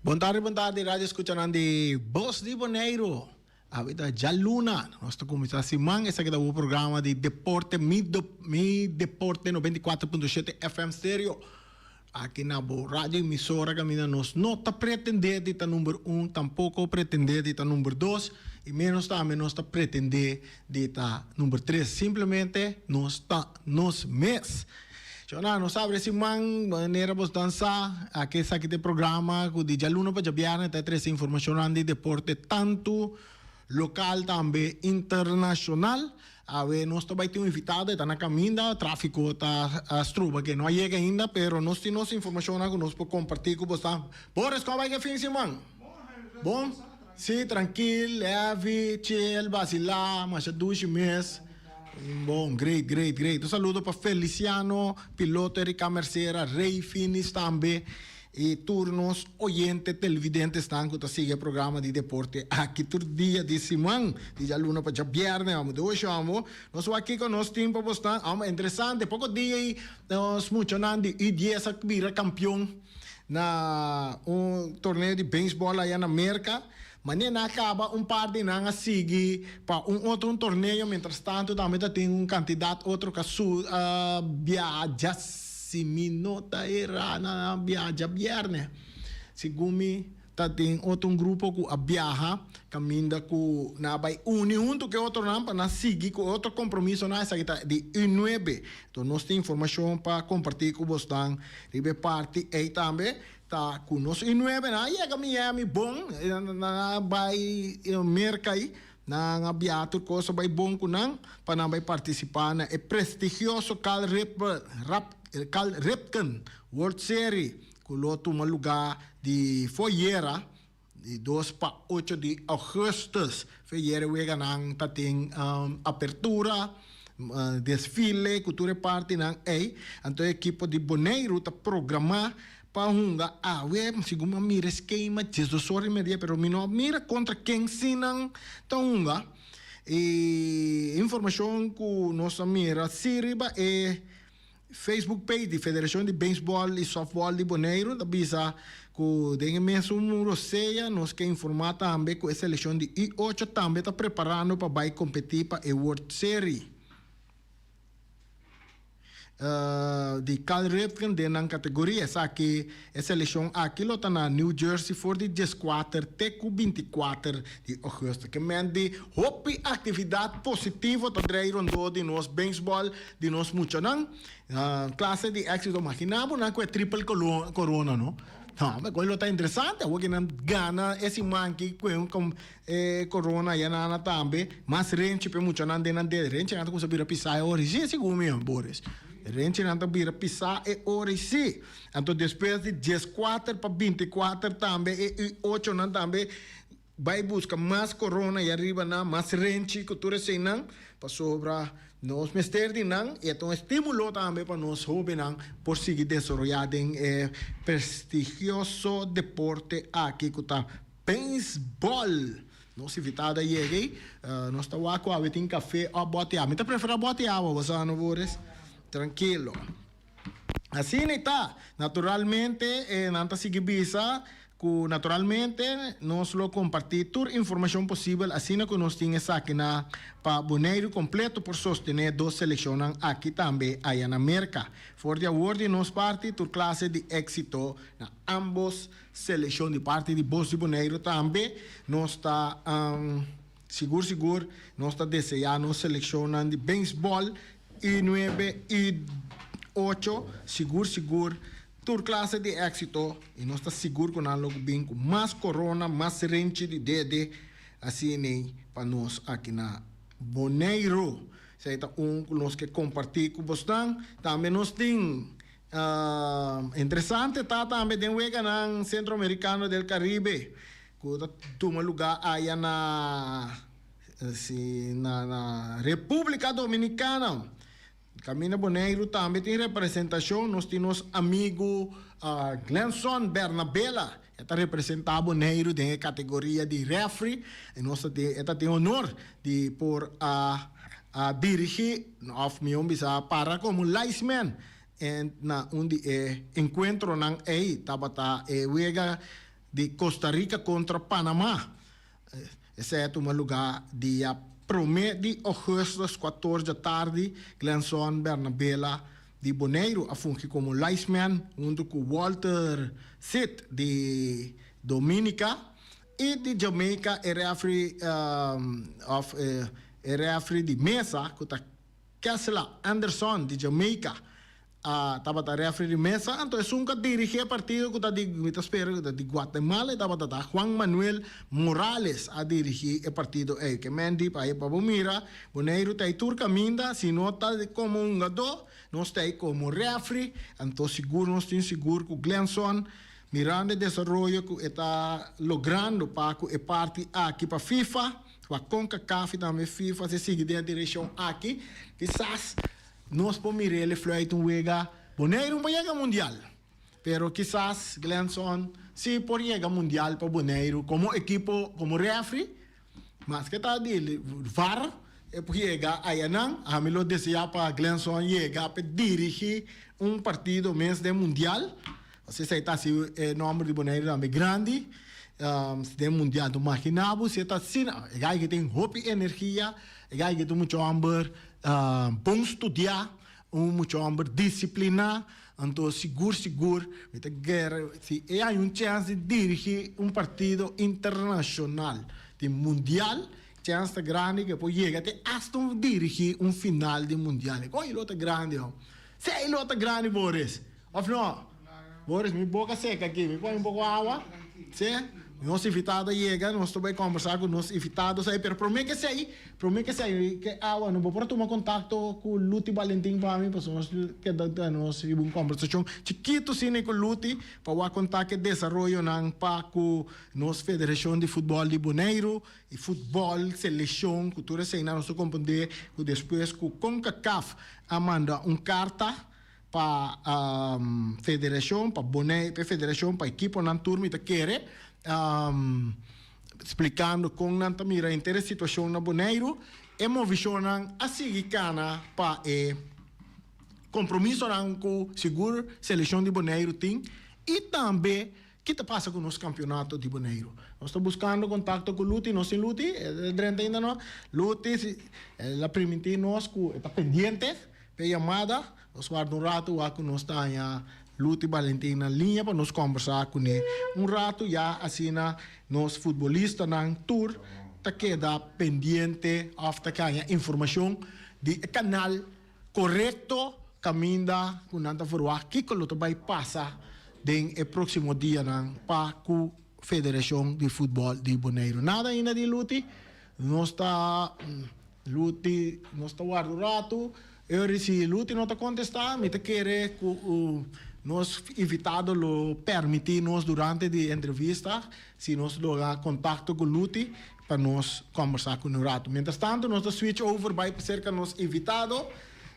Bon tardi, bon tardi, radio escuchanan di Bos di Boneiru. Awe ta djaluna, nos ta cuminsa siman, esaki ta bo programa di deporte, Mi, Mi Deporte 94.7 FM Stereo. Aki na bo radio emisora caminda nos no ta pretende di ta number un, tampoco pretende di ta number dos, y menos tambe nos ta pretende di ta number tres. Simplemente nos ta nos mes. Shona, nos abre siman manera bos dan sa, aki esaki ta e programa ku di djaluna pa djabièrnè ta trese informashonnan di deporte tantu lokal tambe internashonal. Awe nos ta bai tin un invitado, e ta na kaminda, tráfiko ta stroba ke no a yega ainda, pero nos tin nos informashonnan ku nos por kompartí ku bos ta. Boris, kon a bai ku e fin siman? Bon? Sí, trankil, lèvi, chill, basilá, masha dushi mes. Bon, great, great, great. Un saludo pa Feliciano, piloto Erika Mercera, Rey Finis tambe y tur nos oyente televidentesnan cu ta sigui e programa di deporte aki tur dia di siman, di djaluna pa djabierne. Amo doshi amo. Nos wak kico nos tin pa bosnan. Amo, interesante, poco dia y nos muchanan di U dies a bira campeon na un torneo di baseball aya na Merca. Manera nan a kaba, un par di nan a sigui pa un otro un torneo, mientras tanto tambe ta tin un kantidat otro ku a su a biaha dja si mi no ta erá nan a biaha djabièrnè. Segun mi ta tin otro un grupo ku a biaha kaminda ku nan a bai uni huntu ku e otronan pa nan sigui ku e otro kompromisonan, esaki ta di U nuebe. Enton nos tin informashon pa kompartí ku bosnan riba e parti ei tambe. Ta ku nos i nuebe nan a yega Miami bon, nan a bai Merka ei, nan a biaha tur kos a bai bon ku nan pa nan bai partisipá na e prestigioso Cal Cal Ripken World Series ku lo tuma lugá di foyera Di dos pa ocho di augustus fe yere weganan ta tin apertura, desfile ku tur e partinan ei. Anto e ekipo di Boneiru ta programá pa hunga awe, segun mi a mira e skema diesdos ora i media, pero mi no a mira kontra ken si nan ta hunga. E informashon ku nos a mira si riba e. Facebook page di Federashon di Beisbòl i Sòftbòl di Boneiru ta bisa ku den e mesun rosea nos ke informá tambe ku e selekshon di U ocho tambe ta preparando pa bai kompetí pa e World Serie di Cal Ripken den nan kategoria. Esaki e selekshon aki lo ta na New Jersey for di dieskuater te ku bintikuater di ougùstùs. Ke men di hopi aktividat positivo ta drei rondó di nos beisbòl Di nos muchanan, clase di exito, magina bo nan cu e triple corona no. No, me lo ta interesante, awor ki nan gana e siman aki cu e corona ya nana tambe, mas renchi pa e muchanan den nan dede. Renchinan ta cuminsa bira pisa e ora si, segun mi, Boris. Renchinan ta bira pisa e ora si. Anto despues di dieskuater pa bintikuater tambe e U ochonan tambe Bai buska mas korona i ariba nan, mas renchi ku tur eseinan, pasobra nos mester di nan i e ta un estímulo tambe pa nos hóbennan por sigui desaroyá den e prestigioso deporte aki ku ta beisbòl. Nos invitado a yega ei, nos ta wak ku awe tin kafé òf bòt di awa. Mi ta preferá bòt di awa, bo sa no Boris? Trankilo. Asina e ta. Naturalmente nan ta sigui bisa ku naturalmente nos lo kompartí tur informashon posibel asina ku nos tin esakinan pa Boneiru kompleto por sostené dos selekshonnan aki tambe aya na Merka. For di awor di nos parti tur klase di éksito na ámbos selekshon. Di parti di Bos di Boneiru tambe nos ta sigur sigur nos ta deseá nos selekshonnan di beisbòl I nuebe i ocho, sigur sigur tur klase di éksito i nos ta sigur ku nan lo bin ku mas korona, mas renchi di dede asin'ei pa nos aki na Boneiru. Esei ta un ku nos ke kompartí ku bosnan. Tambe nos tin interesante ta tambe den weganan Centroamericano del Caribe ku ta tuma lugá aya na. Si na na República Dominicana, kaminda Boneiru tambe tin representashon, nos tin nos amigu Glenson Bernabela, e ta representá Boneiru den e kategoria di rèfri i nos ta tin e ta tin honor di por a a dirigí òf mihó bisa para komo linesman na un di e enkuentronan ei tabata e wega. di Costa Rica kontra Panama. Esei a tuma lugá dia promé di ougùstùs kuator djatardi. Glenson Bernabela di Boneiru a fungi komo linesman huntu ku Walter Cid di Dominica i di Jamaica e rèfri òf e rèfri di mesa ku ta Kessler Anderson di Jamaica a tabata refri di mesa, anto esun ku a dirigí e partido ku ta di, mi ta spera ku ta di Guatemala e tabata ta Juan Manuel Morales a dirigí e partido ei. Ke men di pa pa bo mira, Boneiru ta ei tur kaminda, si no ta komo hungadó, nos ta ei komo refri, anto sigur nos tin sigur ku Glenson mirando e desaroyo ku e ta logrando pa ku e parti aki pa FIFA, Pa Concacaf y tambe FIFA si sigui den e direccion aki, kisas nos por mir'el e fluit un wega. Boneiru no por yega mundial, pero kisas Glenson si por yega mundial pa Boneiru como ekipo, como refri. Maske ta di var e por yega ayanan. Ami lo desea pa Glenson yega pa dirigi un partido mes den mundial. Pasobra esei ta hasi e nomber di Boneiru tambe grandi den mundial. Enton magina bo si e ta asina. E gai ke tin hopi energia, e gai ke ta un mucha homber bon studia, un mucha homber disiplina. Anto sigur sigur mi ta kere si e hay un chèns di dirigi un partido internashonal di mundial, chèns ta grandi ke por yega te asta un dirigi un final di mundial. Oye lo ta grandi ho. Sey lo ta grandi Boris. Of no? Boris, mi boca seca aki, mi pone un poco awa. Sí? Nos invitado a yega, nos ta bay combersa cu nos invitados ahí, pero prome que esey, prome que esey, ke awa, no bo por a tuma contacto cu Luti Valentin pa mi, pasobra nos keda nos hiba un combersacion chikito asina cu Luti, pa wak conta ke desaroyonan pa cu nos Federacion di Futbol di Boneiru, y futbol, seleccion, cu tur eseynan nos ta comprende cu despues cu Concacaf a manda un carta, Pa federashon, pa Bonei, pa e federashon, pa ekiponan tur mi ta kere splikando kon nan ta mira henter e situashon na Boneiru. E movishonnan a sigui kana pa e kompromisonan ku sigur selekshon di Boneiru tin i tambe ki ta pasa ku nos kampionato di Boneiru. Nos ta buskando kontakto ku Luti, nos tin Luti? E ta drenta ainda no? Luti si el a primintí nos ku e ta pendiente pa e yamada. Nos warda un ratu wak ku nos ta haña Luti Balentin na liña pa nos kòmbersá kuné un ratu ya asina nos futbolistanan tur ta keda pendiente òf ta haña informashon di e kanal korekto kaminda ku nan ta ferwagt kiko lo ta bai pasa den e próksimo dianan pa ku Federashon di Futbòl di Boneiru. Nada ainda di Luti, nos ta Luti nos ta warda un ratu, e ora si Luti no ta kontestá mi ta kere ku nos invitado lo permití nos durante di entrevista si nos logra kontakto ku Luti pa nos kòmbersá ku un ratu. Mientras tanto nos ta switch over bai serka nos invitado.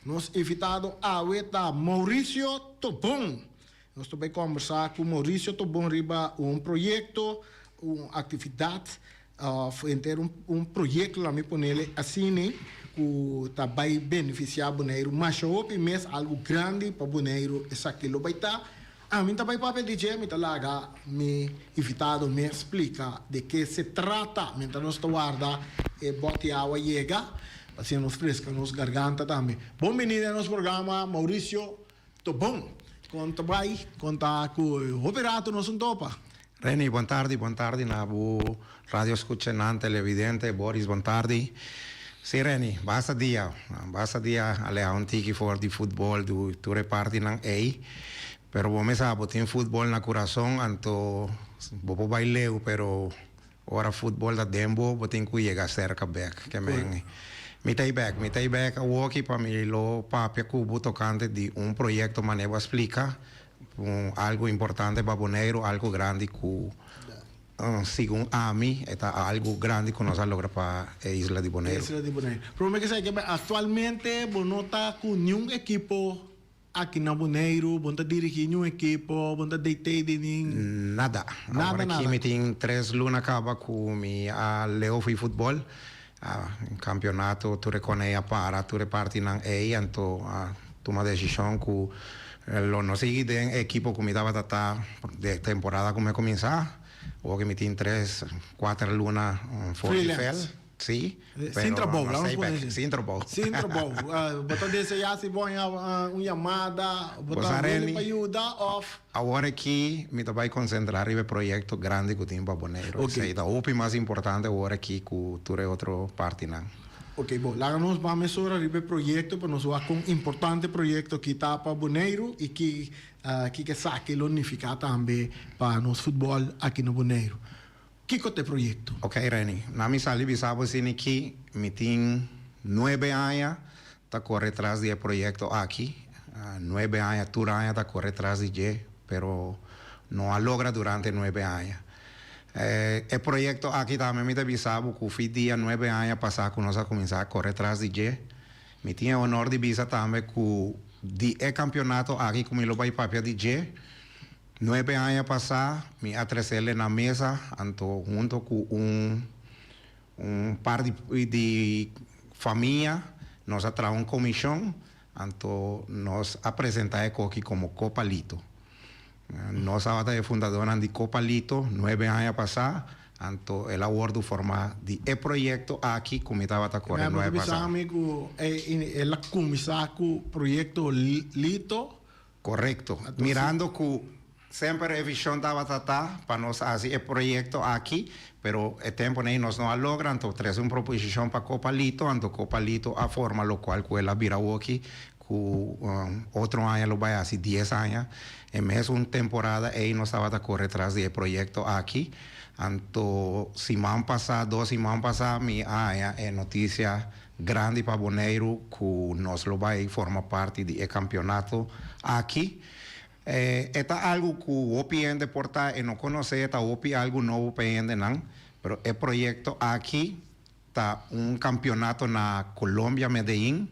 Nos invitado awe ta Mauricio Tobon. Nos ta bai kòmbersá ku Mauricio Tobon riba un proyekto, un aktividat òf henter un proyekto laat mi ponele asina ku ta bai benefisiá Boneiru masha hopi mes, algu grandi pa Boneiru esaki lo bai ta. Ami ta bai papia di dje, mi ta laga mi invitado mes splika de ke se trata mientras nos ta warda e bòt di awa yega pa asina nos freska nos garganta tambe. Bon bini den nos programa Mauricio Tobon. Kon ta bai? Kon ta ku hopi rato nos un topa? Reni, bon tardi, bon tardi na bo radio escuchanan, televidente, Boris, bon tardi. Sí, Reni, basta dia, basta dia a leha un tiki for di futbol, du tur e partinan ey. Pero bo mes sa, bo tin futbol na curason, anto bo por bay leu, pero ora futbol ta den bo, bo tin cu yega cerca bek. Ke men, mi ta ey bek, mi ta ey bek awoki pa mi lo papia cu bo tocante di un proyecto mane bo a splica. Un algu importante pa Boneiru, algu grandi ku segun ami e ta algu grandi ku nos a logra pa e isla di Boneiru. Isla di Boneiru. Prome ke esaki aktualmente bo no ta ku niun ekipo aki na Boneiru, bo no ta dirigí niun ekipo, bo no ta DT di nin. Nada. Nada, Awor nada. aki mi tin tres luna kaba ku mi a leu fi futbòl. Kampionato tur e kòne ei a para, tur e partinan ei, anto a tuma desishon ku lo no sigui den e ekipo ku mi tabata ta de temporada ku mi a kuminsá. Awor mi tin 3, 4 luna for di Freelance. veld. Si. Sin trabou, no laat sei ons bek, pone sin trabou. Sin trabou. Bo ta deseá si bo haña un yamada, bo ta Bo sa, willing Reni. pa yuda òf Awor aki mi ta bai konsentrá riba e proyekto grandi ku tin pa Boneiru. Ok. Esei ta hopi mas importante awor aki ku tur e otro partinan. Ok, bo, laga nos ban mesora riba e proyekto pa nos wak kon importante e proyekto aki ta pa Boneiru i ki kiko esaki lo nifiká tambe pa nos futbòl aki na Boneiru. Kiko ta e proyekto? Ok, Reni. Na mi sali bisa bo asina aki, mi tin nuebe aña ta kore tras di e proyekto aki. Nuebe aña, tur aña ta kore tras di dje, pero no a logra durante nuebe aña. E proyekto aki tambe mi ta bisa bo ku fi dia nuebe aña pasá ku nos a kuminsá kore tras di dje. Mi tin e honor di bisa tambe ku di e kampionato aki ku mi lo bai papia di dje, 9 aña pasá mi a tresele na mesa, anto hunto ku un par di famia nos a traha un komishon, anto nos a presentá e koki komo Kopa Lito. Nos tabata e fundadónan di Kopa Lito 9 aña pasá, anto el a wòrdu formá di e proyekto aki ku mi tabata kore 9 pasá. Pasá. Bo ta bisa mi ku el a kuminsá ku proyekto Lito? Korekto. Mirando ku semper e vishon tabata ta pa nos hasi e proyekto aki, pero e tempunan ei nos no a logra, anto trese un proposishon pa Kopa Lito, anto Kopa Lito a forma lokual ku el a bira awoki, ku otro aña lo bai hasi 10 aña. E mesun temporada ei nos tabata kore tras di e proyekto aki, anto siman pasá, 2 siman pasá mi a haña e notisia grandi pa Boneiru ku nos lo bai forma parti di e kampionato aki. E ta algu ku hopi hende por ta e no konosé, e ta hopi algu nobo pa e hendenan, pero e proyekto aki ta un kampionato na Colombia, Medellin,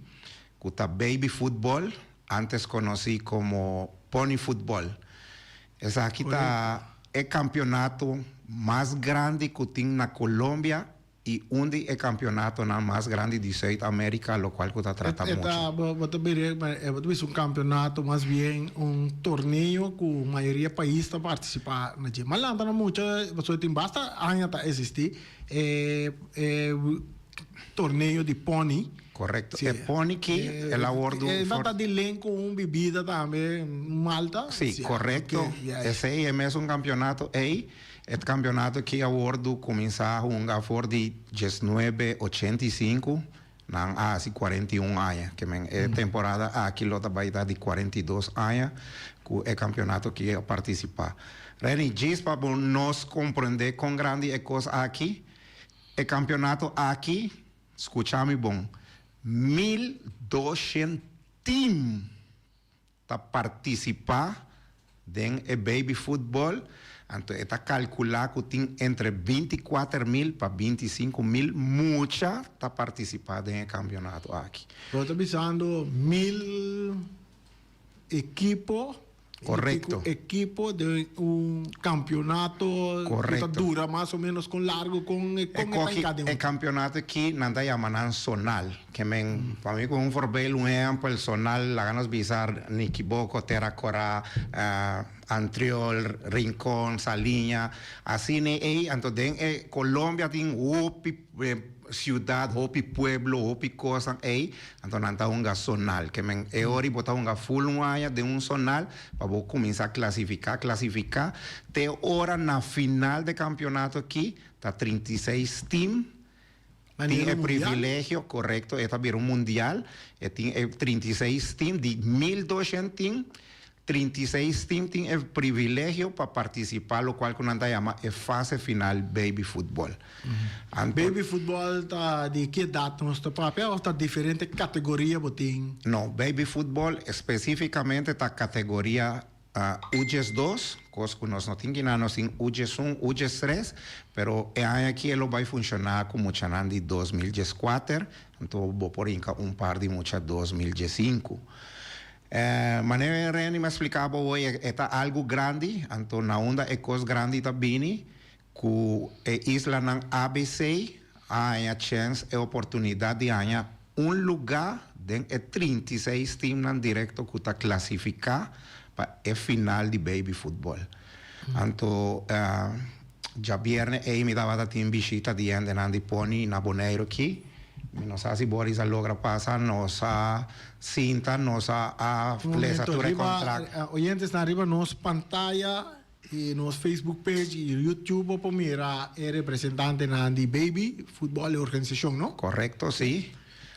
ku ta baby futbol, antes konosí komo pony futbol. Esaki ta e kampionato mas grandi ku tin na Colombia i un di e kampionatonan mas grandi di Zuid Amerika, lokual ku ta trata E mucha. ta, bo ta bira, bo ta bisa un kampionato, mas bien un torneo ku mayoria pais ta partisipá na dje. Mas lanta na mucha, pasobra tin basta aña ta eksistí e e torneo di pony. Korekto. Sí. E pony ki el a wòrdu E for. ta di len ku un bibida tambe, malta. Sí, korekto. Ok, ya. Esei e mesun kampionato ei. E kampionato aki a wòrdu kuminsá hunga for di 1985, nan a hasi 41 aña. Ke men e temporada aki lo ta bai ta di 42 aña ku e kampionato aki a partisipá. Reni, djis pa bo nos komprendé kon grandi e kos aki, e kampionato aki, skucha mi bon, 1200 tim ta partisipá den e baby futbòl, anto e ta kalkulá ku tin entre 24.000 pa 25.000 mucha ta partisipá den e kampionato aki. Bo ta bisando 1000 ekipo. Korekto. Ekipo den un kampionato ku ta dura mas o ménos kon largu, kon e E kon e ta koki enkadená? E kampionato aki nan ta yama nan zonal. Ke men, pa mi ku un voorbeeld, un ehèmpel, zonal, laga nos bisa Nikiboko, Tera Kora, Antriol, Rincon, Saliña, asina ei. Anto den e Colombia tin hopi siudat, hopi pueblo, hopi kosnan ei, anto nan ta hunga zonal. Ke men e ora bo ta hunga ful un aña den un zonal pa bo kuminsá klasifiká, klasifiká, te ora na final de kampionato aki ta 36 tim tin Manera e un mundial? Privilegio, korekto, e ta bira un mundial, e tin e 36 tim di 1200 tim, 36 tim tin e privilegio pa partisipá lokual ku nan ta yama e fase final baby futbol. Anto Baby futbol ta di ki edat nos ta papia òf ta diferente kategoria bo tin? No, baby futbol espesífikamente ta kategoria U 12, kos ku nos no tin kinan, nos tin U 11, U 13, pero e aña aki e lo bai funshoná ku muchanan di 2014, anto bo por hinka un par di mucha 2015. Manera Reni mi a splika bo hoy, e ta algu grandi, anto na unda e kos grandi ta bini, ku e islanan ABC a haña chèns, e oportunidat di haña un lugá den e 36 timnan direkto ku ta klasifiká pa e final di baby futbol. Anto. Djabierne ei mi tabata tin bishita di hendenan di Pony na Boneiru aki. Mi no sa si Boris a logra pasa, nos a sinta, nos a a Un lesa momento, tur e riba contract. oyentesnan riba nos pantaya y nos Facebook page y YouTube bo por mira e representantenan di Baby Futbol, e organisacion, no? Correcto, si.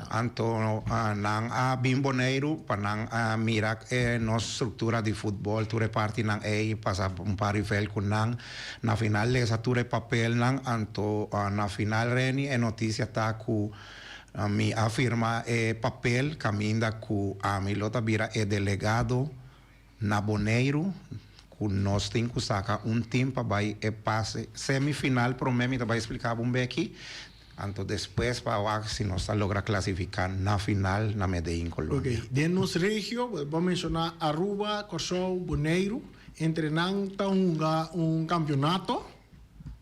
Anto nan a bin Boneiru pa nan a mira e nos struktura di futbòl, tur e partinan ei, pasa un par di vèlt ku nan. Na final lesa tur e papelnan, anto na final Reni e notisia ta ku mi a firma e papel kaminda ku ami lo ta bira e delegado na Boneiru ku nos tin ku saka un tim pa bai e pase semifinal promé mi ta bai splika bo un beki anto despues pa wak si nos ta logra klasifiká na final na Medellín Colombia. Ok, den nos regio bo a menshoná Aruba, Kòrsou, Boneiru, entre nan ta hunga un kampionato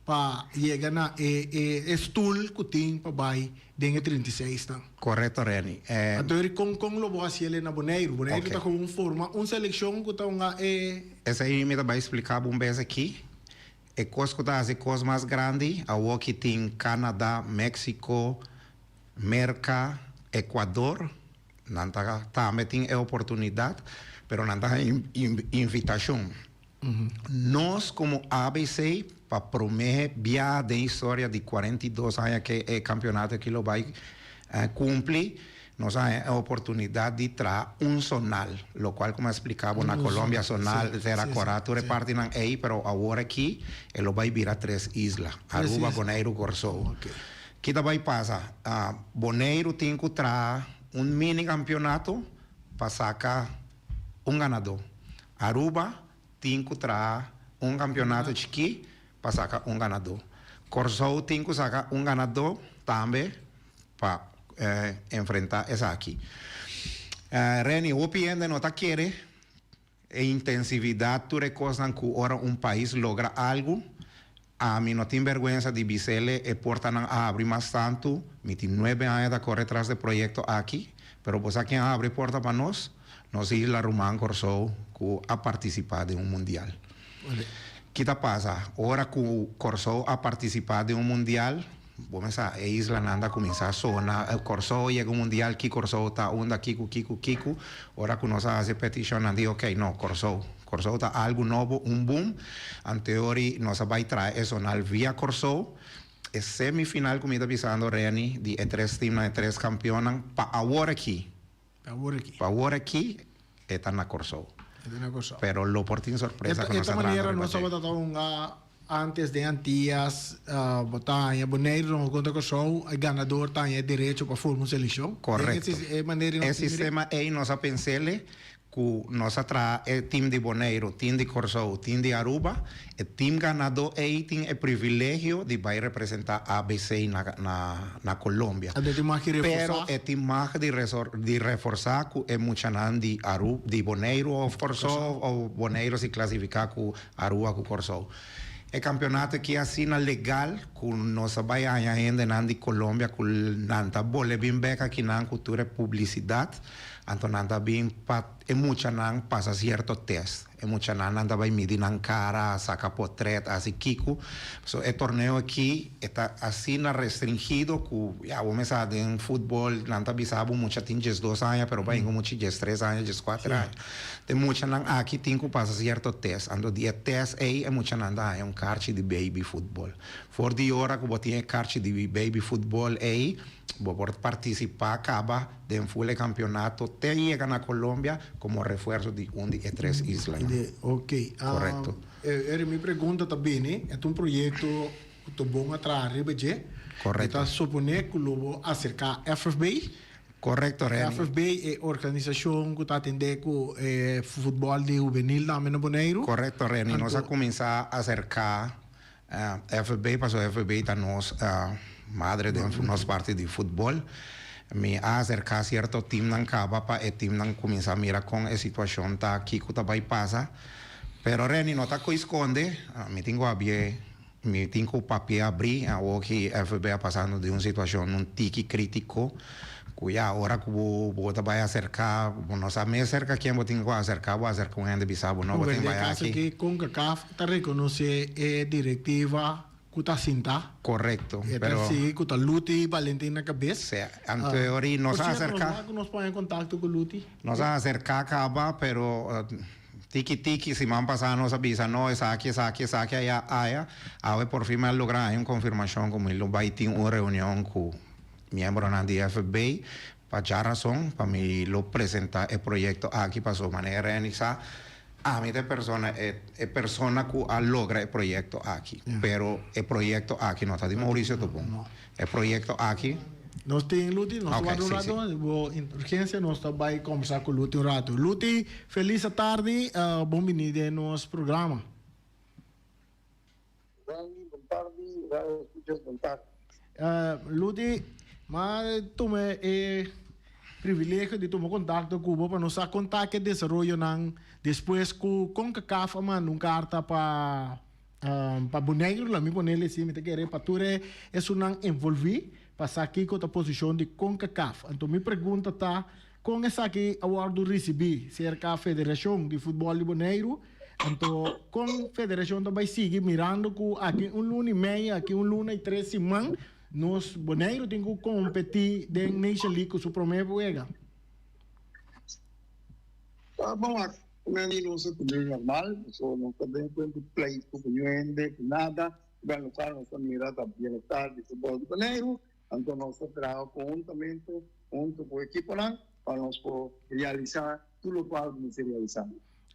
pa yega na e e stoel ku tin pa bai den e 36 nan. Korekto Reni. E. Anto eri kon kon lo bo hasi el na Boneiru? Boneiru Ok. ta komo forma un selekshon ku ta hunga e. Esei mi ta bai splika bo un bes aki. E kos ku ta hasi kos mas grandi awor ki tin Canada, Mexico, Merka, Ecuador, nan ta tambe tin e oportunidat, pero nan ta haña invitashon. Nos komo ABC pa promé bia den historia di 42 aña ke e kampionato aki lo bai kumpli, nos a haña e oportunidat di traha un zonal, lokual ku mi a splika bo na Colombia zonal tera kora tur e partinan ei, pero awor aki e lo bai bira tres isla, Aruba, Boneiru, Kòrsou. Ki ta bai pasa? Boneiru tin ku traha un mini kampionato pa saka un ganadó. Aruba tin ku traha un kampionato chikí pa saka un ganadó. Kòrsou tin ku saka un ganadó tambe pa enfrentá esaki. Reni, hopi hende no ta kere e intensividat tur e kosnan ku ora un pais logra algu. Ami no tin bèrgwensa di bis'ele e portanan a habri mas tantu, mi tin nuebe aña ta kore tras de proyekto aki, pero bo sa ken a habri porta pa nos? Nos isla ruman Kòrsou ku a partisipá den un mundial. Ki ta pasa? Ora ku Kòrsou a partisipá den un mundial, bo mester sa e islanan ta kuminsá sona, Kòrsou yega un mundial, ki Kòrsou ta unda, kiko, kiko, kiko. Ora ku nos a hasi e petishon nan di okey, no, Kòrsou. Kòrsou ta algu nobo, un boom. Anteori nos a bai traha e zonal via Kòrsou. E semifinal ku mi ta bisando Reni, di e tres teamnan, e tres kampionnan, pa awor aki. Pa awor aki. Pa awor aki e ta na Kòrsou. E ta na Kòrsou. Pero lo por tin sorpresa ku nos E a ta trahando manera riba nos dje. tabata ta hunga antes den Antias, bo ta haña Boneiru ta hunga kontra Kòrsou, e ganador ta haña e derecho pa forma un selekshon. Korekto. Den e manera E nos tin mira. sistema ei nos a pens'ele Ku nos a traha e tim di Boneiru, tim di Kòrsou, tim di Aruba. E tim ganadó ei tin e privilegio di bai representá ABC na na Colombia. Anto e tin mag di reforsá. Pero e tin mag di di reforsá ku e muchanan di Aru di Boneiru òf Kòrsou òf Boneiru si klasifiká ku Aruba ku Kòrsou. E kampeonato aki asina legal ku nos a bai haña hendenan di Colombia ku nan ta bole bin bèk akinan ku tur e publisidat. Anto nan ta bin pa e muchanan pasa sierto test. E muchanan nan ta bai midi nan kara, saka potret, hasi kiko. So e torneo aki e ta asina restringido ku ya bo mester sa den futbol nan ta bisa bo mucha tin diesdos aña pero bai hinka mucha diestres aña, dieskuater aña. E muchanan aki tin ku pasa sierto test. Anto di e test ei e muchanan ta haña un karchi di baby futbol. For di ora ku bo tin e karchi di baby futbol ei bo por partisipá kaba den ful e kampionato te yega na Colombia komo refuerso di un di e tres islanan. Ok. Korekto. Eri, mi pregunta ta bini, e ta un proyekto ku ta bon a traha riba dje. Korekto. Mi ta suponé ku lo bo aserká FFB. Korekto, Reni. FFB, e organisashon ku ta atendé ku e futbòl di hubenil tambe na Boneiru. Korekto, Reni. Nos a kuminsá aserká FB pasobra FB ta nos madre den nos parti di futbol. Mi a aserká sierto timnan kaba pa e timnan kuminsá mira kon e situashon ta, kiko ta bai pasa. Pero Reni no ta ku skonde, mi tin ku habié, mi tin ku papia abrí awor ki FB a pasando den un situashon un tiki kritiko. Ku ya ora ku bo bo ta bai aserká, bo no sa mes serka ken bo tin ku aserká, bo aserka un hende bisa bo no bo tin Den bai kaso aki. ki Concacaf ta rekonosé e direktiva. ku ta sintá. Korekto, E ta pero. sigui ku ta Luti Valentin na kabes. Sea, anto e ora nos Por a sierto, nos aserká. wak ku nos pone en kontakto ku Luti. Nos a aserká kaba, pero tiki tiki siman pasá nos a bisa no esaki, esaki, esaki, aya, aya. Awe por fin mi a logra haña un konfirmashon ku mi lo bai tin un reunion ku miembronan di FB pa djarason pa mi lo presentá e proyekto aki pasobra manera Renny sa Ami ta e persona e e persona ku a logra e proyekto aki, pero e proyekto aki no ta di Mauricio Tobon. E proyekto aki. Nos tin Luti, nos ta Ok, warda un si, si. rato, bo indulgensia nos ta bai kombersa ku Luti un rato. Luti, felis atardi, bon bini den nos programa. Randy, bon tardi, Radio Escuchas, bon tardi. Luti, m'a tuma e privilegio di tuma contacto cu bo pa nos sa con ta ke desaroyonan despues cu Concacaf a manda un carta pa pa Boneiru, la mi ponele si, mi ta kere pa tur e esunnan envolvi pa sa kico ta posicion di Concacaf. Anto mi pregunta ta con esaki a wordo ricibi cerca Federacion di Futbol di Boneiru? Anto kon federashon ta bai sigui mirando ku aki un luna i mei, aki un luna i tres siman nos Boneiru tin ku kompetí den Nation League ku su promé wega? Ta bon wak, men di nos a kumpli normal, pasobra nos ta den kuenta pleitu ku niun hende, ku nada, ben lokual nos ta mira ta bienestar di futbòl di Boneiru, anto nos ta traha konhuntamente huntu ku ekiponan pa nos por realisá tur lokual ku mester realisá.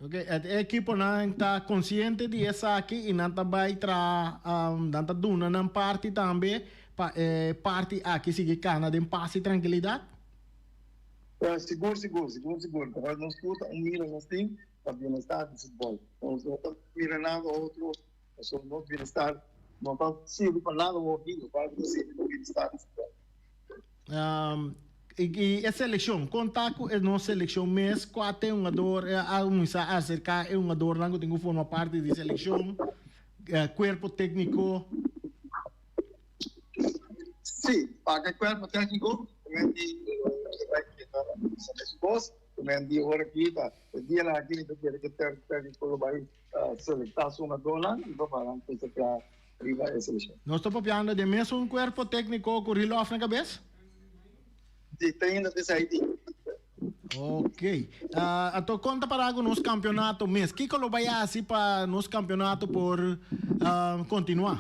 Ok, e ekiponan ta konsiente di esaki i nan ta bai traha, nan ta duna nan parti tambe pa e parti aki sigui kana den pas i trankilidat? Sigur, sigur, sigur, sigur. Pasobra nos tur ta un mira nos tin pa bienestar di futbòl. Nos no ta mira nada otro, pasobra nos bienestar no ta sirbi pa nada hopi, lokual ku ta sirbi pa bienestar di futbòl. I e selekshon, kon ta ku e nos selekshon mes? Kua ta e hungador a kuminsá aserká e hungadornan ku tin ku forma parti di selekshon, kuerpo tékniko? Sí, pa ku e kuerpo tékniko, men di bai keda bisa mesun kos, men di ora aki ta e dianan aki mi ta kere ku e tékniko lo bai selektá su hungadornan i pa nan kuminsá traha riba e selekshon. Nos ta papiando di e mesun kuerpo tékniko ku Rilof na kabes? Si, ta ainda ta esei di. Ok. Anto kon ta para ku nos kampionato mes? Kiko lo bai hasi pa nos kampionato por kontinuá?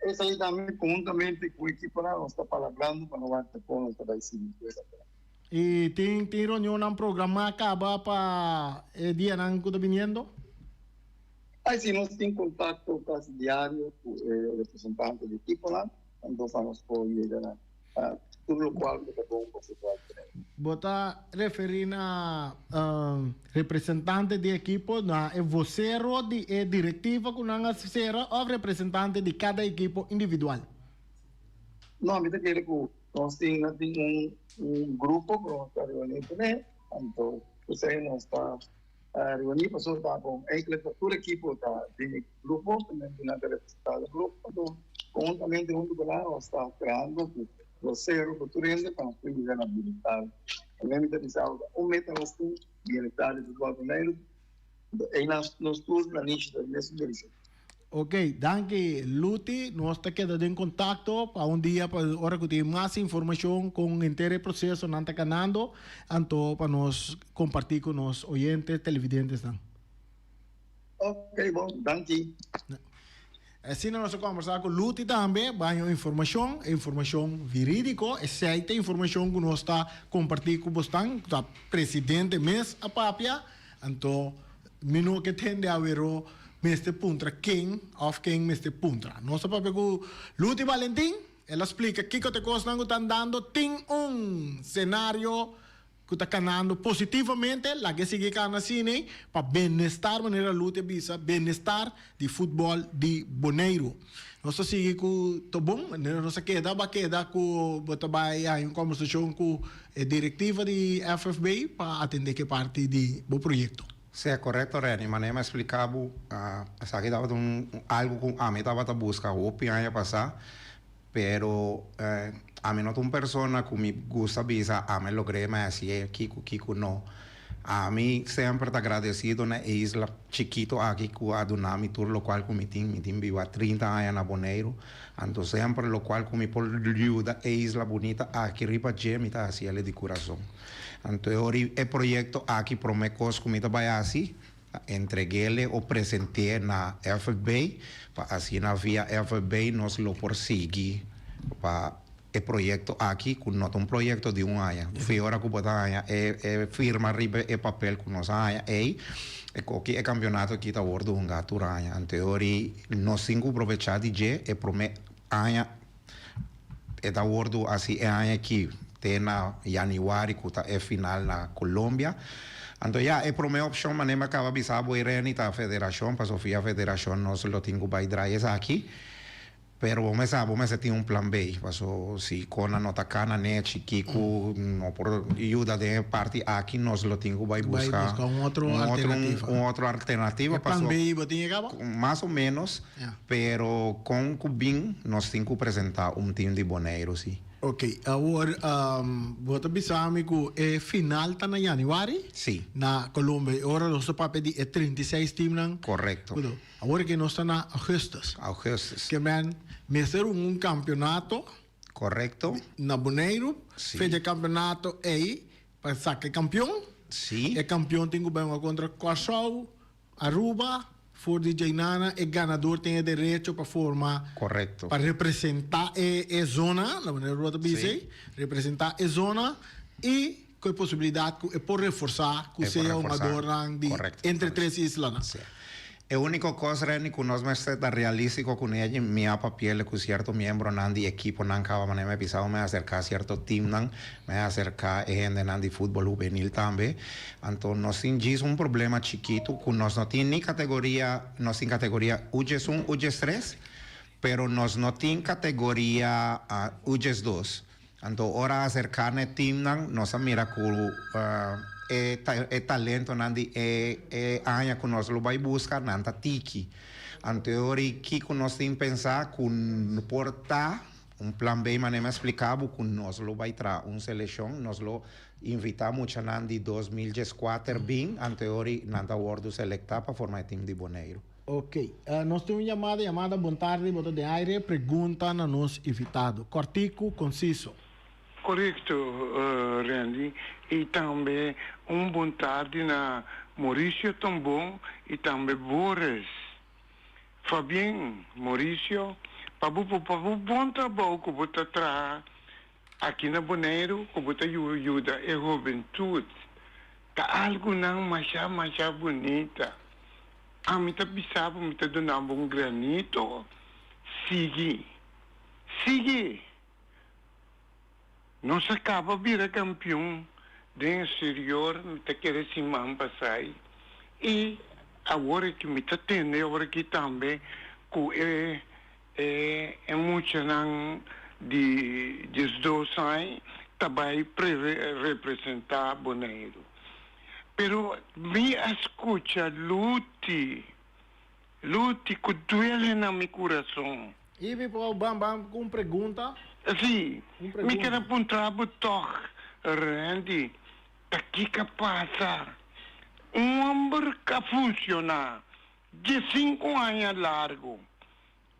Esei tambe konhuntamente ku ekiponan nos ta palabrando pa no wak kon nos ta bai sigui ku e kampionato. I tin tin reunionnan programá kaba pa e dianan ku ta biniendo? Ai si, nos tin kontakto kasi diario ku e representante di ekiponan, anto pa nos por yega na tur lokual ku ta bon pa futbòl Boneiru. Bo ta referí na representante di ekipo, na e vosero di e direktiva ku nan a sera òf representante di kada ekipo individual? No, mi ta kere ku nos tin tin un grupo ku nos ta reuní kuné, anto esei nos ta Reuní pasobra ta bon. Enkele ta tur ekipo ta den e grupo, tambe nan ta representá den grupo. Anto konhuntamente huntu ku nan nos ta trahando ku rosero ku tur hende pa nos por yega na bienestar. Tambe mi ta bisa bo ta un meta nos tin, bienestar di futbòl Boneiru. Anto einan nos tur na nishi ta den mesun direkshon. Ok, danki Luti. Nos ta keda den kontakto pa un dia pa ora ku tin mas informashon kon henter e prosesonan ta kanando, anto pa nos kompartí ku nos oyentes, televidentesnan. Ok, bon, danki. Asina nos a kombersá ku Luti tambe, baño informashon, e informashon virídiko, esei ta informashon ku nos ta kompartí ku bosnan, ta presidente mes a papia, anto Mi no ke tende awero mester puntra ken of ken mester puntra. Nos a papia ku Luti Valentin, el a splika kiko ta e kosnan ku ta andando. Tin un senario ku ta kanando positivamente, laga e sigui kana asina pa benestar, manera Luti a bisa, benestar di futbòl di Boneiru. Nos ta sigui ku Tobon, manera nos a keda, bo a keda ku bo ta bai haña un kòmbersashon ku e direktiva di FFB pa atendé ku e parti di bo proyekto. Sí, korekto Renny, manera mi a splika bo, esaki tabata un algu ku ami tabata buska hopi aña pasá, pero ami no ta un persona ku mi gusta bisa ami logr'é, mi a hasié, kiko, kiko no. Ami semper ta agradesido na e isla chikito aki ku a duna mi tur lokual ku mi tin. Mi tin biba 30 aña na Boneiru, anto semper lokual ku mi por yuda e isla bunita aki riba dje mi ta hasi el di kurason. Anto e ora e proyekto aki promé kos ku mi ta bai hasi ta entreg'ele o present'é na FFB pa asina via FFB nos lo por sigui pa e proyekto aki ku no ta un proyekto di un aña. Fi ora ku bo ta haña e e firma riba e papel ku nos a haña ei, e koki e kampionato aki ta wòrdu hungá tur aña. Anto e ora ei nos tin ku probechá di dje e promé aña e ta wòrdu hasi e aña aki te na yanüari ku ta e final na Colombia. Anto ya, e promé opshon manera mi a kaba bisa bo ei Renny ta federashon, pasobra via federashon nos lo tin ku bai drai esaki. Pero bo mester bo mester tin un plan B, paso si kona no ta kana nechi kico no por yuda den e parti aki nos lo tin cu bay busca un otro alternativa. Un otro alternativa E plan B bo tin e caba? Mas o menos, pero con cu bin nos tin cu presenta un team di Boneiru si. Ok, awor bo ta bisa mi cu e final ta na januari? Si. Na Colombia, e ora nos ta papia di e 36 teamnan? Correcto. Awor ke nos ta na augustus. Augustus. Ke men mester un un kampionato. Korekto. Na Boneiru. Si. Fecha e kampionato ei pa saka e kampion. Si. E kampion tin ku bai hunga kontra Kòrsou, Aruba, for di djainana e ganador tin e derecho pa forma. Korekto. Pa representá e e zona, la manera ku bo ta bisa ei, representá e zona i ku e posibilidat ku e por reforsá ku sea hungadornan di entre tres islanan. Sí. E úniko kos, Renny, ku nos mester ta realístiko kuné allí, mi a papi'el ku sierto miembronan di ekiponan kaba manera mi a bisa bo, mi a aserká sierto timnan, mi a aserká e hendenan di futbòl hubenil tambe. Anto nos tin djis un problema chikitu ku nos no tin ni kategoria, nos tin kategoria U 11, U 13, pero nos no tin kategoria U 12. Anto ora a aserká na e timnan, nos a mira ku e e talentonan di e e aña ku nos lo bai buska, nan ta tiki. Anto e ora ei kiko nos tin pensá ku por ta un plan B, manera mi a splika bo ku nos lo bai traha un selekshon, nos lo invitá muchanan di 2014 bin, anto e ora ei nan ta wòrdu selektá pa forma e tim di Boneiru. Ok, nos tin un yamada, yamada bon tardi, bo ta den aire, pregunta na nos invitado. Kortiku, konsiso. Korekto, Randy, i tambe un bon tardi na Mauricio Tombon i tambe Boris. Fabien, Mauricio, pa bo pa bo bon trabou ku bo ta traha aki na Boneiru ku bo ta yuda e hobentut. Ta algunan masha masha bunita. Ami ta bisa bo, mi ta duna bo un granito, sigui, sigui! Nos a caba bira campeon den exterior, mi ta kere siman pasai, y awor aki mi ta tende awor aki tambe cu e e e muchanan di 12 aña ta bay representa Boneiru. Pero mi a scucha Luti, Luti cu duele na mi curason. Y mi por ban ban cu un pregunta? Si, mi kier a puntra bo tog, Randy, ta kico a pasa? Un homber ca funciona 15 aña largo,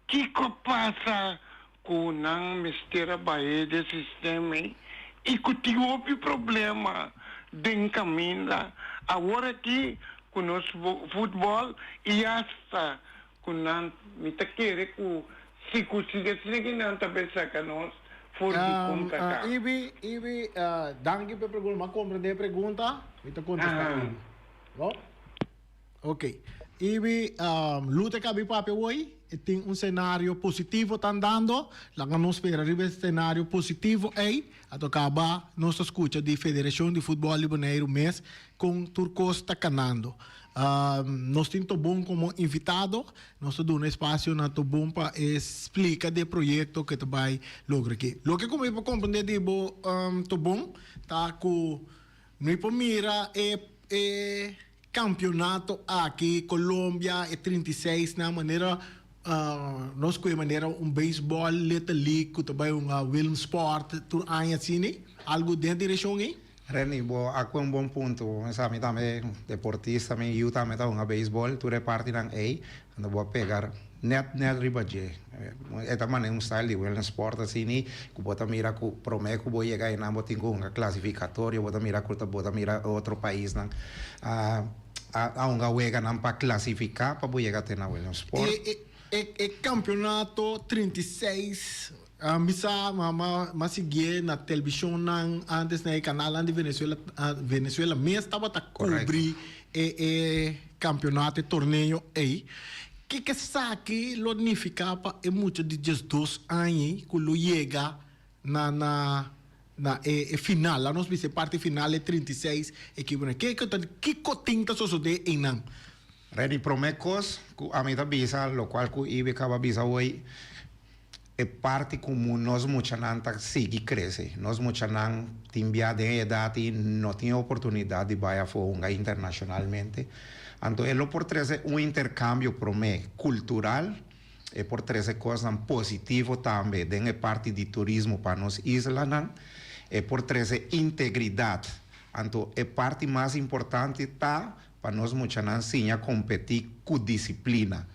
kico a pasa cu nan mester a bahe de sistema ei y cu tin hopi problema den caminda awor aki cu nos futbol y hasta cu nan mi ta kere cu si cu sigui asina ki nan ta bay saca nos for di Concacaf. Ibi, Ibi, danki pa e pregunta. Mi a comprende e pregunta, mi ta contesta Ibi. Bo? Ok. Ibi, Lute kabi papia woi, e tin un scenario positivo ta andando, laga nos spera riba e scenario positivo ei, a kaba nos ta scucha di Federacion di Futbol di Boneiru mes con tur cos ta canando. Nos tin Tobon como invitado, nos ta duna espacio na Tobon pa e splica di e proyecto cu e ta bay logra aki. Loke cu mi por comprende di bo Tobon ta cu mi por mira e e. Kampionato aki Colombia e 36 nan manera nos ku e manera un beisbòl Little League ku ta bai un Willemsport tur aña asina algu den direkshon ei. Reni, bo a ku un bon punto. Bo sa mi tambe deportista, mi yu tambe ta hunga beisbòl, tur e partinan ei, anto bo a pega nèt nèt riba dje. E ta manera un style di wellness sport asini, ku bo ta mira ku promé ku bo yega einan bo tin ku hunga klasifikatorio, bo ta mira ku ta bo ta mira otro paisnan a a hunga weganan pa klasifiká pa bo yega te na wellness sport. E kampeonato 36 Mi sa, ma ma siguié na televishonnan antes na e kanalnan di Venezuela, Venezuela mes tabata kubri e e kampionato, e torneo ei. Kiko esaki lo nifiká pa e mucha di diesdos aña ku lo yega na na na e e final, laat nos bisa e parti final e 36 ekiponan? Kiko ta kiko tin ta sosodé einan? Redi, promé kos ku ami ta bisa, lokual ku Ibi kaba bisa awor, E parti ku nos muchanan ta sigui krese. Nos muchanan tin bia den e edat i no tin e oportunidat di bai afó hunga internashonalmente. Anto e lo por trese un interkambio promé kultural, e por trese kosnan positivo tambe den e parti di turismo pa nos islanan, e por trese integridat. Anto e parti mas importante ta Pa nos muchanan siña kompetí ku disiplina.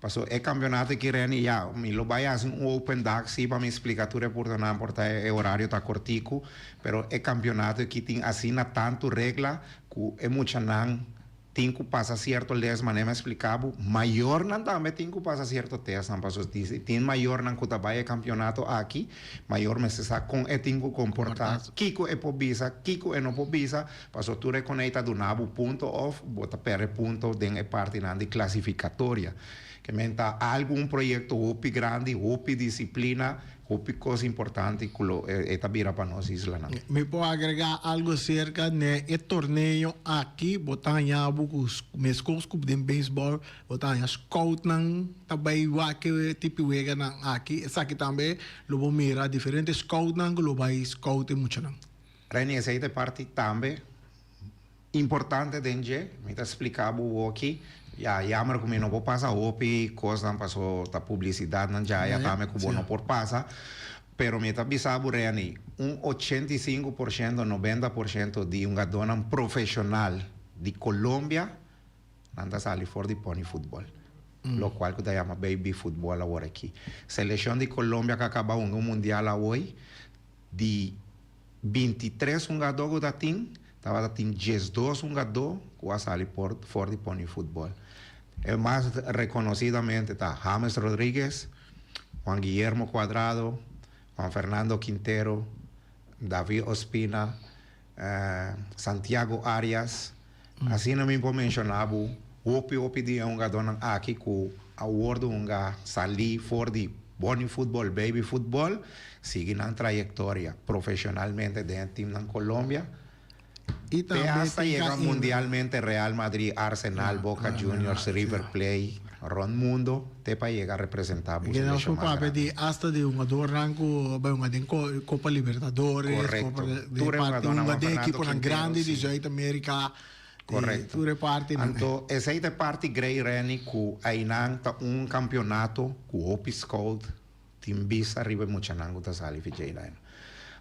Paso e kampionato aki Renny ya, mi lo bai hasi un open dag sí pa mi splika tur e purtonan por ta e orario ta kortiku, pero e kampionato aki tin asina tantu regla ku e muchanan tin ku pasa sierto les manera mi a splika bo, mayornan tambe tin ku pasa sierto testnan paso tin mayornan ku ta bai e kampionato aki, mayor mester sa kon e tin ku komportá, kiko e por bisa, kiko e no por bisa. Paso tur e konei ta duna bo punto of bo ta perde punto den e partinan di klasifikatoria. Ke men ta algu un proyekto hopi grandi, hopi disiplina, hopi kos importante ku lo e ta bira pa nos islanan. Mi por agrega algo acerca ne e torneo aki, bo ta haña bo ku meskos ku den beisbòl bo ta haña scoutnan ta bai wak e tipo weganan aki, esaki tambe lo bo mira diferente scoutnan ku lo bai scout e muchanan. Reni, esei ta e parti tambe importante den dje. Mi ta splica bo woki. Ya, jammer cu mi no por pasa hopi cosnan paso ta publicidadnan djaya tambe cu bo no por pasa. Pero mi ta bisa bo Reni, un 85%, 90% di hungadornan profesional di Colombia nan ta sali for di pony futbol. Locual cu ta yama baby futbol awor aki. Seleccion di Colombia cu a caba hunga un mundial awoy Di 23 hungadó ku ta tin, tabata tin 12 hungadó ku a sali por for di pony futbòl. E mas rekonosidamente ta James Rodriguez, Juan Guillermo Cuadrado, Juan Fernando Quintero, David Ospina, Santiago Arias. Asina mi por menshoná bo hopi hopi di e hungadónan aki ku a wòrdu hunga salí for di bòni futbòl, baby futbòl, sigui nan trayektoria profeshonalmente den e timnan Colombia te hasta yega mundialmente Real Madrid, Arsenal, Boca Juniors, River Plate, rònt mundo te pa yega representá bo selekshon mas grandi. Di hasta di hungadornan ku bai hunga den Copa Libertadores, Korekto. Tur e hungadornan Juan Fernando ekiponan grandi di Zuid Amerika. Korekto. Tur e partinan. Anto esei ta e parti grei Renny ku einan ta un kampionato ku hopi scout tin bista riba e muchanan ku ta sali fi djei daina.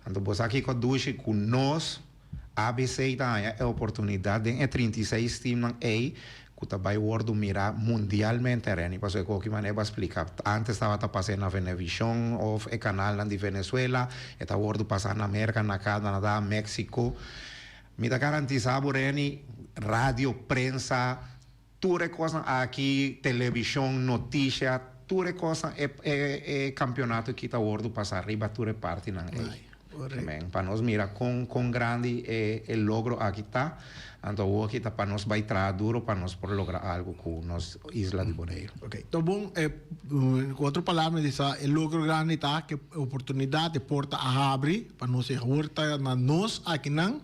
Anto bo sa kiko dushi ku nos ABC ta haña e oportunidat den e 36 teamnan ei ku ta bai wòrdu mirá mundialmente Renny pasobra ku hopi manera bo a splika antes tabata pas'é na Venevishon òf e kanalnan di Venezuela e ta wòrdu pasá na Merka na Canada Mexico mi ta garantisá bo Renny radio prensa tur e kosnan aki televishon notisia tur e kosnan e e kampionato aki ta wòrdu pasá riba tur e partinan ei. Amen. Pa nos mira kon kon grandi e e logro aki ta, anto awor aki ta pa nos bai traha duro pa nos por logra algo ku nos isla di Boneiru. Ok, ta bon, e ku otro palabra mi di sa e logro grandi ta ke e oportunidat, e porta a habri pa nos i awor ta na nos akinan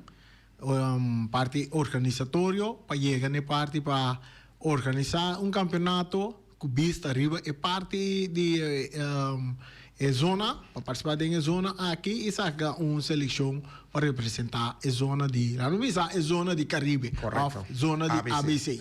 parti organisatorio pa yega na e parti pa organisa un kampeonato ku bista riba e parti di e zona, pa partisipá den e zona aki i saka un selekshon pa representá e zona di, laat mi bisa e zona di Karibe òf zona di ABC.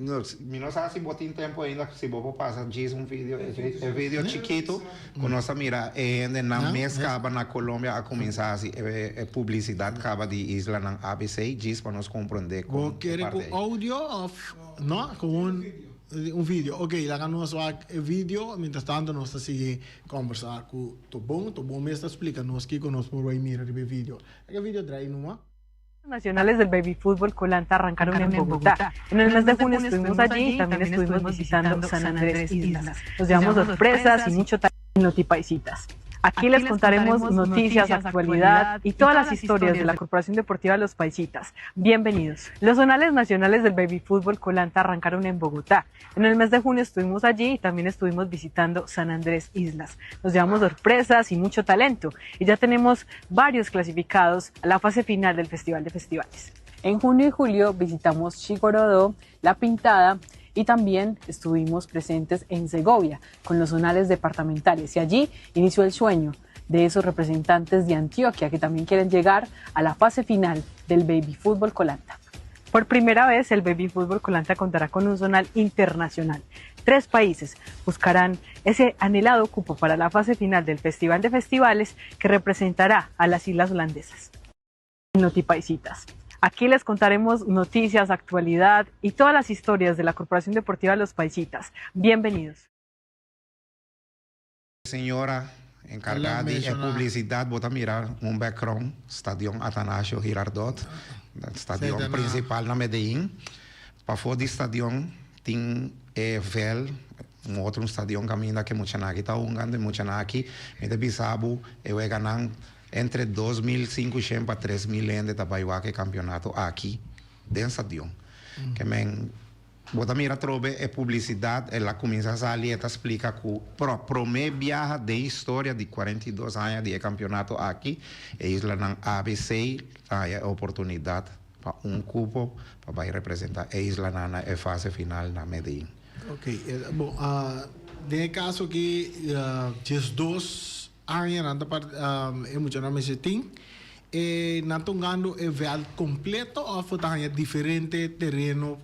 No, mi no sa si bo tin tempo ainda, si bo por pasa djis un video, e video chikito ku nos a mira e hendenan mes kaba na Colombia a kuminsá hasi e publisidat kaba di islanan ABC, djis pa nos komprondé kon e Bo kere parte ku ei. audio òf no? Ku un un video. Ok, laga nos wak e video, mientras tanto nos ta sigui kòmbersá ku Tobon. Tobon mes ta splika nos kiko nos por bai mira riba e video. Laga e video drai numa. Nacionales del Baby Fútbol Colanta arrancaron en Bogotá. En el mes de junio estuvimos allí y también estuvimos visitando San Andrés Islas. Nos llevamos sorpresas y mucho talento en Notipaisitas. Aquí les contaremos noticias, actualidad y todas las historias de la Corporación Deportiva Los Paisitas. Bienvenidos. Los zonales nacionales del Baby Fútbol Colanta arrancaron en Bogotá. En el mes de junio estuvimos allí y también estuvimos visitando San Andrés Islas. Nos llevamos sorpresas y mucho talento y ya tenemos varios clasificados a la fase final del Festival de Festivales. En junio y julio visitamos Chigorodó, La Pintada y también estuvimos presentes en Segovia con los zonales departamentales y allí inició el sueño de esos representantes de Antioquia que también quieren llegar a la fase final del Baby Fútbol Colanta. Por primera vez, el Baby Fútbol Colanta contará con un zonal internacional. 3 países buscarán ese anhelado cupo para la fase final del Festival de Festivales que representará a las islas holandesas. Notipaisitas. Aquí les contaremos noticias, actualidad y todas las historias de la Corporación Deportiva Los Paisitas. Bienvenidos. Señora encargá di e publisidat bo ta mira un background, Stadion Atanasio Girardot, stadion principal na Medellin. Pafó di stadion tin e vel, un otro stadion caminda cu e muchanan aki ta hunga. Anto e muchanan aki, mi ta bisa bo, e weganan entre 2500 pa 3000 hende ta bay wak e campeonato aki den stadion. Ke men Bo ta mira atrobe e publisidat, el a kuminsá sali, e ta splika ku pro promé biaha den historia di 42 aña di e kampionato aki, e islanan ABC ta haña e oportunidat pa un kupo pa bai representá e islanan na e fase final na Medellín. Ok, bon, den e kaso aki 12 aña nan ta e muchanan mester tin, E nan ta hungando e veld completo of ta haña diferente tereno?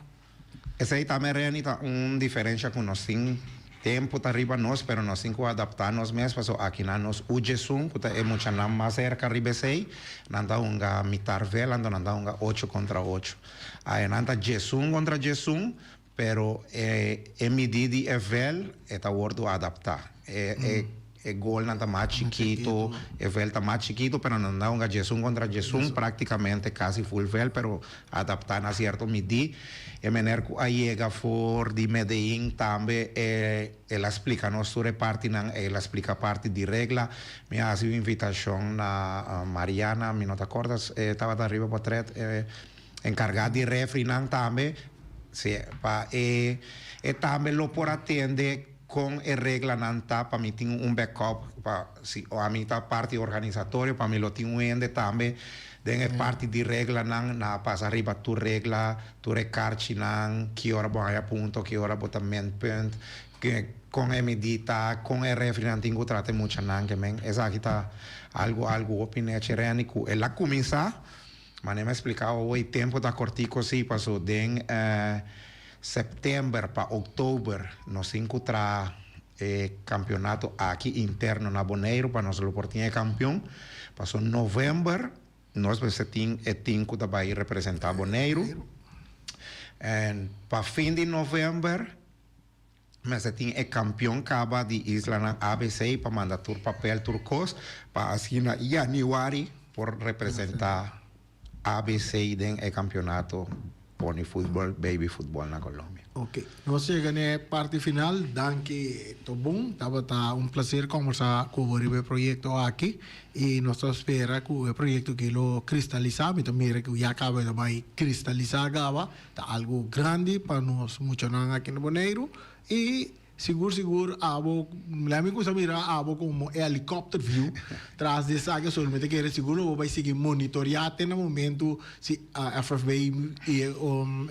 Esey tambe Renny ta un diferencia cu nos tin. Tempo ta riba nos pero nos tin cu adapta nos mes paso aki nan nos Ujesun cu ta e muchanan mas cerca riba esey nan ta hunga mitar veld anto nan ta hunga ocho contra ocho. Aya nan ta djesun contra djesun pero e e midi di e veld e ta wordo adapta. E e e golnan ta mas chikito, e veld ta mas chikito, pero nan ta hunga djesun kontra djesun, praktikamente kasi full veld, pero adaptá na sierto midí. E mener ku a yega for di Medellín tambe e el a splika nos tur e partinan, el a splika parti di regla. Mi a hasi un invitashon na Mariana, mi no ta kòrda, e tabata riba potret, e enkargá di refrinan tambe, si, pa e e tambe lo por atende. Kon e reglanan ta pa mi tin un backup pa si ami ta parti organisatorio pa mi lo tin un hende tambe den e parti di reglanan na pasa riba tur regla tur e karchinan ki ora bo haña punto ki ora bo ta minpunt kon e midi ta kon e refrinan tin ku trata e muchanan ke men esaki ta algu algu hopi nechi Renny ku el a kuminsá Manera mi a spliká awor e tempu ta kortiko sí paso den sèptèmber pa òktober nos tin ku traha e kampionato aki interno na Boneiru pa nos lo por tin e kampion. Paso novèmber nos mester tin e tim ku ta bai representá Boneiru. En pa fin di novèmber mester tin e kampion kaba di islanan ABC pa manda tur papel tur kos pa asina yanüari por representá ABC den e kampionato pony futbol, baby futbol na Colombia. Ok, nos yega n'e parti final. Danki Tobon, tabata un placer combersa cu bo riba e proyecto aki y nos ta spera cu e proyecto aki lo cristalisa. Mi ta mira cu ya caba e ta bay cristalisa gaba. Ta algo grandi pa nos muchanan aki na Boneiru y sigur sigur abo la mi cuminsa mira abo como e helicopter view tras di esaki so mi ta kere sigur lo bo bay sigui monitorea te na momento si FFB y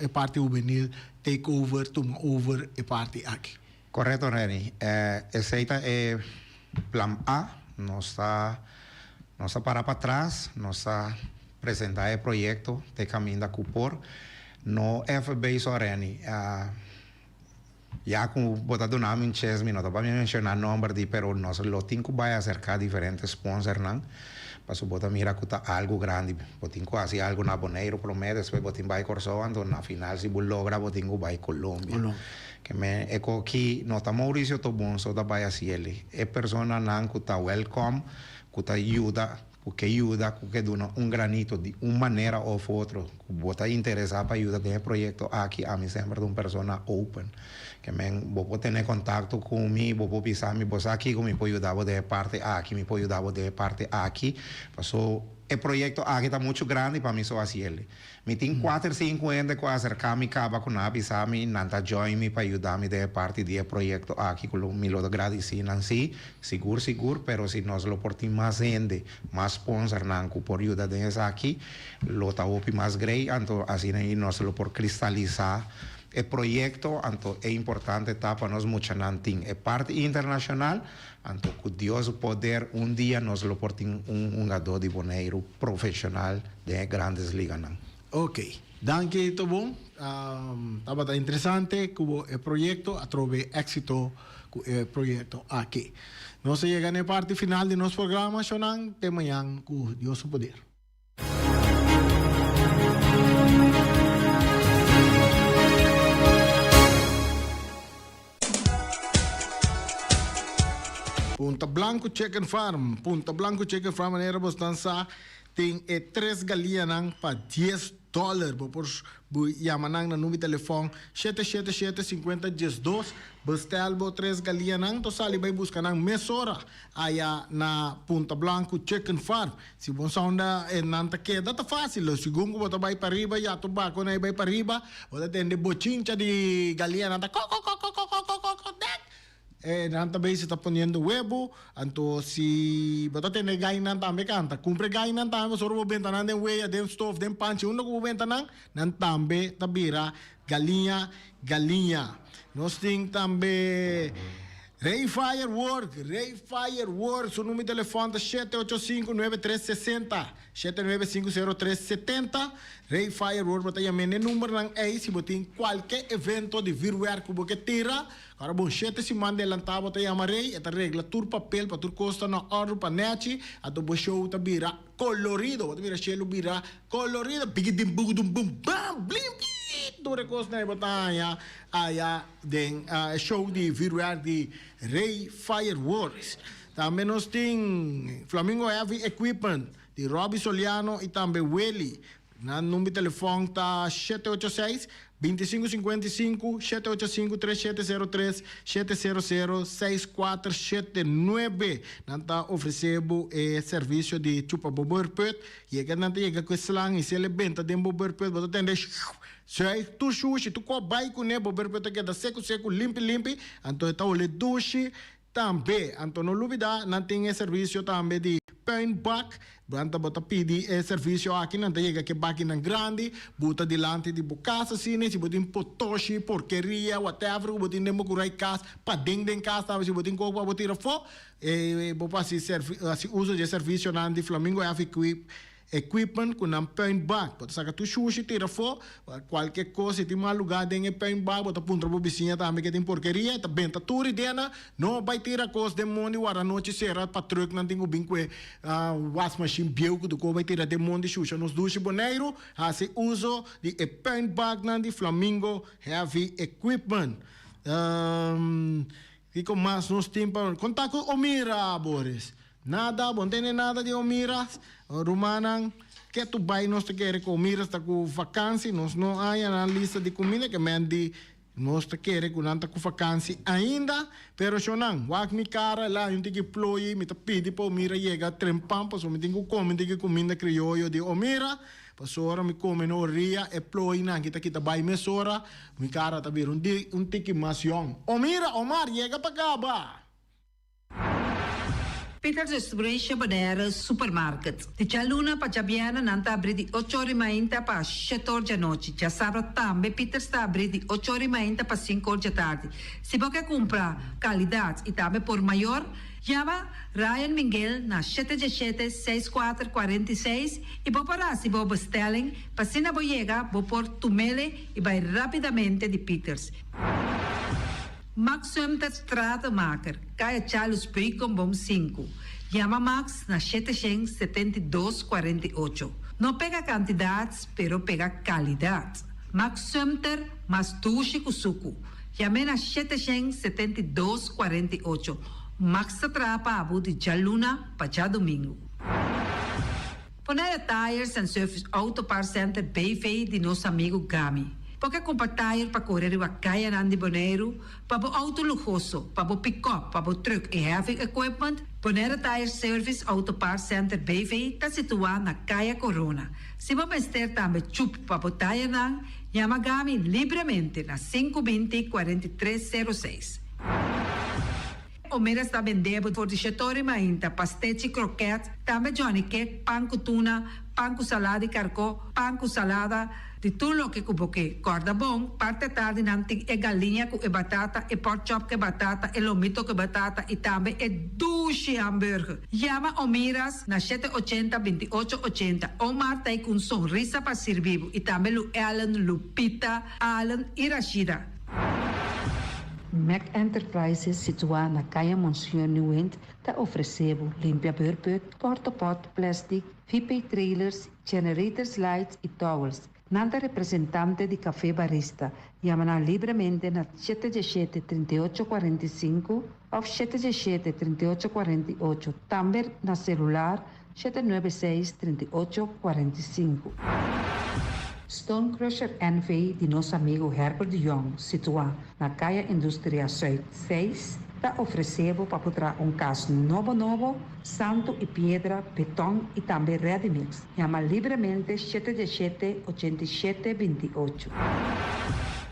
e parti hubenil take over tuma over e parti aki. Correcto Renny, esey ta e plan A, nos ta nos ta para patras, nos ta presenta e proyecto te caminda cu por. No FB so Renny. Ya ku bo ta duna mi un ches mi no ta pa mi menshoná nòmber di pero nos lo tin ku bai aserká diferente sponsornan pasobra bo ta mira ku ta algu grandi. Bo tin ku hasi algu na Boneiru promé despues bo tin bai Kòrsou anto na final si bo logra bo tin ku bai Colombia. Ke men e koki no ta Mauricio Tobon so ta bai hasi el. E personanan ku ta wèlkòm ku ta yuda Ku ke yuda, ku ke duna un granito di un manera òf otro, ku bo ta interesá pa yuda den e proyekto aki, ami semper ta un persona open. Ke men, bo por tene kontakto ku mi, bo por bisa mi, bo sa kiko mi por yuda bo den e parti aki, mi por yuda bo den e parti aki. Paso e proyekto aki ta muchu grandi pa mi so hasi el. Mi tin kuater sinku hende ku a aserká mi kaba ku nan a bisa mi nan ta join mi pa yuda mi den e parti di e proyekto aki ku lo mi lo ta gradisí nan sí, sigur sigur, pero si nos lo por tin mas hende, mas sponsornan ku por yuda den esaki lo ta hopi mas grei, anto asina ei nos lo por kristalisá e proyekto, anto e importante ta pa nos muchanan tin e parti internashonal, anto ku Dios su poder un dia nos lo por tin un hungadó di Boneiru profeshonal. Den e grandes liganan. Ok. Danki Tobon. Tabata interesante ku bo e proyekto a trobe éksito ku e proyekto aki. Nos a yega na e parti final di nos programa, shownan. Te mañan ku Dios su poder. Punta Blanco Chicken Farm, Punta Blanco Chicken Farm manera bo stan sa tin e tres galianan pa dies dollar. Bo por yama nan na number di telefon shete shete shete sinkuenta diesdos. Bestel bo tres galianan to sali bai buska nan mesora aya na Punta Blanco Chicken Farm. Si bo sa unda e nan ta keda ta facil. Segun ku bo ta bai pariba ya to bako nan e bai pariba bo ta tende bochincha di galianan ta kokokokokokokokok. E nan ta bezi ta poniendo webo, anto si bo ta tende gainan tambe kanta. Kumpra e gainan tambe pasobra bo benta nan den weya, den stof, den panchi, unda ku bo benta nan, nan tambe ta bira galiña galiña. Nos tin tambe Rey Firework, Rey Firework, su numero di telefòn ta shete ocho sinku nuebe tres sesenta, shete nuebe sinku sero tres setenta. Rey Firework bo ta yam'é n'e numbernan ei si bo tin kualke evento di vürwèrk ku bo ke tira. Ora bon shete siman delantá bo ta yama Rey, e ta regla tur papel pa tur kos ta na òrdu pa nèchi, anto bo show ta bira kolorido. Bo ta mira shelu bira kolorido, bigidim bugudum bum bam blim blim, tur e kosnan ei bo ta haña aya den e show di vürwèrk di Rey Fireworks. Tambe nos tin Flamingo Heavy Equipment di Robby Soliano i tambe Willy. Nan number di telefòn ta shete ocho seis, bintisinku sinkuenta i sinku, shete ocho sinku tres shete sero tres, shete sero sero, seis kuater shete nuebe. Nan ta ofresé bo e servisio di chupa bo beurput. Yega nan ta yega ku e slang i si el e benta den bo beurput bo ta tende shuuw, zuig tur shushi, tur kos bai kuné, bo beurput ta keda seku seku, limpi limpi, anto e ta hole dushi. Tambe, anto no lubida, nan tin e servisio tambe di puinbak. Nan ta bo ta pidi e servisio aki, nan ta yega ku e bakinan grandi, buta dilanti di bo kas asina, si bo tin potoshi, porkeria, whatever ku bo tin den bo kurai kas, paden den kas tambe si bo tin kos pa bo tira afó, bo por hasi hasi uso di e servisionan di Flamingo Heavy Equipment ku nan puinbak. Bo ta saka tur shushi tira afó, kualke kos si tin mal lugá den e puinbak bo ta puntra bo bisiña tambe ke tin porkeria, e ta benta tur idea no bai tira kos den mondi wara nochi sera pa trùknan tin ku bin ku e wasmashin bieu ku tur kos bai tira den mondi shusha nos dushi Boneiru hasi uso di e puinbaknan di Flamingo Heavy Equipment. Kiko mas nos tin pa konta ku Omira Boris? Nada, bo no tende nada di Omiras. Rumannan, ketu bai nos ta kere ku Omiras ta ku vakansi, nos no haña nan lista di kuminda, ke men di nos ta kere ku nan ta ku vakansi ainda. Pero shonnan, wak mi kara, el a haña un tiki ployi, mi ta pidi pa Omira yega trempan pasobra mi tin ku kome un tiki kuminda krioyo di Omira. Pasobra mi kome na oria, e ployinan aki ta kita bai mesora, mi kara ta bira un tiki mas yòn. Omira, Omar, yega pa kaba! Peters Distribution Bonaire Supermarket. Di djaluna pa djabièrnè nan ta abrí di ocho or i mainta pa shete or djanochi. Djasabra tambe Peters ta abrí di ocho or i mainta pa sinku or djatardi. Si bo ke kumpra kalidat i tambe por mayor, yama Ryan Minguel na shete djeshete, seis kuater, 46 i bo por hasi bo bestelling pa asina bo yega bo por tumele i bai rápidamente di Peters. Max Sumter Stratenmaker, Kaya Charles Beukenboom sinku. Yama Max na 772 48. No pega kantidat, pero pega kalidat. Max Sumter mas dushi ku suku. Yam'é na 772 48. Max ta traha pa abo di djaluna pa djadumingu. Bonaire Tires and Service Auto Parts Center BV di nos amigu Gami. Bo ke kumpra tire pa kore riba kayanan di Boneiru, pa bo outo luhoso, pa bo pikòp, pa bo trùk i heavy equipment? Bonaire Tire Service Auto Parts Center BV ta situá na Kaya Korona. Si bo mester tambe chup pa bo tirenan, yama Gami libremente na 520 43 06. Omeras ta bende bo for di Shetori mainta, pastechi, kroket, tambe Johnny cake, pan ku tuna, pan ku salada di karkó, pan ku salada, di tur loke ku bo ke. Kòrda bon, parti atardi nan tin e galiña ku e batata, e pork chop ku e batata, e lomito ku e batata i tambe e dushi hamburger. Yama Omiras na 780 28 80. Omar ta ei ku un sonrisa pa sirbi bo i tambe Lu Ellen, Lupita, Allen i Rashida. Mac Enterprises situá na Kaya Monseñor Nieuwind ta ofresé bo limpia beurput, portapot, plèstik, VP trailers, generators lights i towels. Nan ta representante di Café Barista. Yama nan libremente na 717 38 45 òf 717 38 48. Tambe na selular 796 38 45. Stone Crusher NV di nos amigu Herbert de Jong, situá na Kaya Industria Zuid 6, ta ofresé bo pa traha un kas nobo nobo, santu i piedra, beton i tambe ready mix. Yama libremente 717 87 28.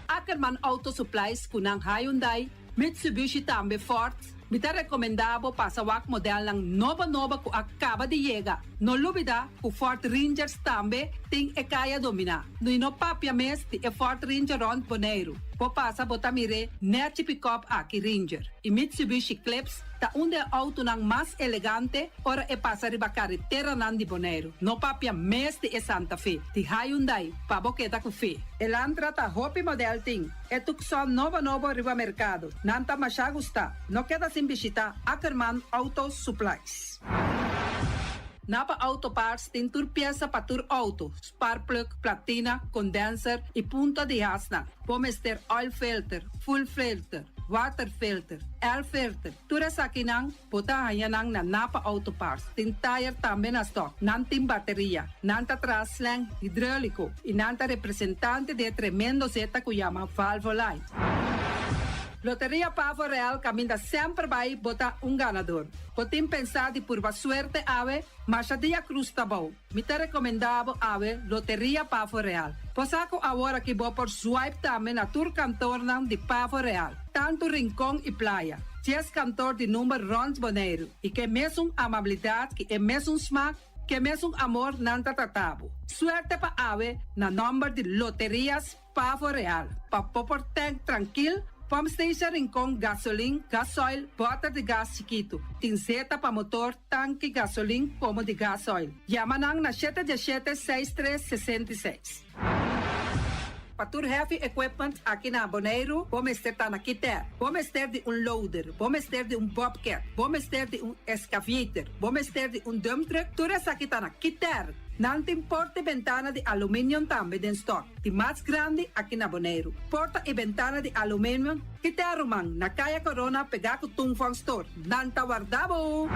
Ackerman Auto Supplies ku nan Hyundai, Mitsubishi tambe Ford. Mi ta rekomendá bo pasa wak modelnan nobo nobo ku a kaba di yega. No lubidá ku Ford Rangers tambe tin e kaya dominá. I no papia mes di e Ford Ranger rònt Boneiru. Bo pasa bo ta mir'é nèchi pick-up aki Ranger. I Mitsubishi Eclipse ta un di e outonan mas elegante ora e pasa riba kareteranan di Boneiru. No papia mes di e Santa Fe, di Hyundai, pa bo keda ku fe. Elantra ta hopi model tin. E Tucson nobo nobo riba merkado. Nan ta masha gusta. No keda sin bishitá Ackerman Auto Supplies. Napa Auto Parts tin tur piesa pa tur outo, spark plug, platina, condenser i punta di hasnan. Bo mester oil filter, fuel filter, water filter, air filter. Tur esakinan bo ta haña nan na Napa Auto Parts. Tin tire tambe na stock. Nan tin bateria. Nan ta traha slang hidráuliko i nan ta representante di e tremendo zeta ku yama Valvoline. Loteria Pavo Real kaminda semper bai bo ta un ganador. Bo tin pensá di purba suerte awe, masha dia krus ta bou. Mi ta rekomendá bo awe Loteria Pavo Real. Bo sa ku awor aki bo por swipe tambe na tur kantornan di Pavo Real, tantu Rincon i Playa. 10 kantor di number rònt Boneiru i ke mesun amabilidat ku e mesun smak, ke mesun amor nan ta trata bo. Suerte pa awe na nòmber di Loterias Pavo Real. Pa bo por tank trankil, Pump Station Rincon, gasolin, gasoil, bòter di gas chikitu. Tin zeta pa motor, tanki, gasolin, komo di gasoil. Yama nan na 717 63 66. Pa tur heavy equipment aki na Boneiru, bo mester ta na Kiter. Bo mester di un loader, bo mester di un bobcat, bo mester di un excavator, bo mester di un dump truck, tur esaki ta na Kiter. Nan tin porta i bentana di aluminium tambe den stock, di mas grandi aki na Boneiru. Porta i bentana di aluminium, Kiter ruman, na Kaya Corona pegá ku Tung Fong Store. Nan ta warda bo!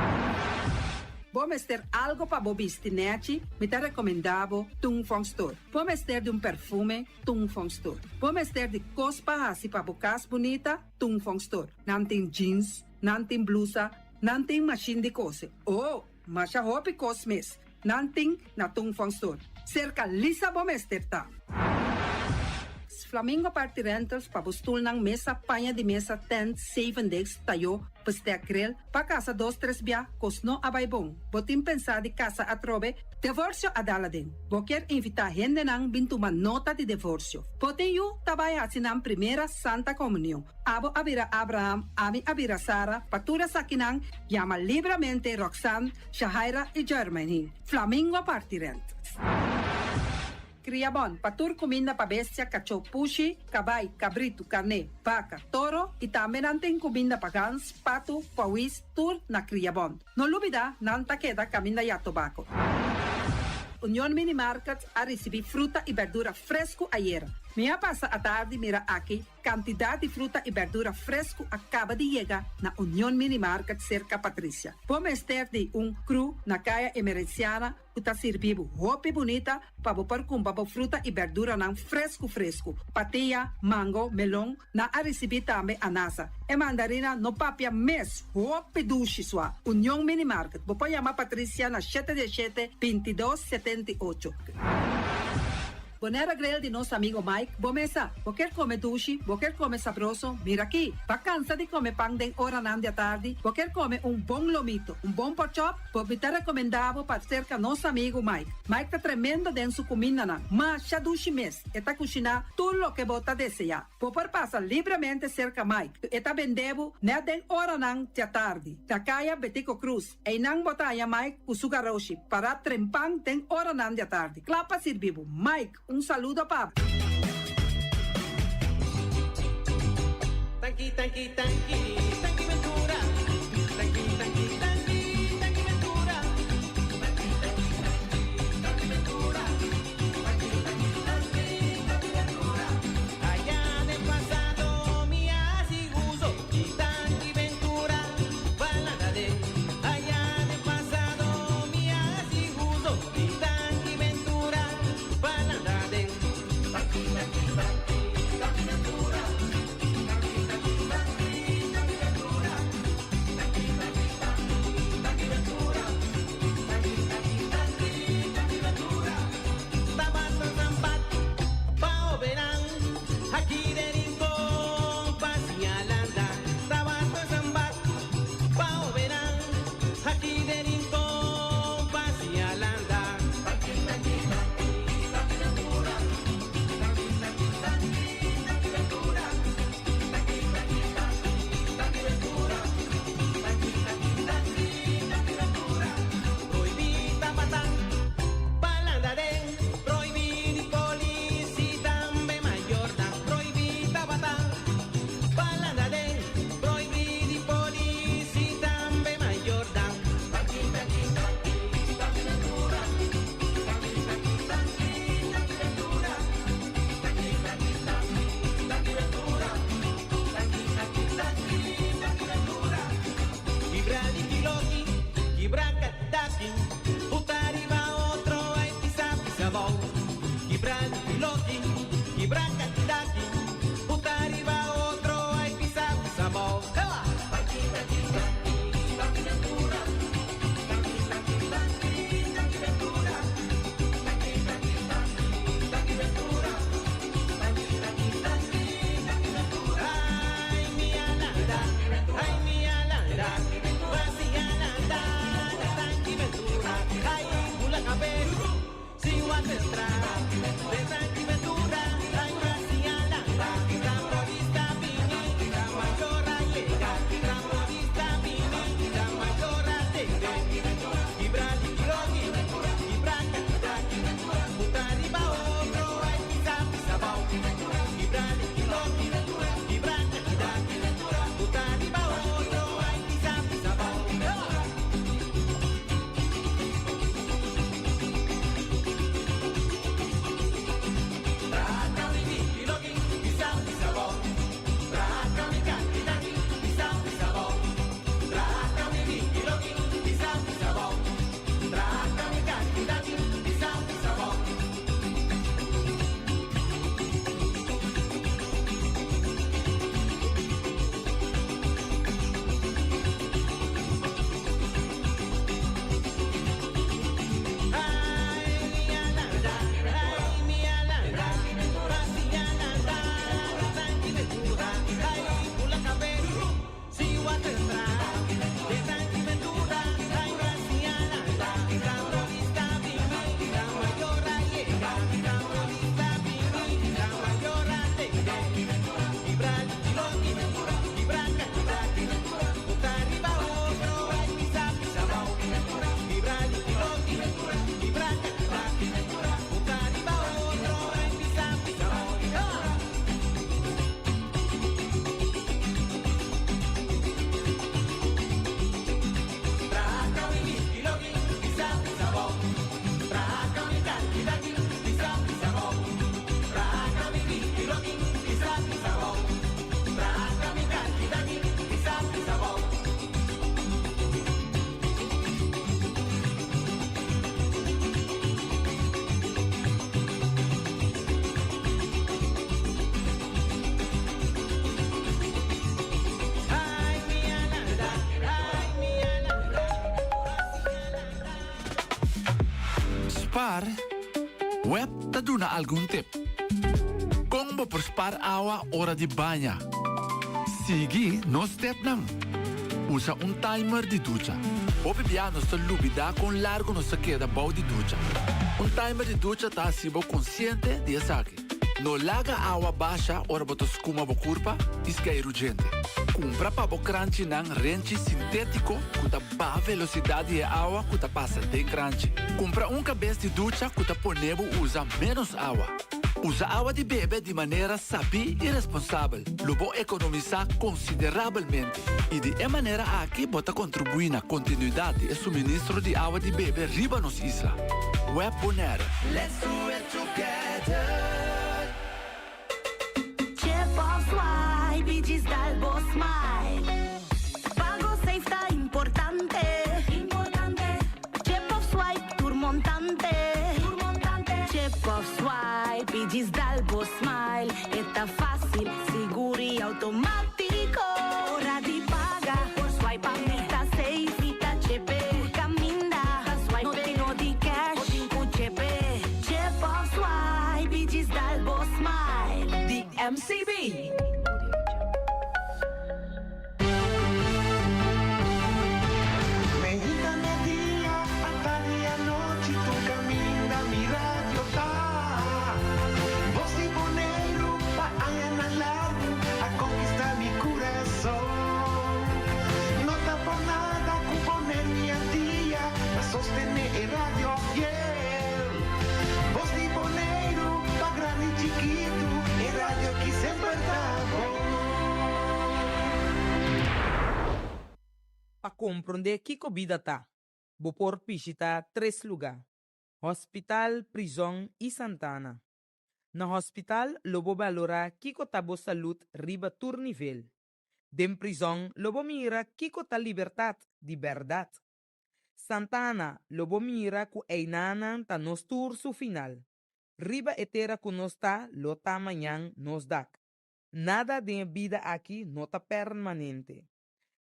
Bo mester algo pa bo bisti nèchi, mi ta rekomendá bo Tung Fong Store. Bo mester di un perfume, Tung Fong Store. Bo mester di kos pa hasi pa bo kas bunita, Tung Fong Store. Nan tin jeans, nan tin blusa, nan tin mashin di kose. Oh, masha hopi kos mes. Nan tin na Tung Fong Store. Serka Lisa bo mester ta. Flamingo Party Rentals pa bo stulnan, mesa, paña di mesa, tent, zevendegs, tayó, bestek grill, pa kasa dos tres bia, kos no a bai bon. Bo tin pensá di kasa atrobe? Devorsio a dal aden. Bo kier invitá hendenan bin tuma nota di devorsio. Bo tin yu ta bai hasi nan primera Santa Komunion. Abo a bira Abraham, ami a bira Sara, pa tur esakinan yama libramente Roxanne, Shahaira i Jermaine. Flamingo Party Rentals. Kria bon pa tur kuminda pa bestia, kachó, pushi, kabai, kabritu, karné, baka, toro i tambe nan tin kuminda pa gans, patu, pawis, tur na Kria Bon. No lubida nan ta keda kaminda ya tobako. Union Mini Market a risibí fruta i berdura fresku ayera. Mi a pasa atardi mira aki Kantidat di fruta i bèrdura fresku a kaba di yega na Union Mini Market serka Patricia. Bo mester di un kru na Kaya Emerenciana ku ta sirbi bo hopi bunita pa bo por kumpra bo fruta i bèrduranan fresku fresku. Patia, mango, melon, nan a risibí tambe anasa. E mandarina no papia mes, hopi dushi sua. Union Mini Market, bo por yama Patricia na shete diesshete, bintidos, 78. Bonaire Grill di nos amigo Mike, bo mesa. Bo kier come dushi, bo kier come sabroso, mira aki. Bo a cansa di come pan den oranan di atardi, bo kier come un bon lomito, un bon porkchop, bo mi ta recomenda bo pa cerca nos amigo Mike. Mike ta tremendo den su cumindanan, masha dushi mes, e ta cushina tur loke bo ta desea. Bo por pasa libremente cerca Mike, e ta bende bo net den oranan di atardi, na caya Betico Croes. Einan bo ta haña Mike ku su garoshi pará trempan den oranan di atardi, kla pa sirbi bo. Mike, un saludo pa bo. Tanki, tanki, tanki, tanki Ventura. Tanki, tanki, tanki, tanki Ventura. Tanki, tanki, tanki, tanki Ventura. Tanki, tanki, tanki, tanki Ventura. Allá den pasado mi a hasi uso di tanki Ventura. Spaar? Web ta duna algun tip. Kon bo por spaar awa ora di baña? Sigui nos tepnan. Usa un timer di ducha. Hopi bia nos ta lubidá kon largu nos ta keda bou di ducha. Un timer di ducha ta hasi bo konsiente di esaki. No laga awa basha ora bo ta skuma bo kurpa i skeiru djente. Kumpra pa bo kranchinan renchi sintétiko ku ta baha velosidat di e awa ku ta pasa den kranchi. Kumpra un kabes di ducha ku ta pone bo usa ménos awa. Usa awa di bebe di manera sabí i responsabel. Lo bo ekonomisá konsiderabelmente i di e manera aki bo ta kontribuí na kontinuidat di e suministro di awa di bebe riba nos isla. Web Bonaire. Let's do it together. Chip of swipe y djis dal bo smile. Pago safe ta importante. Importante. Chip of swipe tur montante. Tur montante. Chip of swipe y djis dal bo smile. E ta facil, sigur y automatico. Ora di paga por swipe pa mi ta safe. Mi ta chip e. Tur caminda ta swipe. No tin no di cash. Bo tin cu chip e. Chip of swipe y djis dal bo smile. Di MCB. Meinta media, atardi anochi, tur kaminda mi radio ta. Bos di Boneiru pa añanan largu a konkistá mi kurason. No ta por nada ku Boneiru i Antia ta sostené e radio fiel. Bos di Boneiru pa grandi i chikitu, e radio ki semper ta bon. Pa komprondé kiko bida ta, bo por bishitá tres lugá, Hospital, prizòn i santana. Na hospital lo bo balorá kiko ta bo salud riba tur nivel. Den prizòn lo bo mira kiko ta libertat di bèrdat. Santana lo bo mira ku einanan ta nos tur su final. Riba e tera ku nos ta lo ta mañan nos dak. Nada den e bida aki no ta permanente.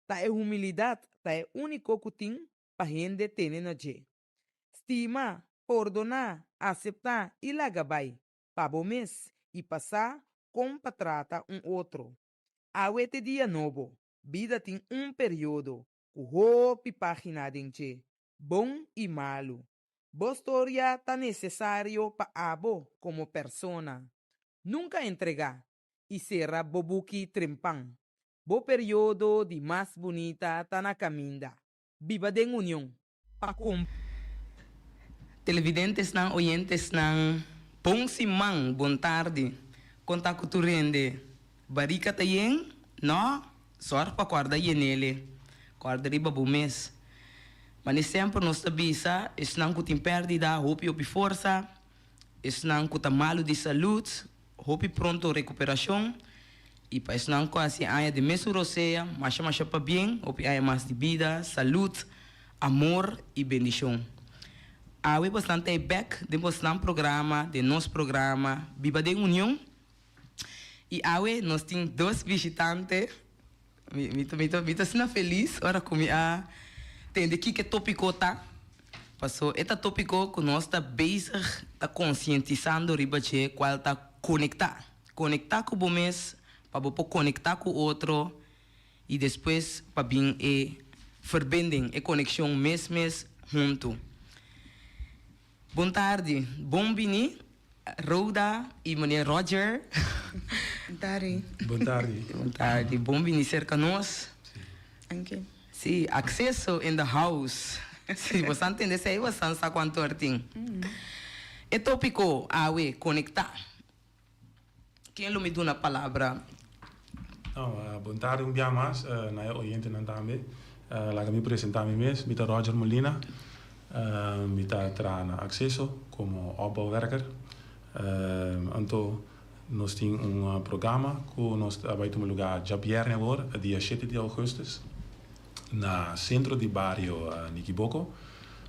Ta e humilidat ta e úniko ku tin pa hende tene na dje. Stima, pordoná, aseptá i laga bai, pa bo mes i pa sa kon pa trata un otro. Awe t'e dia nobo, bida tin un periodo ku hopi página den dje, bon i malu. Bo storia ta nesesario pa abo komo persona. Nunka entregá i sera bo buki trempan. Bo periodo di mas bunita ta na kaminda. Biba den union. Pa kom. Televidentesnan, oyentesnan, bon siman, bon tardi. Kon ta ku tur hende? Barika ta yen? No? Sòrg pa kòrda yenele. Kòrda riba bo mes. Mane semper nos ta bisa, esnan ku tin pèrdida hopi hopi forsa, esnan ku ta malu di salud, hopi pronto rekuperashon, i pa esnan ku hasi aña den mesun rosea, masha masha pabien, hopi aña mas di bida, salud, amor i bendishon. Awe bosnan ta e bèk den bosnan programa, den nos programa Biba den Union. I awe nos tin dos bishitante. Mi mi ta mi ta mi ta asina felis ora ku mi a tende kiko e topiko ta. Paso e ta topiko ku nos ta bezig ta konsientisando riba dje kual ta konektá. Konektá ku bo mes pa bo por konektá ku otro i despues pa bin e verbinding, e konekshon mes mes huntu. Bon tardi, bon bini Rhoda y meneer Roger. Bon tardi. Bon tardi. Bon tardi, bon bini cerca nos. Danki. Si, acceso in the house. Si bo sa ntende esey bo sa sa cuanto or tin. E topico awe, conecta. Ken lo mi duna palabra? No, bon tardi un bia mas na e oyentenan tambe. Laga mi presenta mi mes, mi ta Roger Molina, mi ta traha na Acceso como opbouwwerker. Anto nos tin un programa cu nos ta bay tuma lugar djabierne awor, dia shete di augustus, na Centro di Bario Nikiboko,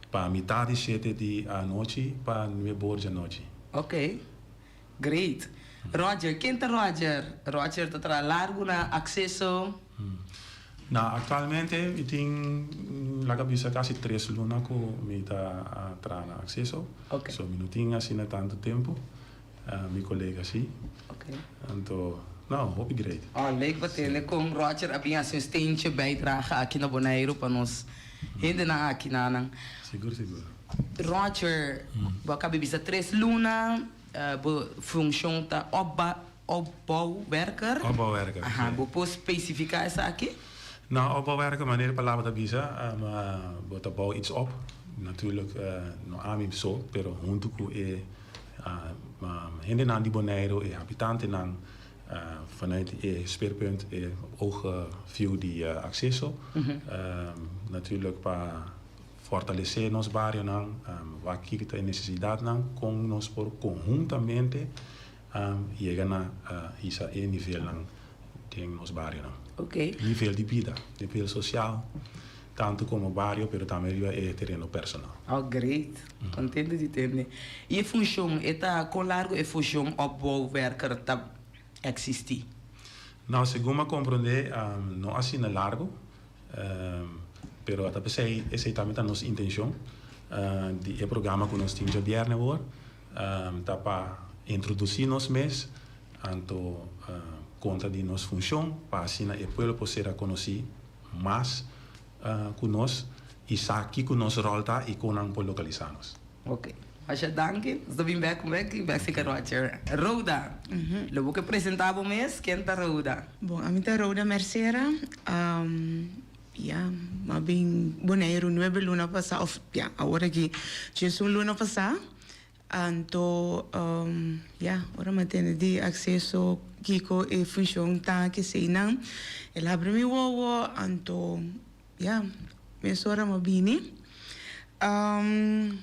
pa mitad di shete di anochi pa nuebe or di anochi. Ok. Great. Roger, ken ta Roger? Roger ta traha largu na Acceso. No, aktualmente mi tin laga bisa kasi tres luna ku mi ta traha na Akseso. So mi no tin asina tantu tempu. Mi kolega si. Anto, no, hopi great. Oh, leuk pa tende kon Roger a bin hasi un steentje bijdrage aki na Boneiru pa nos hendenan aki nanan. Sigur, sigur. Roger, bo a kaba bisa tres luna, bo funshon ta opba. Opbouwwerker. Opbouwwerker, Aha, bo por specifica esaki? Nou, opbouwwerker, manera e palabra ta bisa, bo ta bou iets op. Natuurlijk no ami so, pero huntu ku e hendenan di Boneiru, e habitantenan, vanuit e speerpunt, e oogview di Acceso. Natuurlijk pa fortalece nos barionan, wak kiko ta e necesidadnan, kon nos por conhuntamente Yega na hisa e nivelnan den nos barionan. Nivel di bida, nivel sosial, tantu komo bario pero tambe riba e tereno personal. Oh great, kontento di tende. I e funshon e ta kon largu e funshon opbouwwerker ta eksistí? Nou, segun mi a komprondé no asina largu, pero ta p'esei esei tambe ta nos intenshon di e programa ku nos tin djabièrnè awor. Ta pa introdusí nos mes, anto konta di nos funshon, pa asina e pueblo por sera konosí mas ku nos i sa kiko nos ròl ta i kon nan por lokalisá nos. Ok. Masha danki. Nos ta bin bek un bek i bek sika Roger. Rhoda, lo bo ke presentá bo mes? Ken ta Rhoda? Bon, ami ta Rhoda Mercera. Ya, m'a bin Boneiru nuebe luna pasá, òf ya, awor aki djesun luna pasá. Anto, ya, ora m'a tende di Akseso kiko e funshon ta keseinan, el habri mi wowo, anto, ya, mesora m'a bini.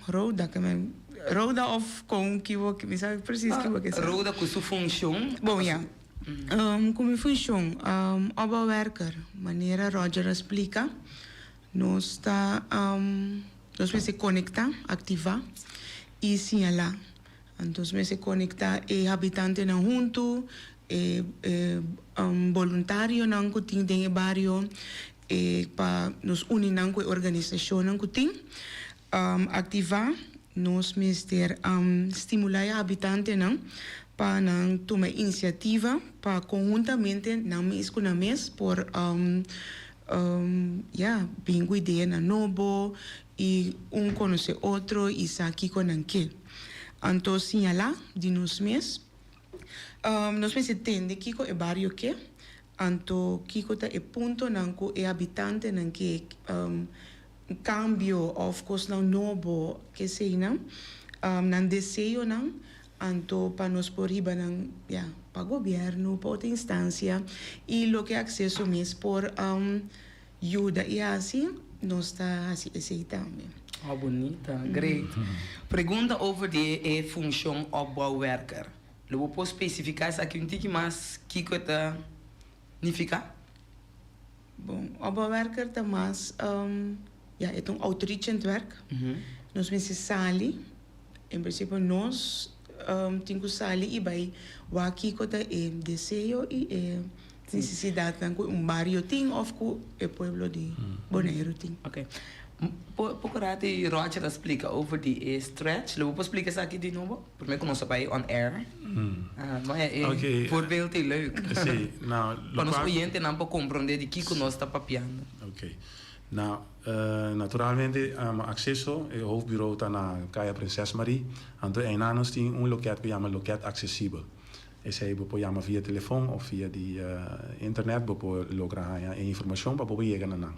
Roda ke men, Roda òf kon ki bo, mi sa presis ki bo ke sa. Roda ku su funshon. Bon, ya. Ku mi funshon, opbouwwerker, manera Roger a splika, nos ta nos mester konektá, aktivá i siñalá. Anto nos mester konektá e habitantenan huntu, e boluntarionan ku tin den e bario, e pa nos uni nan ku e organisashonnan ku tin. Aktivá, nos mester stimulá e habitantenan pa nan tuma e inisiativa pa konhuntamente nan mes ku nan mes por ya bin ku ideanan nobo i un konosé otro i sa kiko nan ke. Anto siñalá di nos mes, nos mester tende kiko e bario ke, anto kiko ta e puntonan ku e habitantenan ke. Cambio of cosnan nobo keseynan, nan deseonan, anto pa nos por hiba nan ya pa gobierno, pa otro instancia y loke acceso mes por yuda y haci, nos ta haci esey tambe. Oh bunita, great. Pregunta over di e funcion opbouwwerker. Lo bo por specifica esaki un tiki mas kico e ta nifica? Bon, opbouwwerker ta mas, ya, e ta un outreachend werk. Nos mester sali, en principio nos tin cu sali y bay wak kico ta e deseo y e necesidadnan cu un bario tin of cu e pueblo di Boneiru tin. Ok. Poco rato y Roger a splica over di e stretch. Lo bo por splica esaki di nobo? Prome cu nos a bay on air. Ma e voorbeeld ei leuk. Si, nou, Pa nos oyentenan por comprende di kico nos ta papiando. Ok. Nou, naturalmente Acceso, e hoofdbureau ta na Kaya Prinses Marie. Anto einan nos tin un loket cu yama loket accesibel. Esei bo por yama via telefon of via di internet bo por logra haña e informacion pa bo por yega na nan.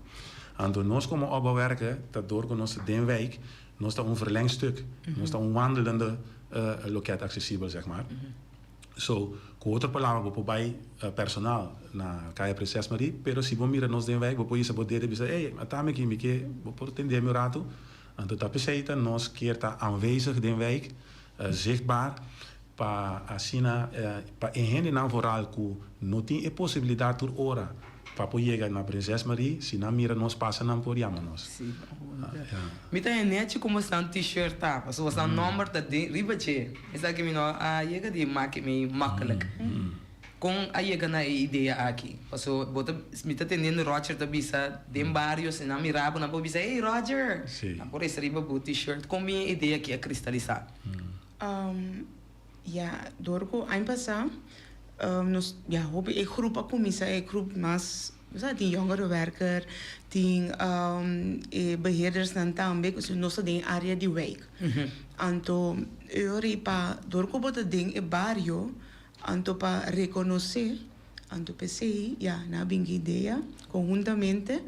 Anto nos como opbouwwerker ta door cu nos ta den wijk, nos ta un verlengstuk, nos ta un wandelende loket accesibel zeg maar. So, cu otro palabra bo por bay personal na Kaya Prinses Marie, pero si bo mira nos den wijk bo por hisa bo dedo y bisa ey, ata mi aki, mi ke bo por tende mi un rato. Anto ta p'esey ta nos kier ta aanwezig den wijk, zichtbaar, Pa asina pa e hendenan vooral ku no tin e posibilidat tur ora pa por yega na Prinses Marie, si nan mira nos pasa nan por yama nos. Sí, ja. Mi ta hende hechi ku bosnan t-shirt ta, pasobra bosnan nomber ta den riba dje. Esaki mi no a yega di make mi makkelijk. Kon a yega na e idea aki? Paso bo ta, mi ta tendendo Roger ta bisa den bario si nan mira bo nan por bisa, Hey Roger! Nan por resa riba bo T-shirt. Kon bin e idea aki a kristalisá? Ya, dor ku aña pasá nos, ya hopi e grup a kuminsá, e grup mas, bo sa tin jongerenwerker, tin e beheerdersnan tambe, ku nos ta den e área di wijk. Anto e ora ei pa, dor ku bo ta den e bario, Anto pa rekonosé, anto p'esei, ya, nan a bin ku idea konhuntamente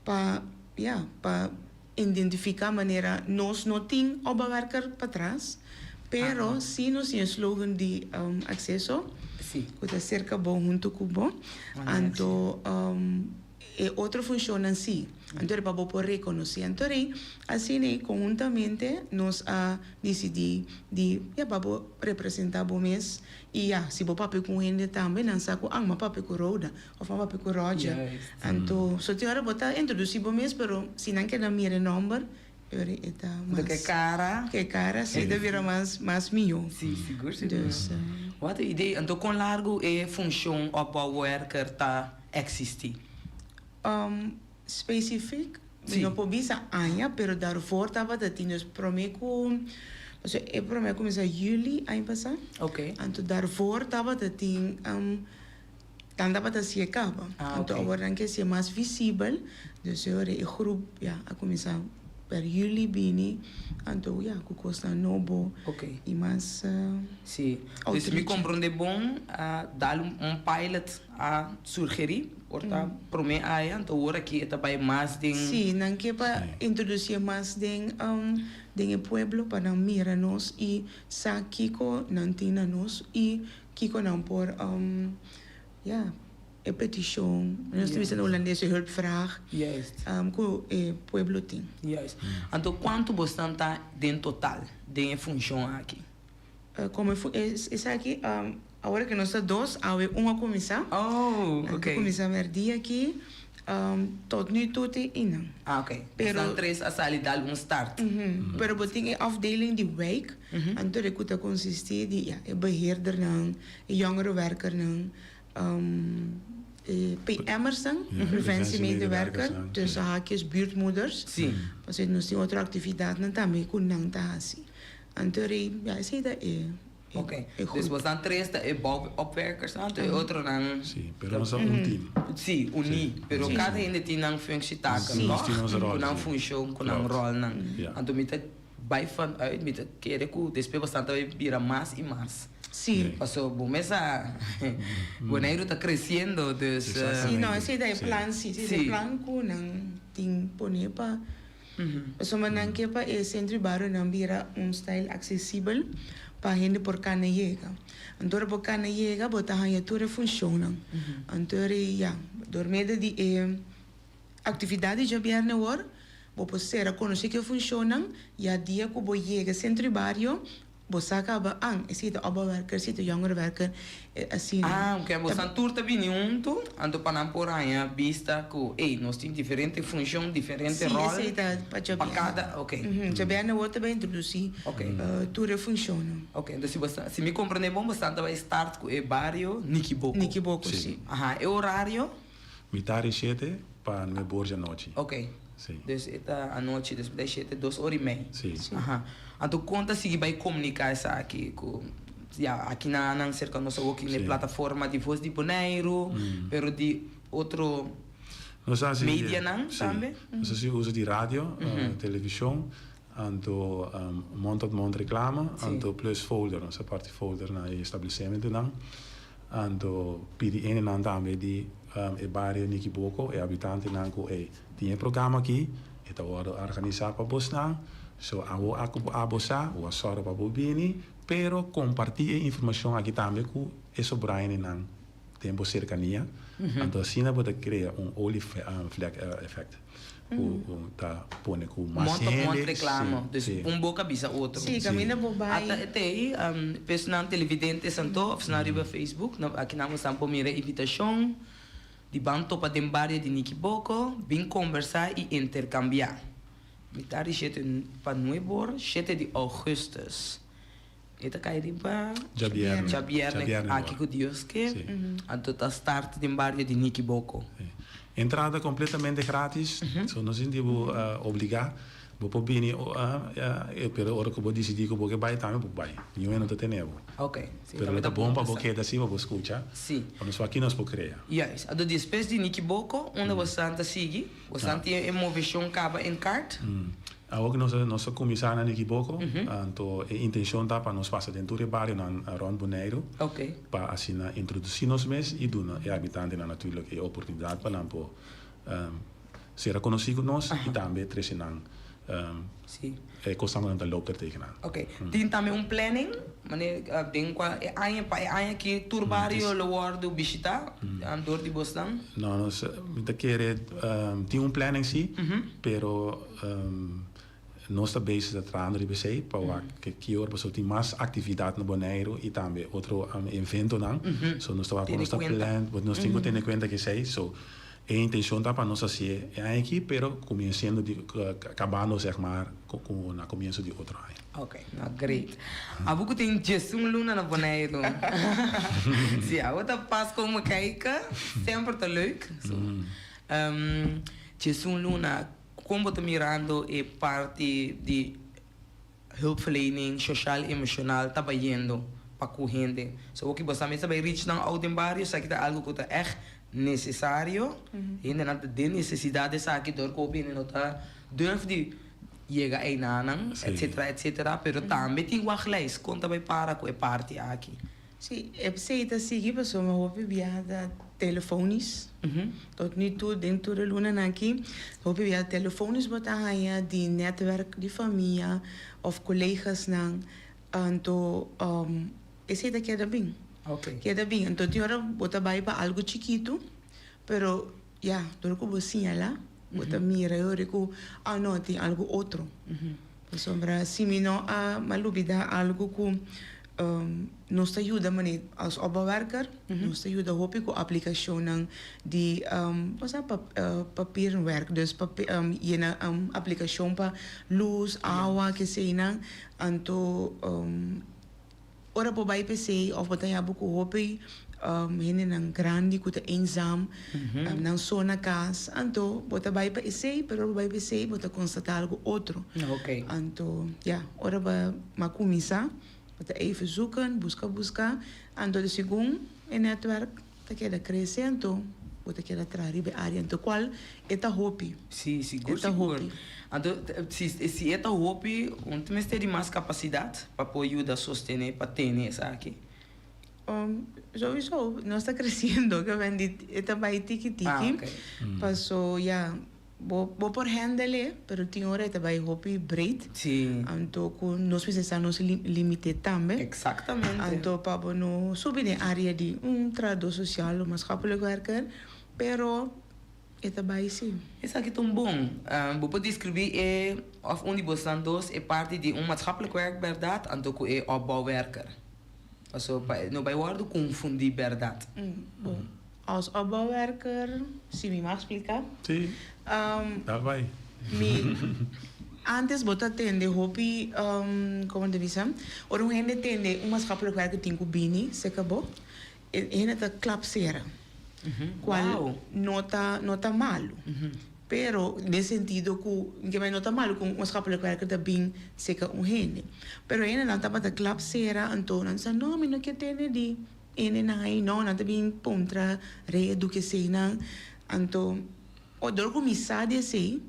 pa, ya, pa identifiká manera nos no tin opbouwwerker patras, pero sí nos tin e slogan di Akseso, ku ta serka bo huntu ku bo. Anto. E otro funcionnan si. Anto pa bo por reconoce. Anto rei asina ei conhuntamente nos a dicidi di ya pa bo representa bo mes y ya si bo papia cu un hende tambe nan sa cu ah m'a papia cu Rhoda of m'a papia cu Roger. Anto so tin ora bo ta introduci bo mes pero si nan keda mira e nomber e ora e ta mas. Anto ke cara. Ke cara si ta bira mas mas miho. Si sigur sigur. Wat un idee. Anto con largo e funcion opbouwwerker ta existi? Specifiek mi no por bisa aña pero daarvoor tabata tin dus prome cu pasobra e prome a cuminsa juli aña pasa anto daarvoor tabata tin nan tabata hacié caba anto awor nan ke hacié mas visibel dus e ora e groep ya a cuminsa per juli bini anto ya cu cosnan nobo y mas Si, dus mi comprende bon a dal un pilot A surgerí por ta promé aya, anto awor aki e ta bai mas den. Sí, nan ke pa introducié mas den den e pueblo pa nan mira nos i sa kiko nan tin na nos i kiko nan por ya e peticion, nos ta bisa na hulandes e hulpvraag ku e pueblo tin. Juist. Anto kuantu bosnan ta den total den e funcion aki? Como esaki awor ke nos ta dos awe un a cuminsa. Oh, ok. A cuminsa merdia aki tot nu toe te inan. Ah, ok. Pero nan tres a sali dal un start. Pero bo tin e afdeling di wijk, anto de cu ta consisti di ya e beheerdernan, e jongerenwerkernan, e PM'ersnan, preventiemedewerker, tussen haakjes buurtmoeders. Si. Pasobra nos tin otro actividadnan tambe cu nan ta haci. Anto rei, ya esei ta e e Ok, e dus groep. bosnan tres ta e bouwopwerkers anto e otronan. Sí, pero nos ta un team. Sí, uní, pero Sí. kada hende tin nan functietaken, Sí. tòg? Nos tin nos ròl, Ku nan sí. funshon, ku nan Klopt. ròlnan. Ja. Anto mi ta bai vanuit, mi ta kere ku despues bosnan ta bai bira mas i mas. Sí. Paso bo mes sa, Boneiru ta kresiendo, dus. Sí, no, esei ta e plan, sí. Esei ta e plan ku nan tin pone pa. Pasobra nan ke pa e sentro di barionan bira un style aksesibel pa hende por kana yega. Anto ora bo kana yega bo ta haña tur e funshonnan. Anto ora ya, dor medio di e aktividat di djabièrnè awor, bo por sera konosé ki e funshonnan, ya dia ku bo yega sentro di bario Bo sa caba an, esey ta opbouwwerker, esey ta jongerenwerker, asina. Ah, oke. Bosan tur ta bini huntu, anto pa nan por haña bista ku, ey, nos tin diferente funshon, diferente Sí, ròl esey ta pa pa djabièrnè. kada, oke. Djabièrnè awor ta bai introdusí tur e funshonnan. Oke, entonces si bosan, si mi komprendé bon, bosan ta bai start ku e bario Nikiboko. Nikiboko, sí. Aha, e orario? Mitar di shete pa nuebe or di anochi. Oke. Sí. Dus e ta anochi, dus mitar di shete, dos or i mei. Sí. Aha. Anto kon ta sigui bai komuniká esaki ku, ya, aki na nan serka nos awor ki na e plataforma di Voz di Boneiru, pero di otro Nos a hasi medianan tambe? Sí. Nos a hasi uso di radio, televishon, anto mond tot mond reklame, anto plus folder. Nos a parti folder na e establesimentunan. Anto pidi hendenan tambe di e bario Nikiboko, e habitantenan ku e tin e programa aki, e ta wòrdu organisá pa bosnan. So awo a ku abo sa, bo a sòru pa bo bini, pero kompartí e informashon aki tambe ku e sobrá hendenan den bo serkania. Anto asina bo ta krea un olievlek effect. Ku ta pone ku mas Mond op mond hende. reclamo. Sí, Dus sí. un boka bisa otro. Sí, kaminda bo bai. Ata e tei, pesnan televidentes anto of esnan riba Facebook, no, aki nan bosan por mira e invitashon di ban topa den bario di Nikiboko, bin kombersá i interkambiá. Mitar di shete pa nuebe or, shete di ougùstùs. E ta kai riba Djabièrnè. Djabièrnè Djabièrnè aki ku Dios ke. Anto ta start den bario di Nikiboko. Entrada kompletamente gratis, so no sinti bo obligá. Bo por bini pero ora ku bo disidí ku bo ke bai tambe bo por bai. Niun hende no ta tene bo. Ok, si, Pero tambe lo ta ta bon bon pa pa bo sa. keda así pa bo skucha. Si. Pa nos wak ki nos por krea. Juist. Anto despues di Nikiboko, unda bo san ta sigui? Bo san tin e moveshon kaba en kart? Awor ku nos nos a kuminsá na Nikiboko, anto e intenshon ta pa nos pasa den tur e barionan rònt Boneiru pa asina introdusí nos mes i duna e habitantenan naturlik e oportunidat pa nan por sera konosí ku nos i tambe trese nan e kosnan ku nan ta lòp ter tegenaan. Oké. Tin tambe un planning, manera den kua e aña pa e aña aki tur bario lo wòrdu bishitá dor di bosnan? No, nos mi ta kere tin un planning sí, pero nos ta bezig ta trahando riba esei pa wak ke ki ora pasobra tin mas aktividat na Boneiru i tambe otro eventonan. So nos ta wak ku nos ta plan, nos tin ku tene kuenta ku esei. So e intencion ta pa nos hacié e aña aki, pero comiensiendo di, cabando zeg maar cu na comienso di otro aña. Ok, no great. Abo cu tin djesun luna na Boneiru. Si, abo ta pas como kijken, semper ta leuk. So, djesun luna, con bo ta mirando e parti di hulpverlening sociaal emocional ta bayendo pa cu hende. So oki bo sa mester bay reach nan out den bario, esaki ta algo cu ta echt necesario. Hendenan ta den necesidad esaki dor cu hopi hende no ta durf di yega eynanan, etcetera, etcetera. Pero tambe tin wachtlijst. Con ta bay para cu e parti aki? Sí, esei ta sigui pasobra hopi biaha ta telefonisch. Tot nu toe den tur e lunanan aki, hopi biaha telefonisch bo ta haña di netwerk di famia of colegasnan. Anto esei ta keda bin. Keda bin. Anto tin ora bo ta bai pa algu chikitu, pero ya, dor ku bo siñalá, bo ta mira e ora ku, ah no, tin algu otro. Pasobra si mi no a lubida algu ku nos ta yuda manera als opbouwwerker, nos ta yuda hopi ku aplikashonnan di osea papierenwerk, dus yena aplikashon pa lus, awa, keseinan. Anto Ora bo bai p'esei of bo ta haña bo ku hopi hendenan grandi ku ta eenzaam, nan so na kas, anto bo ta bai pa esei, pero ora bo bai pa esei bo ta konstatá algu otro. Anto ya, ora bo a kuminsá bo ta even zoeken, buska buska, anto di segun e nètwèrk ta keda krese anto bo ta keda traha riba e área anto kual e ta hopi. Sí, sigur E ta sigur. hopi. Anto si si e ta hopi un ta mester di mas kapasidat pa por yuda sostené pa tene esaki. Sowieso nos ta kresiendo ke wen di e ta bai tiki tiki Ah, ok. paso ya Bo bo por handle e, pero tin ora e ta bai hopi breed. Sí. Anto ku nos mester sa nos limite tambe. Exactamente. Anto pa bo no subi den area di un trahador social o maatschappelijk werker, pero e ta bai si. Esaki ta un bon. Bo por describi e, of un di bosnan dos, e parti di un maatschappelijk werk berdad anto ku e opbouwwerker. Paso pa e no bai wordo confundi berdad. Bon. Als opbouwwerker, si mi mag splika. Sí, dal bai. Mi, antes bo ta tende hopi, como ta bisa, ora un hende tende un maatschappelijk werker tin cu bini cerca bo, e hende ta klap cera. Cual no ta, no ta malo. Pero den sentido cu, no ta malo cu un maatschappelijk werker ta bin cerca un hende. Pero hendenan tabata klap cera, anto nan sa, no, mi no kier tende di. Hendenan ei no, nan ta bin puntra redu keseinan. Anto dor ku mi sa di esei,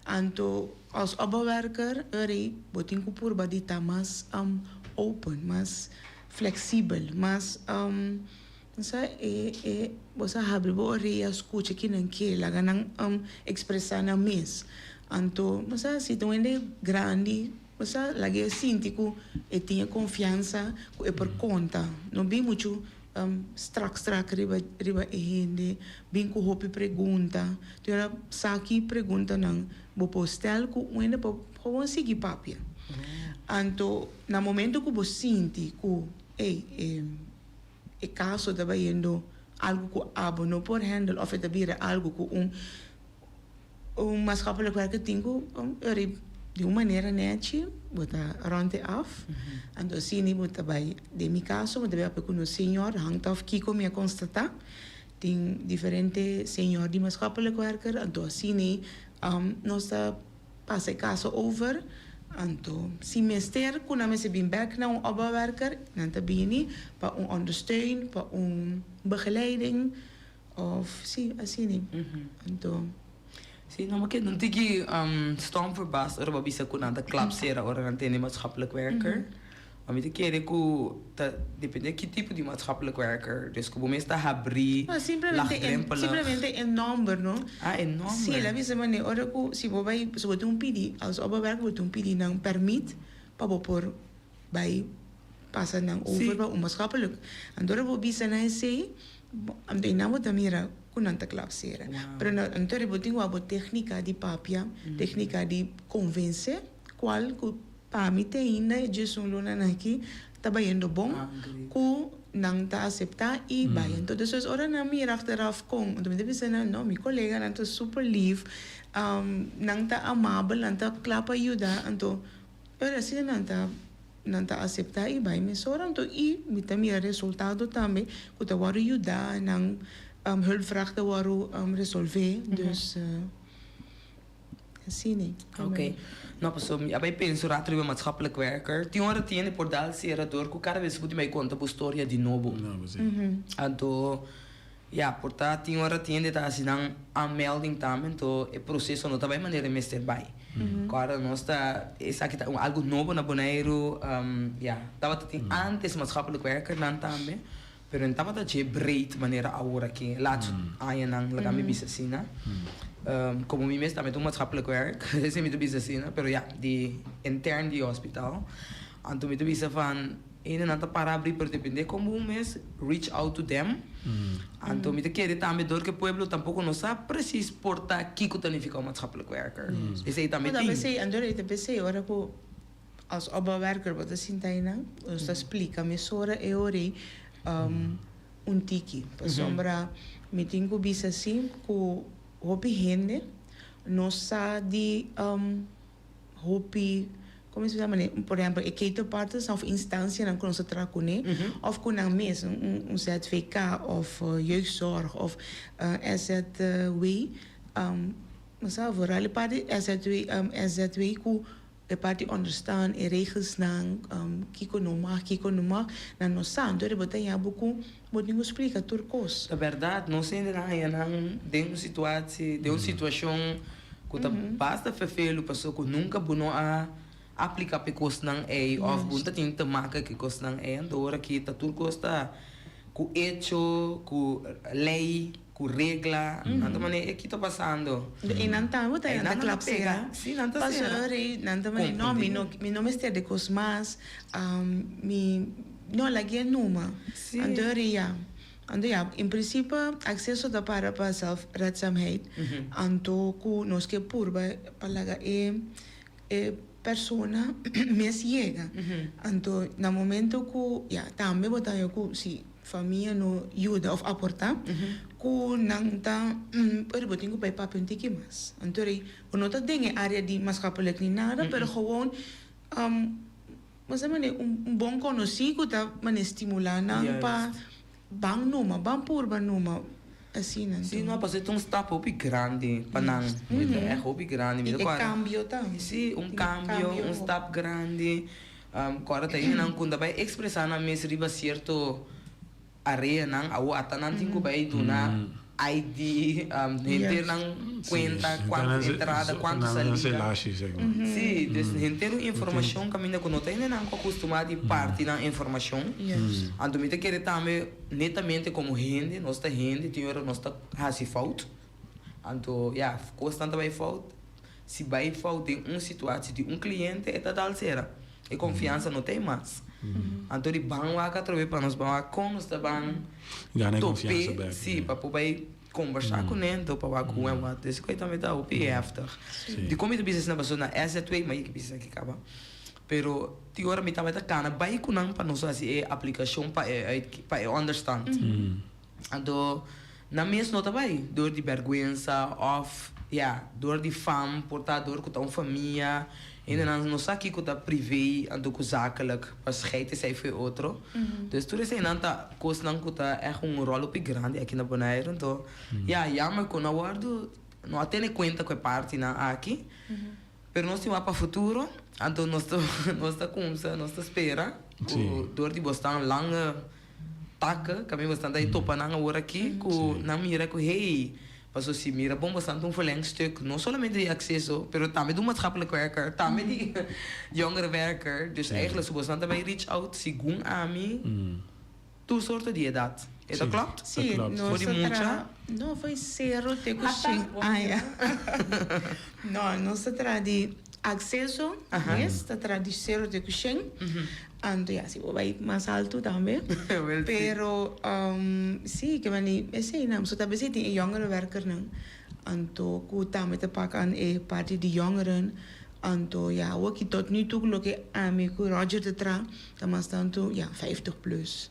anto als opbouwwerker eri bo tin ku purba di ta mas open, mas fleksibel, mas sa e e bo sa habri bo orea skucha kinan ke, laga nan ekspresá nan mes. Anto bo sa si ta un hende grandi. Bo sa laga e sinti ku e tin e konfiansa ku e por konta. No bin muchu strak strak riba riba e hende, bin ku hopi pregunta. Tin ora sa ki preguntanan bo por stel ku un hende por gewoon sigui papia. Anto na momento ku bo sinti ku ey e e kaso ta bayendo algu ku abo no por handle òf e ta bira algu ku un Un maatschappelijk werker tin ku eri Di un manera nechi bo ta rond e af, anto asina bo ta bai, den mi caso bo ta bai papia cu nos señor, hangt af kico mi a constata, tin diferente señor di maatschappelijk werker, anto asina nos ta pasa e caso over, anto si mester cu nan mester bin bek na un opbouwwerker, nan ta bini pa un ondersteun, pa un begeleiding. Of si, asina. Anto. Si, no, ma un tiki stom verbaasd ora bo bisa ku nan ta klap sera ora nan tende maatschappelijk werker. Ma mi ta kere ku ta depende ki tipo di maatschappelijk werker. Dus ku bo mes ta habrí, No, simplemente e, laagdrempelig. simplemente e nomber, no? Ah, e nomber. Si, el a bisa manera ora ku si bo bai, si bo tin un pidi, als opbouwwerker bo tin un pidi nan permit pa bo por bai pasa nan over pa un maatschappelijk. Anto ora bo bisa nan esei, Anto einan bo ta mira ku nan ta klap sera. Pero na anto bo tin wak bo téknika di papia, téknika di konvensé, kual ku pa mi te ainda e djesun lunanan aki ta bayendo bon, ku nan ta aseptá i bai. Anto despues ora nan mira achteraf kon, anto mi ta bisa nan, no, mi koleganan ta super lief, nan ta amabel, nan ta kla pa yuda, anto pero asina nan ta. Nan ta aseptá i bai mesora anto i mi ta mira resultado tambe ku ta wòrdu yuda nan hulpvraag ta wòrdu resolvé dus asina. Ok no paso mi a bai pensa un rato riba maatschappelijk werker tin ora tin hende por dal sera dor ku kada bes bo tin bai konta bo storia di nobo anto Ya, por ta tin ora tin hende ta hasi nan aanmelding tambe, anto e proceso no ta bai manera e mester bai. Kòrda nos ta, esaki ta un algu nobo na Boneiru, ya, tabata tin antes maatschappelijk werkernan tambe, pero no tabata dje breed manera awor aki, laatste añanan laga mi bisa asina. Komo mi mes tambe ta un maatschappelijk werk, esei mi ta bisa asina, pero ya, di intern di hospital, anto mi ta bisa van. Hendenan ta para abri pero depende kon bo mes reach out to them. Anto mi ta kere tambe dor ku e pueblo tampoko no sa precies por ta kiko ta nifiká un maatschappelijk werker. Esei tambe Ta tin. p'esei, anto ta p'esei ora ku als opbouwwerker bo ta sinta einan, nos ta splika mesora e ora ei un tiki. Pasobra mi tin ku bisa si ku hopi hende no sa di. Hopi, como se llama, por ehempel e ketelpartners of instancianan cu nos ta traha cune of cu nan mes, un ZVK of jeugdzorg of SZW, nos sa vooral e parti SZW, SZW cu e parti onderstaan e regelsnan, kico no mag, kico no mag, nan no sa. Entonces bo ta haña bo cu bo tin cu splica tur cos. Ta berdad, nos hendenan haña nan den un situatie, den un situacion Ku ta basta fefelu paso ku nunka bo no a aplika pa e kosnan ei òf bo no ta tin te maka ku e kosnan ei. Anto ora ki ta tur kos ta ku echo, ku lei, ku regla, nan ta manera e ki ta pasando. E nan tambe ta Ei nan ta nan ta klap pega, sera. si nan ta Paso sera. ora ei nan ta manera no mi no mi no mester di kos mas, mi no lag'é numa. Anto ora ei ya. Anto ya, en principe acceso ta para pa zelfredzaamheid, anto cu nos ke purba pa laga e e persona mes yega. Anto na momento cu ya, tambe bo ta haña cu si famia no yuda of aporta, cu nan ta pero bo tin cu bay papia un tiki mas. Anto rei, bo no ta den e area di maatschappelijk ni nada, pero gewoon Bo sa manera un bon konosí ku ta manera stimulá nan pa ban numa, ban purba numa, asina anto. Sí, no, pasobra ta un stap hopi grandi pa nan. E ta ègt hopi grandi. I e kambio ta. Sí, un kambio, un stap grandi. Ku ora ta hendenan ku ta bai ekspresá nan mes riba sierto areanan, awor ata nan tin ku bai duna ID, henter nan kuenta kuantu entrada, kuantu salida. Sí, dus henter un informashon kaminda ku no ta hendenan ku a kustumá di parti nan informashon. Anto mi ta kere tambe netamente komo hende, nos ta hende, tin ora nos ta hasi fout. Anto ya, kosnan ta bai fout. Si bai fout den un situatie di un cliente e ta dal cera. E confiansa no ta ei mas. Anto di ban wak atrobe pa nos ban wak con nos ta ban Gana e confiansa tope, bek. si, pa por bai conversa cu ne, anto pa wak cu en wat. Esei cu tambe ta hopi heftig. Dicon mi ta bisa asina pasobra na SZW, ma yeki bisa aki caba. Pero tin ora mi tabata cana bai cu nan pa nos haci e aplicacion pa e pa e onderstand. Anto. Nan mes no ta bai dor di bèrgwensa òf ya dor di fam por ta dor ku ta un famia hendenan no sa kiko ta privé anto ku zakelijk pa scheid esei for e otro. Dus tur eseinan ta kosnan ku ta ègt un ròl hopi grandi aki na Boneiru anto ya jammer ku no a wòrdu no a tene kuenta ku e partinan aki pero nos tin wak pa futuro anto nos ta nos ta kumsa nos ta spera ku dor di bosnan lange Taka, kaminda bosnan ta e topa nan awor aki ku nan mira ku hey, paso si mira bon bosnan ta un verlengstuk no solamente di akseso pero tambe di un maatschappelijk werker, tambe di jongerenwerker, dus eigenlijk si bosnan ta bai reach out segun ami tur sorto di edat. E ta klopt? Si, For nos di ta mucha? traha, no for sero te ku shin aña. No, nos ta traha di akseso mes ta traha di sero te ku shen. Anto ya si bo bai mas alto tambe. Pero si ke mani eseinan. So ta bes ei tin e jongerenwerkernan anto ku tambe ta pak an e parti di jongeren. Anto ya awoki tot nu toe loke ami ku Roger ta traha ta mas tantu ya vijftig plus.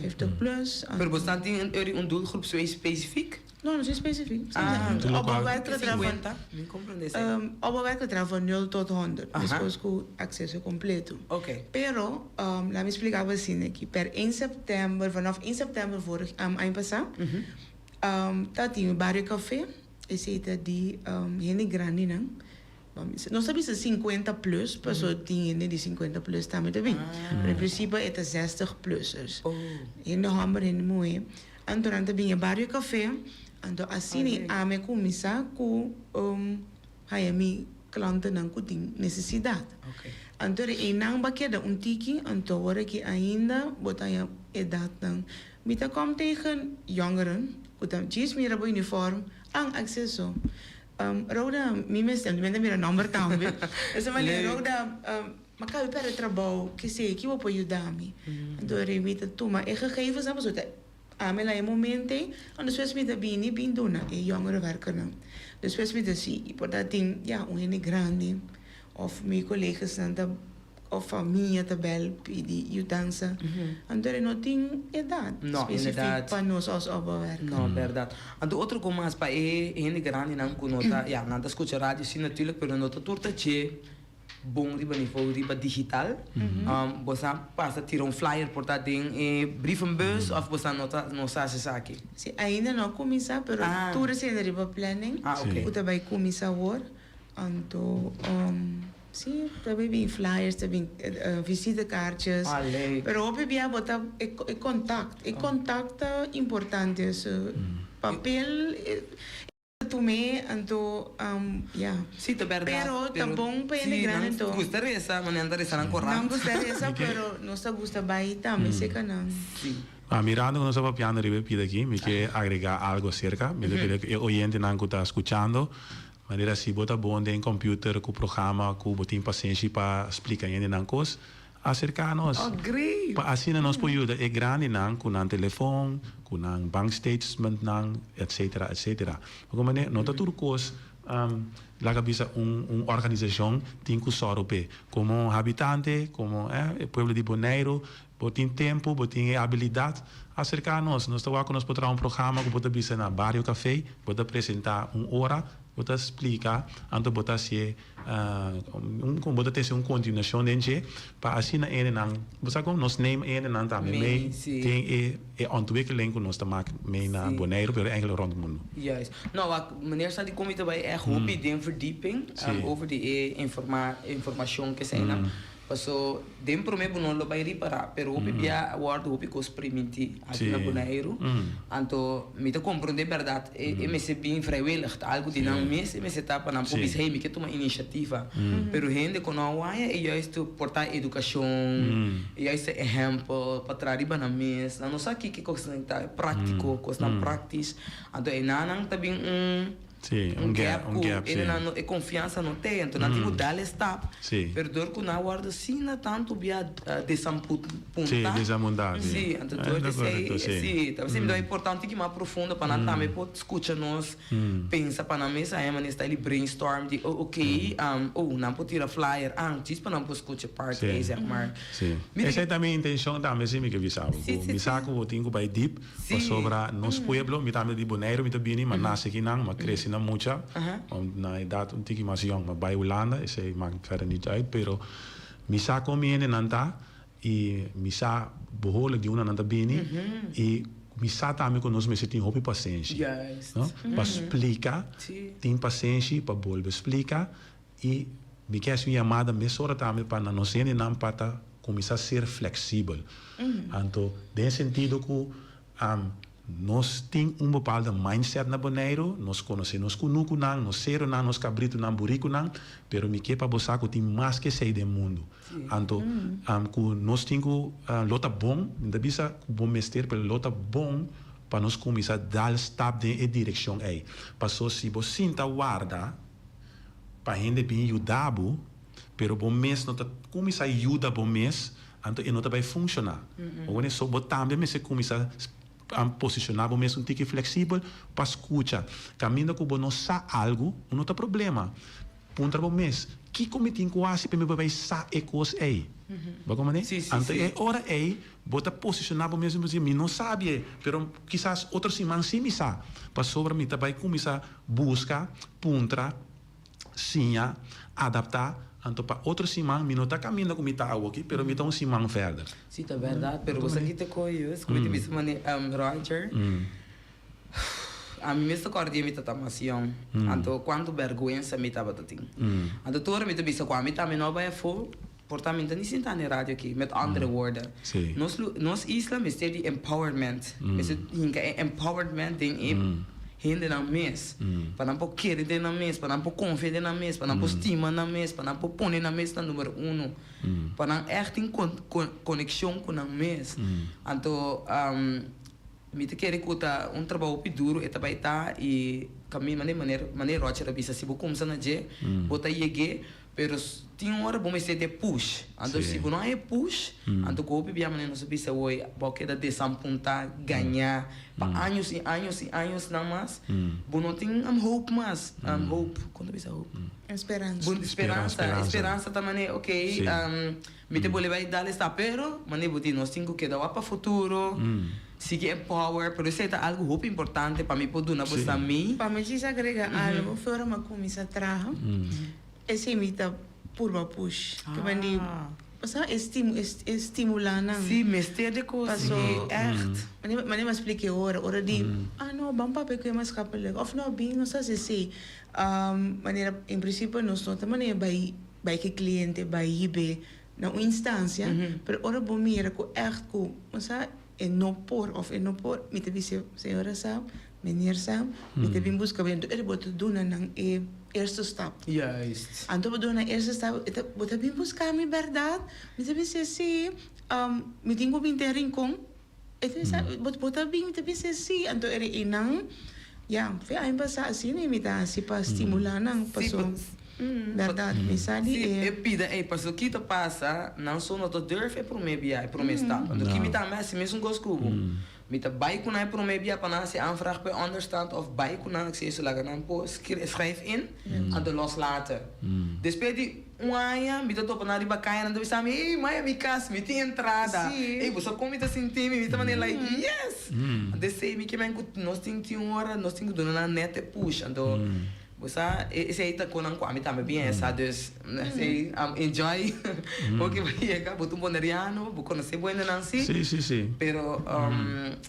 Vijftig plus. Pero bo stan tin un doelgroep specifiek? No, no specifiek. Ah, Opbouwwerker tra van, 50? Mi comprende esei. Opbouwwerker tra van 0 tot 100. Aha. Despues ku akseso kompleto. Oké. Pero, laat mi splika bo asina aki. Per 1 september, vanaf 1 september vorig, aña pasá, ta tin Barrio Café, esei ta di hende grandinan. Nos ta bisa 50 plus, paso tin hende di 50 plus tambe ta bin. Pero en principe e ta 60 plussers. Hende homber, hende muhe. Anto nan ta bin e Bario Café, anto asina i ami a cuminsa cu haya mi klantennan cu tin necesidad. Anto ora einan bo a keda un tiki, anto awor aki ainda bo ta haya edadnan. Mi ta kom tegen jongeren cu ta djis mira bo uniform, an acceso. Rhoda, mi mester, mi ta mira nomber tambe. Esa manera, Rhoda, mi a caba di perde trabou, kesey, ki bo por yuda mi? Anto ora mi ta tuma e gegevensnan pasobra ta ami la e momento ei, anto despues mi ta bini bin duna e jongerenwerkernan. Despues mi ta si, por ta tin, ya, un hende grandi of mi colegasnan ta. Of famia ta bel pidi yudansa. Anto e no tin edat No, specifiek inderdaad. pa nos als opbouwwerker. No, berdad. Anto otro ko mas pa e hende grandinan ku no ta, ya, nan ta skucha radio si natuurlijk, pero no ta tur ta dje bon riba nivo riba digital. Bo sa pasa tira un flyer por ta den e brievenbus of bo sa no ta no sa hasi esaki? Si, ainda no a kuminsá, pero Ah. tur esei ta riba planning Ah, oké. ku ta bai kuminsá awor. Anto. Sí, ta bay bin flyers, ta bin visitekaartjes. Ah, leuk. Pero hopi bia bo ta e contact, e contact ta importante. So, papel ta tum'é, anto ya. Sí, ta berdad. Pero ta bon pa hende grandi anto. Sí, nan gusta resa, ma nan ta resa nan korant. Nan gusta resa, pero nos ta gusta bay tambe cerca nan. Sí. Ah, mirando ku nos ta papiando riba e pida aki, mi ke agrega algo acerca. Mi ta kere ku e oyentenan ku ta skuchando Manera si bo ta bon den computer cu programa cu bo tin pasenshi pa splica hende nan cos, acerca nos. Oh, great! Pa asina nos por yuda e grandinan cu nan telefon, cu nan bank statementnan, etcetera, etcetera. Bo comprende? No ta tur cos laga bisa un un organisacion tin cu sòru p'e. Como habitante, como e pueblo di Boneiru, bo tin tempo, bo tin e habilidad, acerca nos. Nos ta wak cu nos por traha un programa cu bo ta bisa na Bario Café, bo ta presenta un ora, bo ta splica, anto bo ta hacié un bo ta tece un continuacion den dje, pa asina hendenan, bo sa con nos neem hendenan tambe mee den e e ontwikkeling cu nos ta mak mee na Boneiru, pero eigenlijk rond mundo. Juist. No, wak, meneer sa di con mi ta bay echt hopi den verdieping over di e informa informacion cu eseinan. Paso den prome bo no lo bai ripara, pero hopi bia a wordo hopi kos priminti aki na Boneiru. Anto mi ta komprende bèrdat e mester bin vrijwillig, ta algu di nan mes e mester ta pa nan por bisa hey mi ke tuma inisiativa. Pero hende ku no a waya e juistu por ta edukashon, e juistu ehèmpel pa traha riba nan mes. Nan no sa kiko kosnan ta práktiko, kosnan praktisch. Anto einan nan ta bin un. Sí, un gap, ku un gap, sí. Nan no, e konfiansa no t'ei, anto nan tin ku dal e stap. Sí. Pero dor ku nan a wòrdu asina tantu bia desampuntá. Sí, desamuntá, sí. Sí, anto dor di esei, sí, ta p'esei mi ta importante ki mas profundo pa nan tambe por skucha nos, pensa pa nan mes haña manera style di brainstorm di oh ok, oh nan por tira flyer, ah djis pa nan por skucha e part ei, zeg maar. Sí. Esei ta mi intenshon tambe si mi ke bisa bo. Ku mi sa ku bo tin ku bai dip pasobra nos pueblo, mi tambe di Boneiru mi ta bini, mi a nase akinan, mi a krese na mucha, na edat un tiki mas yòn mi a bai Hulanda, esei maakt verder niet uit, pero mi sa kon mi hendenan ta i mi sa behoorlijk di unda nan ta bini i mi sa tambe ku nos mester tin hopi pasenshi, no? Pa splika, tin pasenshi pa bolbe splika I mi ke hasi un yamada mesora tambe pa na nos hendenan pa ta kuminsá ser fleksibel. Anto den e sentido ku nos tin un bepaalde mindset na Boneiru, nos konosé nos kunukunan, nos serunan, nos kabritunan, burikunan, pero mi ke pa bo sa ku tin mas ke esei den mundu. Anto ku nos tin ku lo ta bon, mi ta bisa ku bo mester, pero lo ta bon pa nos kuminsá dal stap den e direkshon ei. Paso si bo sinta warda, pa hende bin yuda bo, pero bo mes no ta cuminsa yuda bo mes, anto e no ta bay funciona. Bo wene so bo tambe mester cuminsa posiciona bo mes un tiki flexibel pa scucha. Caminda cu bo no sa algo, no ta problema. Puntra bo mes, kico mi tin cu haci pa mi por bay sa e cos ey? Bo comprende? Anto e ora ey bo ta posiciona bo mes, mi no sabi e, pero kisas otro siman si mi sa, pasobra mi ta bay cuminsa Buska, puntra, siña, adaptá, anto pa otro siman mi no ta kaminda ku mi ta awoki, pero mi ta un siman verder. Sí, ta bèrdat, pero bo sa ki ta koyos, ku mi ta bisa mane Roger, ami mes ta kòrda dia mi ta ta mas yòn, anto kuantu bèrgwensa mi tabata tin. Anto tur ora mi ta bisa ku ami tambe no a bai afó, Por ta mi ta ni sinta na e radio aki, met andere woorden. Nos nos isla mester di empowerment. Mester hinka e empowerment den e hendenan mes. Pa nan por kere den nan mes, pa nan por konfia den nan mes, pa nan por stima nan mes, pa nan por pone nan mes na numero uno. Pa nan ègt tin konekshon ku nan mes. Anto mi ta kere ku ta un trabou hopi duru e ta bai ta i kaminda manera manera Roger a bisa si bo kumsa na dje bo ta yeg'é. Pero tin un ora bo mester di e push. Anto si bo no hay e push, anto ku hopi bia manera nos a bisa hoy, bo a keda desampuntá, gañá pa años i años i años nan mas. Bo no tin hope mas. Hope, kon ta bisa hope? Speransa. Bo speransa, e speransa ta manera ok, mi ta bolbe bai dal esta, pero manera bo di nos tin ku keda wak pa futuro, sigui empower, pero esei ta algu hopi importante pa mi por duna bo sa mi. Pa mi djis agrega algu, for ora mi a kuminsá traha, Esei mi ta purba push. Ke ban di, pasobra e stimu, e stimulá nan. Sí, mester di kos Paso, di ègt. Mane, mane mi a splika e ora, ora di, ah no, ban papia ku e maatschappelijk, òf no, bin nos hasi esei. Manera, en prinsipio nos no ta manera bai, bai ku e kliente, bai hib'é na un instansia, pero ora bo mira ku ègt ku, bo sa, e no por òf e no por, mi ta bisa, señora sa, Meneer Sam, mi ta bin buska bo. Anto e bo ta duna nan e eerste stap. Juist. Anto bo duna nan eerste stap, e ta, bo ta bin buska mi bèrdat? Mi ta bis'é, sí. Mi tin ku bin te Rincon. E ta bisa, bo, bo ta bin? Mi ta bis'é, sí. Anto e e nan, ya, fe aña pasá asina mi ta hasi pa stimulá nan, paso, bèrdat, mi sa di Sí, e. e pida ei, paso ki ta pasa, nan so no ta durf e promé bia, e promé stap. Anto ki mi tambe hasi mesun kos ku bo. Mi ta bai ku nan e promé bia pa nan hasi aanvraag pa e onderstand òf bai ku nan akseso laga nan por schrijf in anto loslaten. Despues di un aña mi ta topa nan riba kaya nan ta bisa mi, ey maya mi kas mi tin entrada, ey bo sa kon mi ta sinti mi, mi ta manera like yes! Anto esei mi ke men ku nos tin tin un ora nos tin ku duna nan nèt e push anto Bo sa, esei ta konan ku ami tambe bien sa, dus esei enjoy hopi bo yega, bo ta un boneriano, bo konosé bo hendenan si, Sí, sí, sí. pero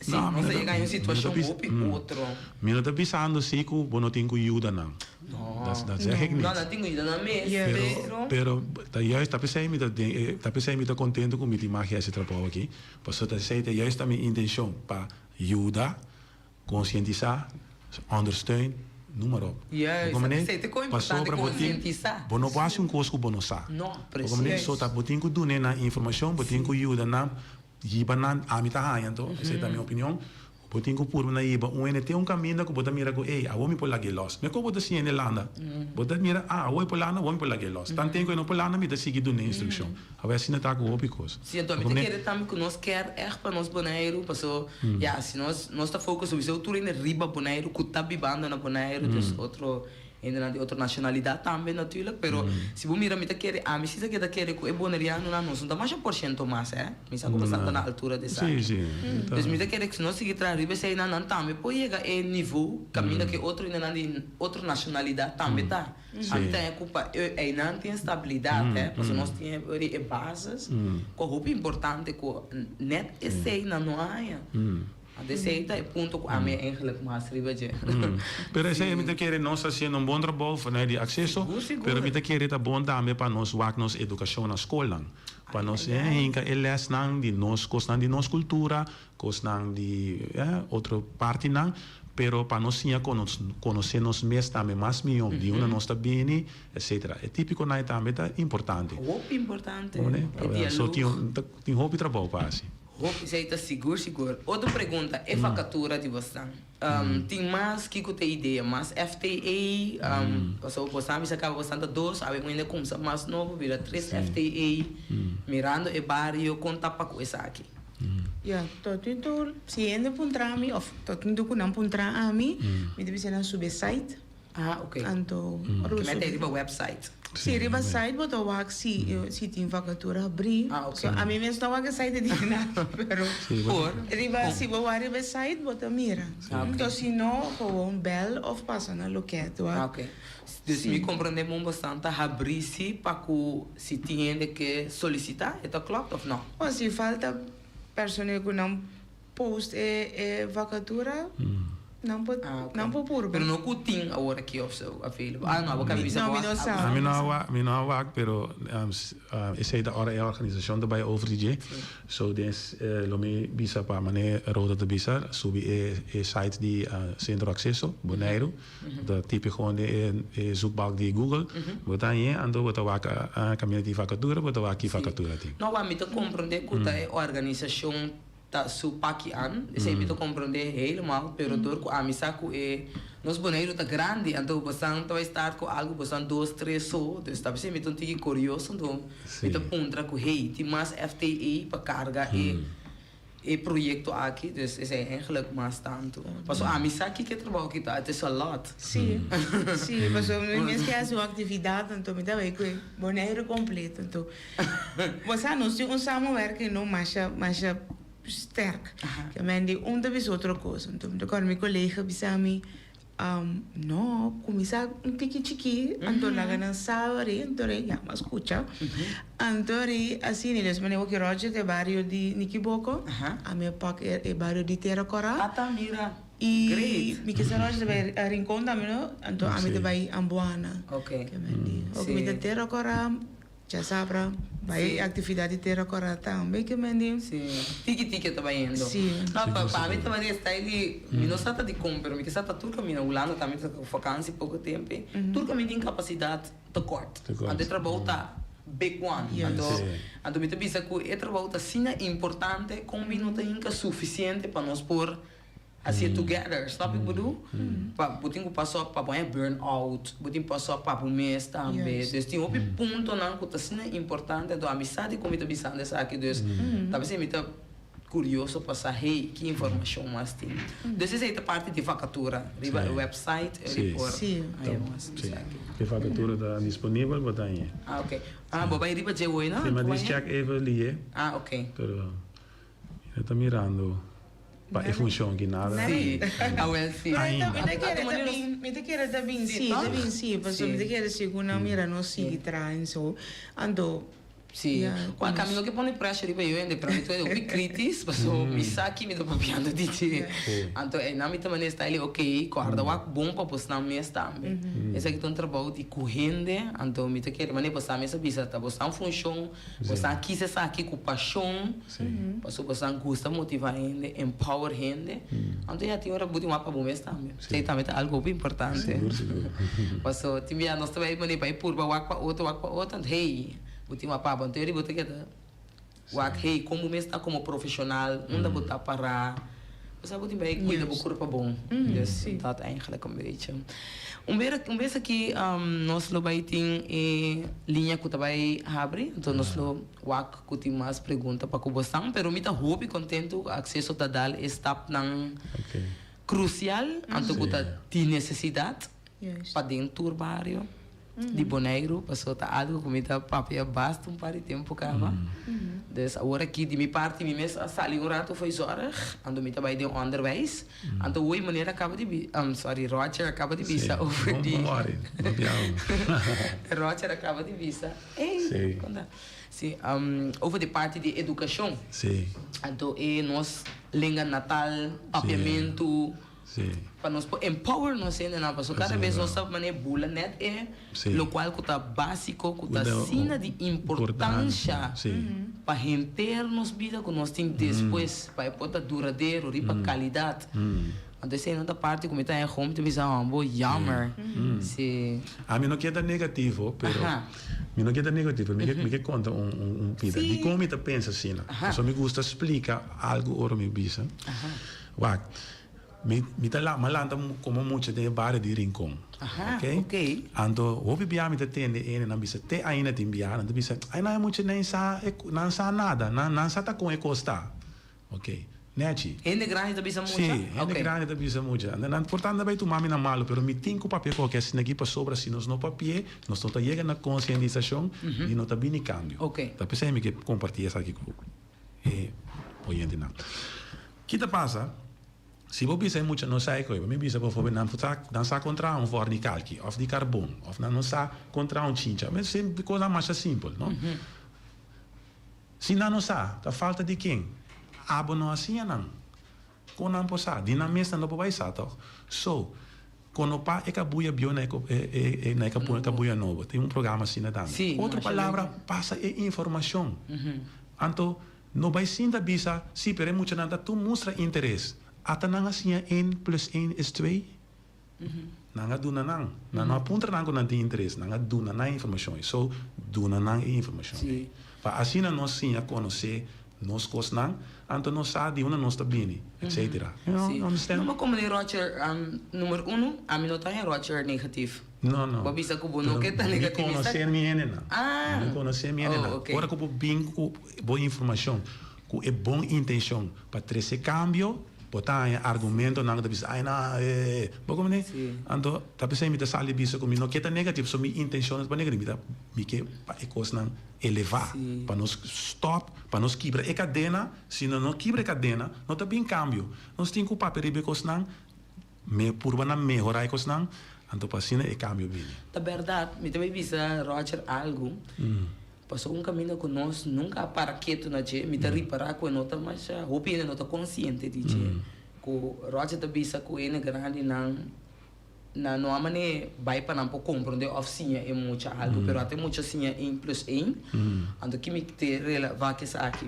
si nos a yega den un situashon hopi otro. Mi no ta bisando si ku bo no tin ku yuda nan. No. Dat dat zeg ik niet. No, nan tin ku yuda nan mes, pero. Pero ta juist, ta p'esei mi ta den, ta p'esei mi ta kontento ku mi tin mag hasi e trabou aki, pasobra ta esei ta juist ta mi intenshon, pa yuda Konsientisá, ondersteun, noem maar op. Juist, Bo komprendé? esei ta kon importante, Pasobra bo tin, konsientisá. bo no por hasi un kos ku bo no sa. No, Bo komprendé? precies. So ta bo tin ku dun'é nan informashon, bo tin ku yuda nan, hiba nan, ami ta haña anto, esei ta mi opinion, Bo tin ku purba na hiba un hende te un kaminda ku bo ta mira ku ey, awor mi por lag'é lòs. Mekor bo ta siña hende landa. Bo ta mira, ah, awor e por landa, awor mi por lag'é lòs. Tanten ku e no por landa mi ta sigui dun'é instrukshon. Awor asina ta ku hopi kos. Sí, anto mi ta kere tambe ku nos kier ègt pa nos Boneiru, paso ya, si nos nos ta focus sowieso tur hende riba Boneiru ku ta bibando na Boneiru, dus otro Hendenan di otro nacionalidad tambe natuurlijk, pero si bo mira mi ta kere, ami si ta keda kere cu e Bonerianonan nos no ta masha por ciento mas eh, mi sa cu bo ta na altura di esaki. Dus mi ta kere cu si nos sigui traha riba eseinan nan tambe por yega e nivo caminda cu e otro hendenan di otro nacionalidad tambe ta. Ami ta haña cu pa einan tin estabilidad eh, pasobra nos tin e basis cu a hopi importante cu net eseinan no a haña. Anto esei ta e punto ku ami eigenlijk mas riba dje. Pero esei mi ta kere nos ta hasiendo un bon trabou vanuit di akseso, pero mi ta kere ta bon tambe pa nos wak nos edukashon na skolnan. Pa nos hinka e lèsnan di nos kosnan di nos kultura, kosnan di otro partinan, pero pa nos siña konosé nos mes tambe mas mihó, di unda nos ta bini, etcetera. E típikonan ei tambe ta importante. Hopi importante. E dialog. So tin hopi trabou pa hasi. Hopi esei ta sigur sigur. Otro pregunta, e vakatura di bosnan. Tin mas kiko ta e idea? Mas FTE? Pasobra bosnan bisa kaba bosnan ta dos, awe un hende kumsa mas nobo bira tres FTE. Mirando e bario kon ta pa ku esaki? Ya, tot nu toe si hende puntra mi of tot nu toe ku nan puntra ami, mi ta bisa nan subi e site. Ah, ok. Anto, ora bo Ke mete subi. riba website. Si, riba site bo ta wak si, si tin vakatura habrí. Ah, ok. So, ami mes no wak e site di nada, pero Si, bo Por? riba, si bo wak riba e site bo ta mira. Ah, ok. Anto si no, gewoon bel of pasa na loket wak. Ah, ok. Dus mi comprende bon bosnan ta habrí si pa ku si tin hende ke solicita, e ta klopt of no? O si falta personeel ku nan post e e vakatura nan por nan por purba. Pero no ku tin awor aki of so available. Ah no, abo ka bisa No, bo mi no sa. Mi no a wak, mi no a wak, pero esei ta ora e organisashon ta bai over di dje. So den lo mi bisa pa mane Rhoda ta bisa, subi e e site di Sentro Akseso Boneiru. Bo ta type gewoon den e zoekbalk di Google, bo ta hañ'é, anto bo ta wak kaminda tin vakatura, bo ta wak ki vakatura tin. No, wak mi ta komprondé ku ta e organisashon ta su paki an, esei mi ta comprende helemaal, pero dor cu ami sa cu e nos Boneiru ta grandi, anto bosan ta bay start cu algo bosan dos, tres so, dus ta pesey mi ta un tiki curioso, anto mi ta puntra cu hey, tin mas FTE pa carga e e proyecto aki, dus esei eigenlijk mas tanto, paso ami sa kiko e trabou aki ta, it is a lot. Si, si, paso mi mes ke haci un actividad, anto mi ta bay cu e Boneiru completo, anto. Bo sa nos tin un samenwerking no masha masha sterk. Ke men di un ta bisa otro kos. Anto mi ta kòrda mi kolega bisa mi, no, kuminsá un tiki chikí, anto laga nan sa ori, anto rei ya m'a skucha. Anto rei asina, des manera ku Roger ta e bario di Nikiboko, ami a pak e bario di Tera Kòrá. Ata mira, I great. mi ke sa Roger ta bai Rincon tambe no, anto ami ta bai Amboana. Oké. Ke men di, oke mi ta Tera Kòrá. Djasabra bai e actividad di Tera Cora tambe ke men di. Si, tiki tiki e ta bayendo. Si. No, pa pa mi tabata e style di, mi no sa ta di kon, pero mi ke sa ta tur kaminda Hulanda tambe ta ku vakansi poko tempu, tur kaminda tin kapasidat tekort. Anto e trabou ta big one. Anto, anto mi ta bisa ku e trabou ta asina importante kon mi no ta hinka sufisiente pa nos por Hacié together, snap ik bedoel? Pa bo tin ku pas op pa bo haña burn out, bo tin pas op pa bo mes tambe. Dus tin hopi puntonan ku ta asina importante, anto ami sa dikon mi ta bisando esaki, dus ta p'esei mi ta kurioso pa sa, hey, ki informashon mas tin. Dus esei ta parti di vakatura riba e website e report haña mas esaki. E vakatura ta disponibel, bo ta hañ'é. Ah, ok. Ah, bo bai riba dje hoy, no? Si, mi a dis check even lié. Ah, ok. Pero mi no ta mirando. Pa e funcion aki nada. Sí, awel sí. Ainda. Mi ta kere ta bin, mi ta kere ta bin sí, ta bin sí, pasobra mi ta kere si ku nan mira nos sigui traha en so, anto Sí, ku a mi no ke pone pressure riba yo hende, pero mi ta hopi kritis, pasobra mi sa ki mi ta papiando di dje. Anto einan mi ta manera style ok, kòrda wak bon pa bosnan mes tambe. Esaki ta un trabou di ku hende, anto mi ta kere manera bosnan mes a bisa ta bosnan funshon, bosnan a kisa esaki ku pashon. Pasobra boso gusta motiva hende, empower hende. Anto ya tin ora bo tin wak pa bo mes tambe. Esei tambe ta algo hopi importante. Sigur, sigur. Paso tin bia nos ta bai manera bai purba wak pa otro, wak pa otro, anto hey, bo tin wak pa bo. Anto eri bo ta keda wak, hey, kon bo mes ta komo profeshonal, unda bo ta pará. Bo sa bo tin bai cuida bo curpa bon. Dus dat eigenlijk een beetje. Un bera un bes aki nos lo bai tin e liña cu ta bai habri, anto nos lo wak cu tin mas pregunta pa cu bosnan, pero mi ta hopi contento cu Acceso ta dal e stapnan crucial, anto cu ta di necesidad pa den tur bario di Boneiru, pasobra ta algo cu mi ta papia basta un par di tempo caba. Dus awor aki di mi parti mi mes a sali un rato fo'i zorg, anto mi ta bai den onderwijs. Anto hoy meneer a caba di bi, sorry, Roger a caba di bisa over di. Roger a caba di bisa, ey, con ta? Si, over di parti di educacion. Anto e nos lenga natal, papiamentu. Pa nos por empower nos hendenan pasobra kada bes nos ta manera bula net e lokual ku ta básiko ku ta asina di importansha pa henter nos bida ku nos tin despues pa e por ta duradero riba kalidat. Anto esei no ta parti ku mi ta haña home ta bisa hombo jammer si. Ami no kier ta negativo pero mi no kier ta negativo mi mi ke konta un un pida dikon mi ta pensa asina pasobra mi gusta splika algu ora mi bisa. Wak, mi mi ta la, m'a lanta komo mucha den e bario di Rincon. Aha, Oké? oké. Anto hopi bia mi ta tende ene nan bisa te ainda tin bia, nan ta bisa, ai nan e mucha nan sa e nan sa nada, nan nan sa ta kon e kos ta. Oké, nèchi. Hende grandi ta bisa mucha? Sí, hende Oké. grandi ta bisa mucha. Anto nan por tanda bai tuma mi na malu, pero mi tin ku papia koke asina aki pasobra si nos no papi'é, nos no ta yega na konsientisashon i no ta bini kambio. Oké. Ta p'esei mi ke kompartí esaki ku e oyentenan. Ki ta pasa si bo bisa e mucha no sa e koe? Bo mi bisa bofobe nan sa nan sa kon traha un vòr di kalki òf di karbon òf nan no sa kon traha un chincha. Mi si kosnan masha simpel no. Si nan no sa ta falta di ken? Abo no a siña nan. Kon nan por sa? Di nan mes nan no por bai sa tòg. So kono pa e kabuya bieu na e na e kabuya nobo. Tin un programa asina tambe. Otro palabra pasa e informashon. Anto No bai sinta bisa, sí, pero e muchanan ta tur mustra interes. Ata nan a siña een plus een is twee? Nan a duna nan. Nan no a puntra nan ku nan tin interes, nan a duna nan e informashon ei. So, duna nan e informashon ei. Pa asina nos siña konosé nos kosnan, anto nos sa di unda nos ta bini, etcetera. You know, Sí. understand? No bo komo di Roger, numero uno, ami no ta haña Roger negatief. No, no. Bo bisa ku bo no ke ta negativista. Mi konosé mi hendenan. Ah. Mi konosé mi hendenan. Oh, ok. Ora ku bo bin ku bo informashon, ku e bon intenshon pa trese kambio, bo ta haña argumentonan ku ta bisa, ay no, eh, eh. Bo komprendé? Sí. Anto, ta p'esei mi ta sali bisa ku mi no ke ta negativo, pasobra mi intenshon no ta pa negativo, mi ta, mi ke pa e kosnan elevá, Sí. pa nos stòp, pa nos kibra e kadena, si no no kibra e kadena, no ta bin kambio. Nos tin ku papia riba e kosnan. Me purba na mehorá e kosnan, anto pa asina e kambio bini. Ta bèrdat, mi ta bai bisa Roger algu, pasobra un kaminda ku nos nunka a para ketu na dje, mi ta ripará ku e no ta masha, hopi hende no ta konsiente di dje, ku Roger ta bisa ku hende grandinan nan no a manera bai pa nan por komprondé òf siña e mucha algu, pero ata e mucha siña ein plus ein, anto ki mi te relevá ku esaki?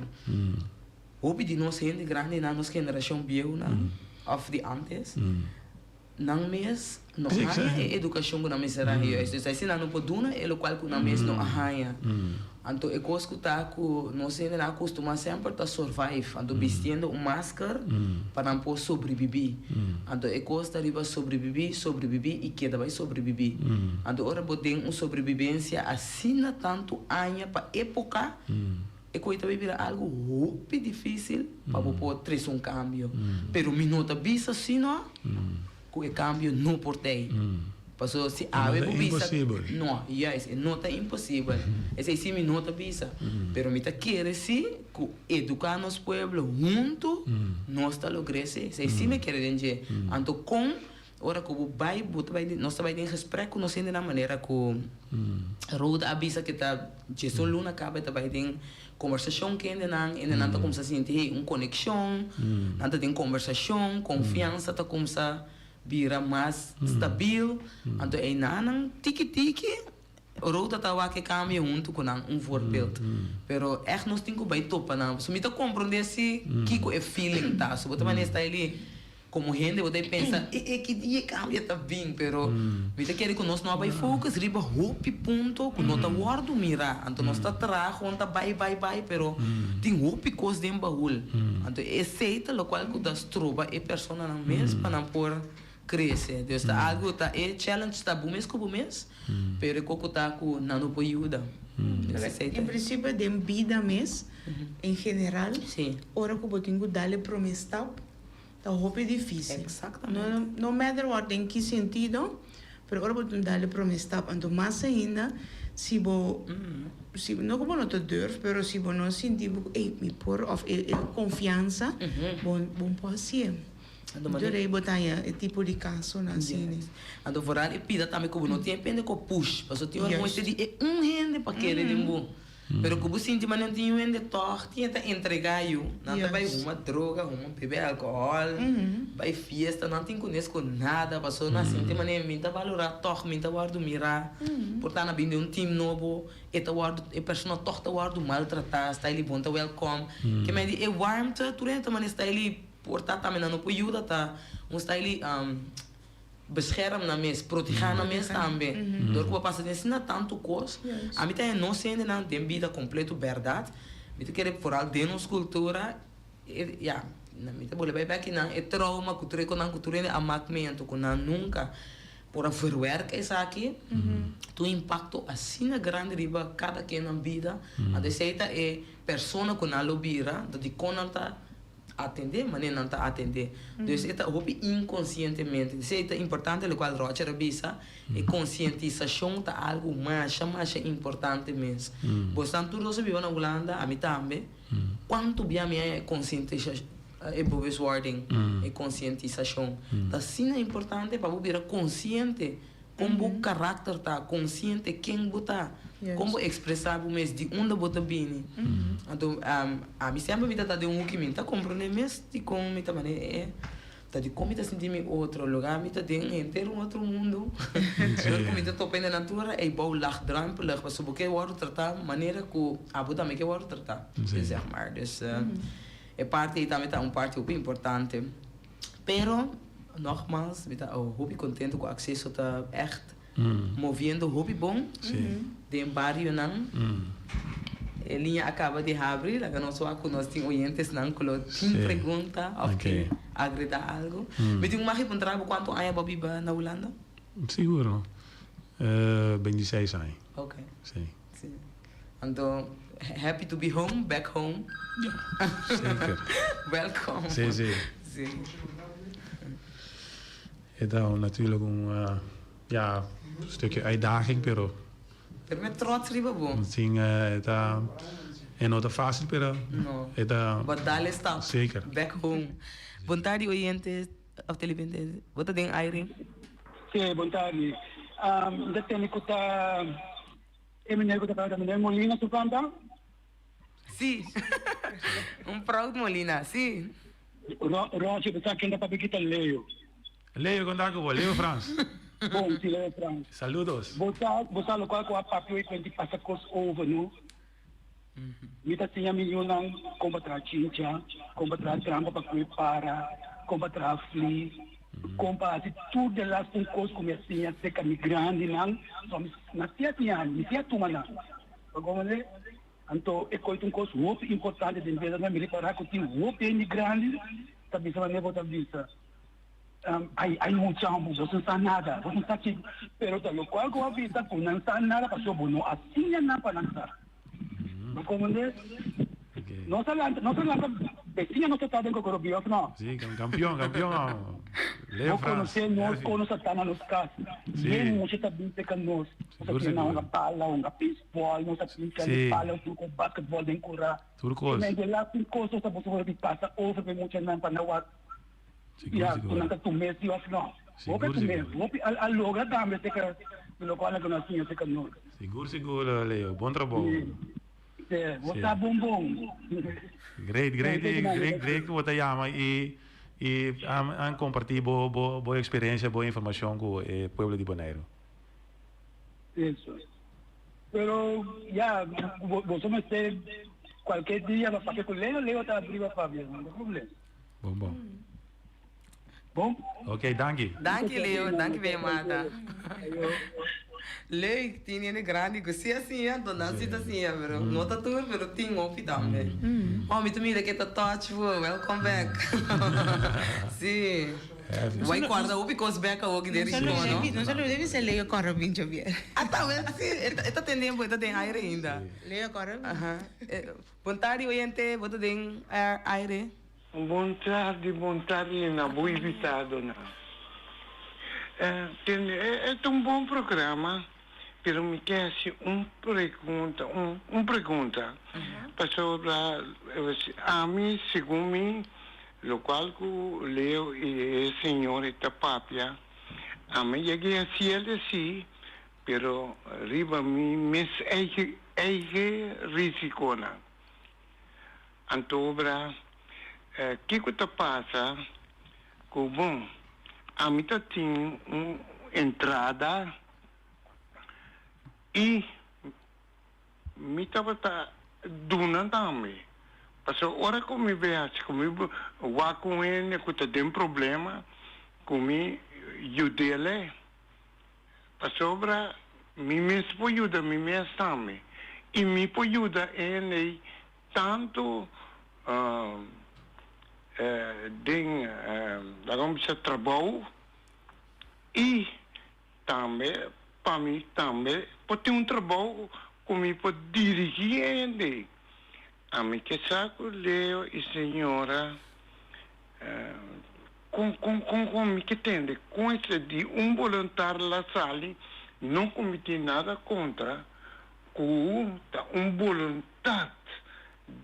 Hopi di nos hende grandinan, nos generashon bieunan òf di ántes, nan mes no haña e edukashon ku nan mester a haña juist. Dus asina nan no por duna e lokual ku nan mes no a haña. Anto e kos ku ta ku nos hendenan a kustumá semper ta survive, anto bistiendo un masker pa nan por sobrebibí. Anto e kos ta riba sobrebibí, sobrebibí i keda bai sobrebibí. Anto ora bo den un sobrebibensia asina tantu aña pa époka, E koe ta bira algu hopi difísil pa bo por trese un kambio. Pero mi no ta bisa sino ku e kambio no por t'ei. Pasobra si awe bo bisa. No, juist, e no ta imposibel. Esei sí mi no ta bisa. Pero mi ta kere sí ku eduká nos pueblo huntu nos ta logr'é esei. Esei sí mi kere den dje. Anto kon Ora ku bo bai, bo ta bai den, nos ta bai den gesprek ku nos hendenan manera ku Rhoda a bisa ke ta djesun luna kaba e ta bai den kombersashon ku hendenan, hendenan ta kumsa sinti hey un konekshon, nan ta den kombersashon, konfiansa ta kumsa bira mas stabil, anto einanan tiki tiki Rhoda ta wak e kambio huntu ku nan, un voorbeeld. Pero ègt nos tin ku bai topa nan. So mi ta komprondé si kiko e feeling ta. So bo ta manera sta eli. Komo hende bo ta pensa, e e ki dia e kambia ta bin, pero mi ta kere ku nos no a bai focus riba hopi punto ku no ta wòrdu mirá. Anto nos ta traha gewoon ta bai bai bai pero tin hopi kos den bahul. Anto esei ta lokual ku ta stroba e personanan mes pa nan por krese. Dus ta algu ta e challenge ta bo mes ku bo mes, pero e koko ta ku nan no por yuda. Dus esei ta. En prinsipio den bida mes en general ora ku bo tin ku dal e promé stap Ta hopi dificil. Exactamente. No matter what den ki sentido, pero ora bo tin dal e prome stap, anto mas ainda si bo, si, no cu bo no ta durf, pero si bo no sinti bo cu ey mi por of e e confiansa, bo bo por hacié. Anto Dor ey bo ta haña e tipo di casonan asina. Yes. Anto vooral e pida tambe cu bo no tin e pende cu push, pasobra tin ora cu mester di e un hende pa kere den bo. Pero ku bo sinti manera tin yu hende tòg tin e ta entregá yu. Nan ta bai huma droga, huma bebe alkohòl, bai fiesta, nan tin kunes ku nada pasobra nan sinti manera mi ta balorá tòg, mi ta wòrdu mirá. Por ta nan bin den un team nobo, e ta wòrdu, e persona tòg ta wòrdu maltratá, style di bon ta wèlkòm. Ke mei di e warmte tur hende ta manera style di por ta tambe nan no por yuda ta un style di. Bescherm nan mes, protegá nan mes tambe. Dor ku bo a pasa den asina tantu kos, ami ta nos hendenan den bida kompleto bèrdat. Mi ta kere foral den nos kultura, e ya, mi ta bolbe bai bèk kinan e trauma ku tur e konan ku tur hende a mak mento ku nan nunka por a verwerk esaki, ta un impakto asina grandi riba kada ken nan bida. Anto esei ta e persona ku nan lo bira, anto dikon nan ta. Atendé manera nan ta atendé. Dus e ta hopi inkonsientemente. Esei ta importante lokual Roger a bisa, e konsientisashon ta algu masha masha importante mes. Bosnan tur dos a biba na Hulanda, ami tambe. Kuantu bia mi a e konsientisashon, e bewustwording, e konsientisashon. Ta asina importante pa bo bira konsiente Kon bo karakter ta, konsiente ken bo ta, kon bo ekspresá bo mes, di unda bo ta bini. Anto ami semper mi ta ta den un hoeki, mi no ta komprondé mes dikon mi ta manera e, ta dikon mi ta sinti mi otro, lugá mi ta den henter un otro mundu. Dor ku mi ta topa den natura ei bou laagdrempelig, pasobra bo ke wòrdu tratá manera ku abo tambe ke wòrdu tratá, zeg maar. Dus e parti ei tambe ta un parti hopi importante. Pero, nogmaals, mi ta hopi contento cu Acceso ta echt moviendo hopi bon den barionan. E liña a caba di habri, laga nos wak cu nos tin oyentesnan cu lo tin pregunta of tin agreda algo. Mi tin un magi puntra bo cuanto aña bo a biba na Hulanda? Siguro, 26 aña. Ok. Si. Si. Anto, happy to be home, back home. Ja, zeker. Welkom. Si, si. Si. E ta natuurlijk un, ja, stukje uitdaging, pero. Pero mi trots riba bo. Sin, e ta, e no ta facil, pero. No. E ta. But dale stap. Zeker. Back home. Bon tardi oyentes of televidentes. Bo ta den aire? Si, bon tardi. Mi ta tende ku ta. E meneer ku ta kanta meneer Molina su kanta? Sí. Un proud Molina, sí. Roger, bo sa ken ta papia kita Leo. Leo, kon ta ku bo? Leo Frans. Bon, si Leo Frans. Saludos. Bo sa, bo sa lokual ku a papia hoy prenti pasa kos over, no? Mi ta siña mi yunan kon pa traha chincha, kon pa traha trampa pa kue para, kon pa traha fli, kon pa hasi tur de las un kos ku mi a siña serka mi grandinan. So mi na siña siña mi, mi siña tuma nan. Bo komprende? Anto e kos ta un kos hopi importante den bida. Mi ripará ku tin hopi hende grandi ta bisa manera bo ta bisa. Ai, ai mucha bo no sa nada, bo no sa kiko. Pero ta lokual ku bo a bisa ku nan sa nada pasobra bo no a siña nan pa nan sa. Bo komprende? Nos a lanta, nos a lanta besiña nos ta ta den Kokorobí òf no? Sí, kampion, kampion. Leo Bo Frans. konosé nos kon nos a ta na nos kas. Yen mucha ta bin serka nos. Nos a siña nan hunga bala, hunga beisbòl, nos a pinka di bala, hunga basketbòl den kurá. Tur kos. Kimente las tin kos nos a boso por pasa over pa e muchanan pa nan wak. Sigur, Ya, sigur. ku nan ta tum'é si òf no. Sigur, Hopi a tum'é, sigur. hopi a a logra tambe seka di lokual nan ku nan siña seka nos. Sigur, sigur, Leo. Bon trabou. Sí. Sí, bo Sí. sa bon bon. Great, great, Thank you, man. great, great ku bo ta yama i i an an kompartí bo bo bo eksperensia, bo informashon ku e pueblo di Boneiru. Eso. Pero ya, bo boso mester kualke dia pa papia ku Leo, Leo ta abri pa papia, no ta problema. Bon bon. Bon? Ok, danki. Danki Leo, danki pa yamada. Leuk, tin hende grandi ku si a siña, anto nan si ta siña, pero no ta tur, pero tin hopi tambe. Oh, mi ta mira ke ta touch bo, welcome back. Si. Bo a kòrda hopi kos bek awor ki den Rincon, no? No solo debe ser Leo kòrda bin Javier. Ah, ta wel, si, e ta ten tempo, e ta den aire ainda. Leo kòrda bin. Aha. Bon tardi oyente, bo ta den aire. Bon tardi, bon tardi na bo invitadonan. Tende, e ta un bon programa, pero mi ke hasi un pregunta, un pregunta, pasobra ami, segun mi, lokual ku Leo i e señor e ta papia, ami yega hasiel esei, pero riba mi mes eigen risikonan. Anto obra, kiko ta pasa ku bon, ami ta tin un entrada i mi tabata duna tambe. Pasobra ora ku mi bin hasi ku mi wak un hende ku ta den problema ku mi yud'el. Pasobra mi mes por yuda mi mes tambe, i mi por yuda hende tantu den laga mi bisa trabou i tambe pa mi tambe por tin un trabou ku mi por dirigí hende. Ami ke sa ku Leo i señora Kon kon kon kon mi ke tende kon esei di un boluntar la sali no ku mi tin nada kontra ku ta un boluntat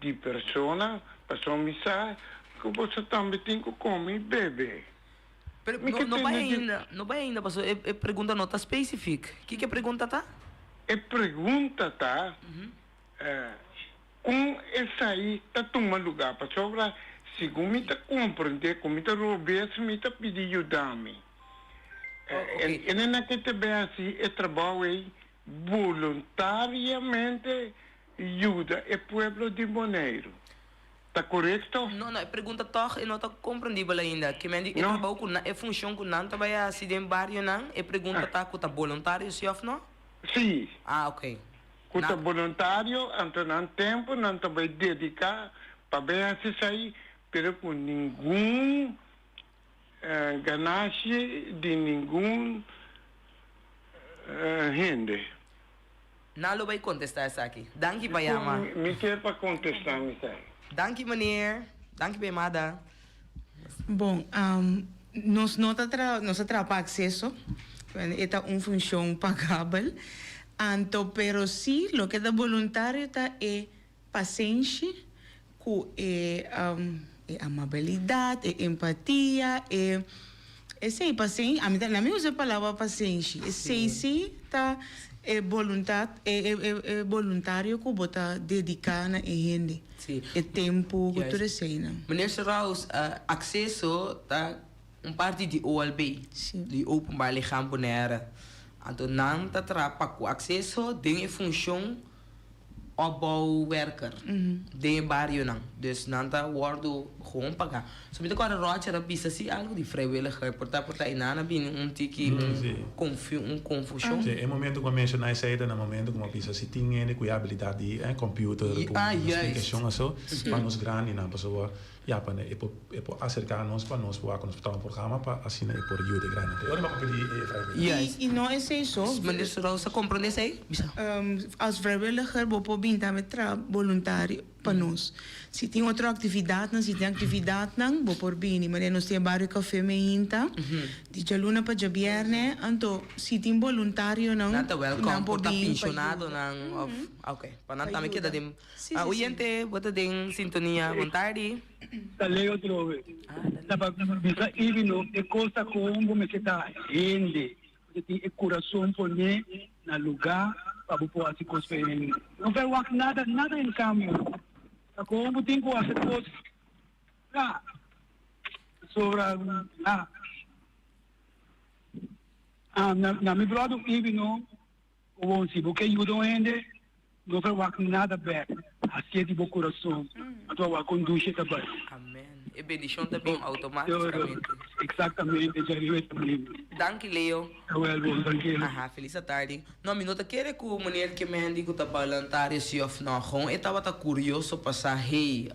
di persona pasobra mi sa ku boso tambe tin ku kome i bebe. Pero Mi no ke no bai tende di. ainda no bai ainda pasobra e e pregunta no ta spesifik. Kiko e pregunta ta? E pregunta ta Kon esei ta tuma lugá? Pasobra segun mi ta komprendé ku mi ta robes, mi ta pidi yuda mi. E nan ke ta bin hasi e trabou ei boluntariamente yuda e pueblo di Boneiru. Ta korekto? No, no, e pregunta tòg e no ta komprendibel ainda. Ke men di e trabou ku nan, e funshon ku nan ta bai hasi den barionan, e pregunta ta ku ta boluntario si òf no? Sí. Ah, oké. Ku ta boluntario, anto nan tempu nan ta bai dediká pa bai hasi esei, pero ku ningun ganashi di ningun hende. Nan lo bai kontestá esaki. Danki pa yama. Mi ke pa kontestá mi esei. Danki meneer. Danki pa yamada. Bon, nos no ta traha, nos ta traha pa akseso, e ta un funshon pagabel, anto pero si loke ta boluntario ta e pasenshi ku e e amabilidat, e empatia, e esei pasen, ami ta mi usa e palabra pasenshi, esei si ta e boluntat e e boluntario ku bo ta dediká na e hende. E tempu ku tur eseinan. Meneer Serraus, akseso ta un parti di OLB, di Openbaar Lichaam Bonaire. Anto nan ta traha pa ku akseso den e funshon opbouwwerker den e barionan. Dus nan ta wòrdu gewoon pagá. So mi ta kòrda Roger a bisa si algu di vrijwilliger, por ta por ta einan a bini un tiki un konfushon. Sí, e momento ku a menshoná esei ta na momento ku mi a bisa si tin hende ku e abilidat di computer ku splikashon aso pa nos grandinan pasobra ya pa e por e por aserká nos pa nos por wak ku nos por traha un programa pa asina e por yuda e grandinan. E ora mi a papia di e vrijwilliger. I no esei so. Meneer Rosa komprondé esei? Bisa. Als vrijwilliger bo por bin tambe traha boluntario. pa nos. Si tin otro actividadnan, si tin actividadnan, bo por bini. Manera nos tin e Barrio Café meinta, di djaluna pa djabierne, anto si tin boluntarionan, Nan ta welkom, nan por por ta bin pa yuda. pensionadonan of, ok, pa nan Pa tambe keda yuda. den. Si, si, si. Oyente, bo ta den sintonia. Bon tardi. Ta lei otro be. Ta pa bisa Ivy no e cos ta con bo mester ta hende. Bo tin e kurason poné na lugá pa bo por hasi kos pa e hende. No verwagt nada, nada en kambio. Ta kon bo tin ku hasi kos kla. Pasobra na na mi bròder Ibi no, bo si bo ke yuda un hende, no verwagt nada bèk. Hasié di bo kurason, anto a wak kon dushi e ta bai. Amen. E bendishon ta bin outomátikamente. Exactamente, djariba e ta bini. Danki Leo. Jawel, bon, trankilo. Aha, felis atardi. No, mi no ta kere ku meneer Kemendi ku ta boluntario si of no. Gewoon e tabata kurioso pa sa, hey,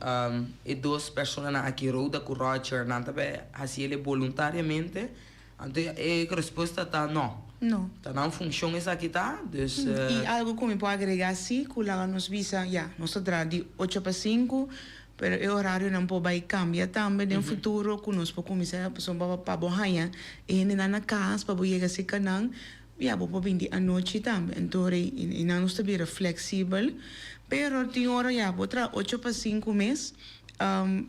e dos personanan aki, Rhoda ku Roger, nan ta bai hasi el'e boluntariamente? Anto e respuesta ta no. No. Ta nan funshon esaki ta, dus. I algu ku mi por agregá si, ku laga nos bisa, ya, nos ta traha di ocho pa sinku, pero e orarionan por bai kambia tambe den futuro ku nos por kuminsá pasobra pa bo haña e hendenan na kas pa bo yega serka nan, ya bo por bin di anochi tambe. Anto rei i nan nos ta bira fleksibel, pero tin ora ya bo traha ocho pa sinku mes.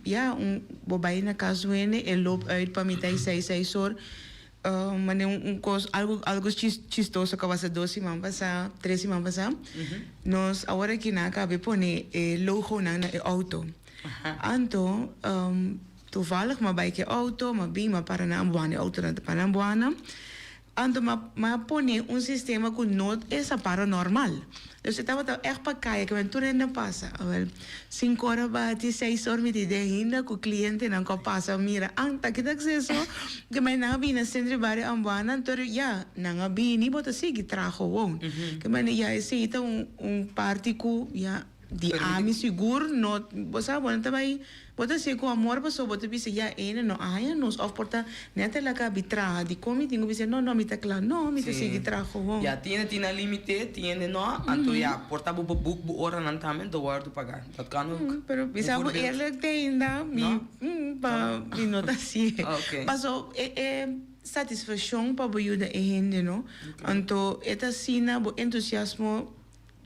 Ya, un bo bai na kas duende, e loop uit pa mitad i seis, seis or. Mane un un kos, algu algu chistoso ku a pasa dos siman pasá, tres siman pasá. Nos awor aki nan a kaba e pone e logonan na e outo. Anto, toevallig mi a bai ku e outo, mi a bin, mi a para na Ambuana, e outonan ta para na Ambuana. Anto mi a pone un sistema ku no es a para normal. Dus e tabata ègt pa kaya ke men tur hende a pasa. Awel, sinku ora bati, seis or mi di den ainda ku klientenan ku a pasa mira, an ta kita akseso? Ke men nan a bini na sentro di bario Ambuana, anto ya, nan a bini bo ta sigui traha gewoon. Ke men ya esei ta un un parti ku ya Di ami sigur no, bo sa bo no ta bai, bo ta hacié cu amor pasobra bo ta bisa ya ene no a haña nos of por ta net el a cabi traha dicon mi tin cu bisa no no mi ta cla no mi ta sigui traha gewoon. Ya tiene tin nan limite tiene no anto ya por ta bo bo boek bo oranan tambe ta wordo paga dat kan ook. Pero bisa bo eerlijk te ainda mi pa mi no ta hacié paso e e satisfaccion pa bo yuda e hende no anto e ta asina bo entusiasmo.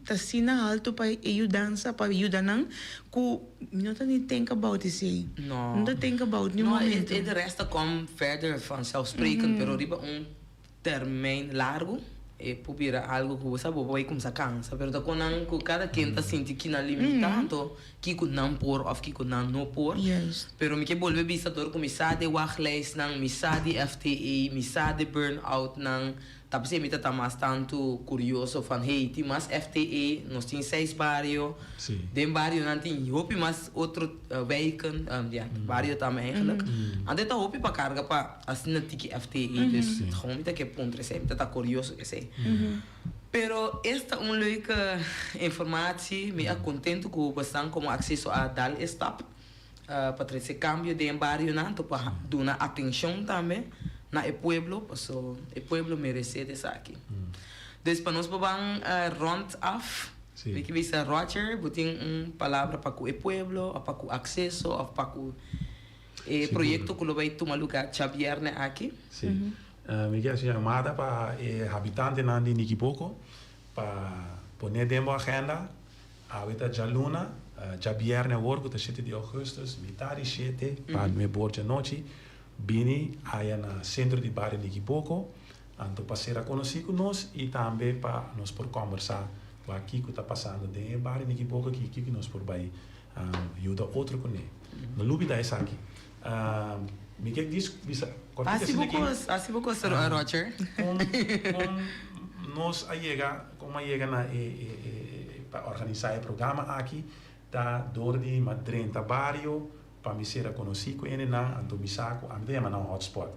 Ta asina haltu pa e yudansa pa yuda nan ku mi no ta ni think about esei. No. No ta think about ni un momento. No, e de rest ta kom verder vanzelfsprekend, pero riba un termijn largu e por bira algu ku bo sa bo por bai kumsa kansa, pero ta kon nan ku kada ken ta sinti ki nan limita, anto kiko nan por of kiko nan no por. Pero mi ke bolbe bisa dor ku mi sa de wachtlijstnan, mi sa di FTE, mi sa de burn-out nan, Ta p'esei mi ta ta mas tantu kurioso van hey tin mas FTE, nos tin seis bario, den barionan tin hopi mas otro wijken, ja bario tambe eigenlijk. Anto e ta hopi pa karga pa asina tiki FTE, dus gewoon mi ta ke puntra esei, mi ta ta kurioso ku esei. Pero esta un leuke informatie, mi a kontentu ku bosan komo akseso a dal e stap. Pa trese kambio den e barionan, anto pa duna atenshon tambe na e pueblo, paso e pueblo meresé di esaki. Dus pa nos por ban rond af, mi ke bisa Roger, bo tin un palabra pa ku e pueblo, òf pa ku akseso, òf pa ku e proyekto ku lo bai tuma lugá djabièrnè aki? Sí. Mi ke hasi un yamada pa e habitantenan di Nikiboko pa pone den bo agenda Awe ta djaluna, djabièrnè awor ku ta shete di ougùstùs, mitá di shete pa nuebe or djanochi, bini aya na sentro di bario Nikiboko, anto pa sera konosí ku nos i tambe pa nos por kòmbersá wak kiko ta pasando den e bario Nikiboko aki i kiko nos por bai yuda otro kuné. No lubidá esaki. Mi ke bisa kòrtiko asina ki. Hasi bo kos, Roger. Kon nos a yega. Kon a yega na e pa organisá e programa aki ta dor di mi a drenta bario pa mi sera konosí ku hendenan, anto mi sa ku ami ta yama nan hotspot.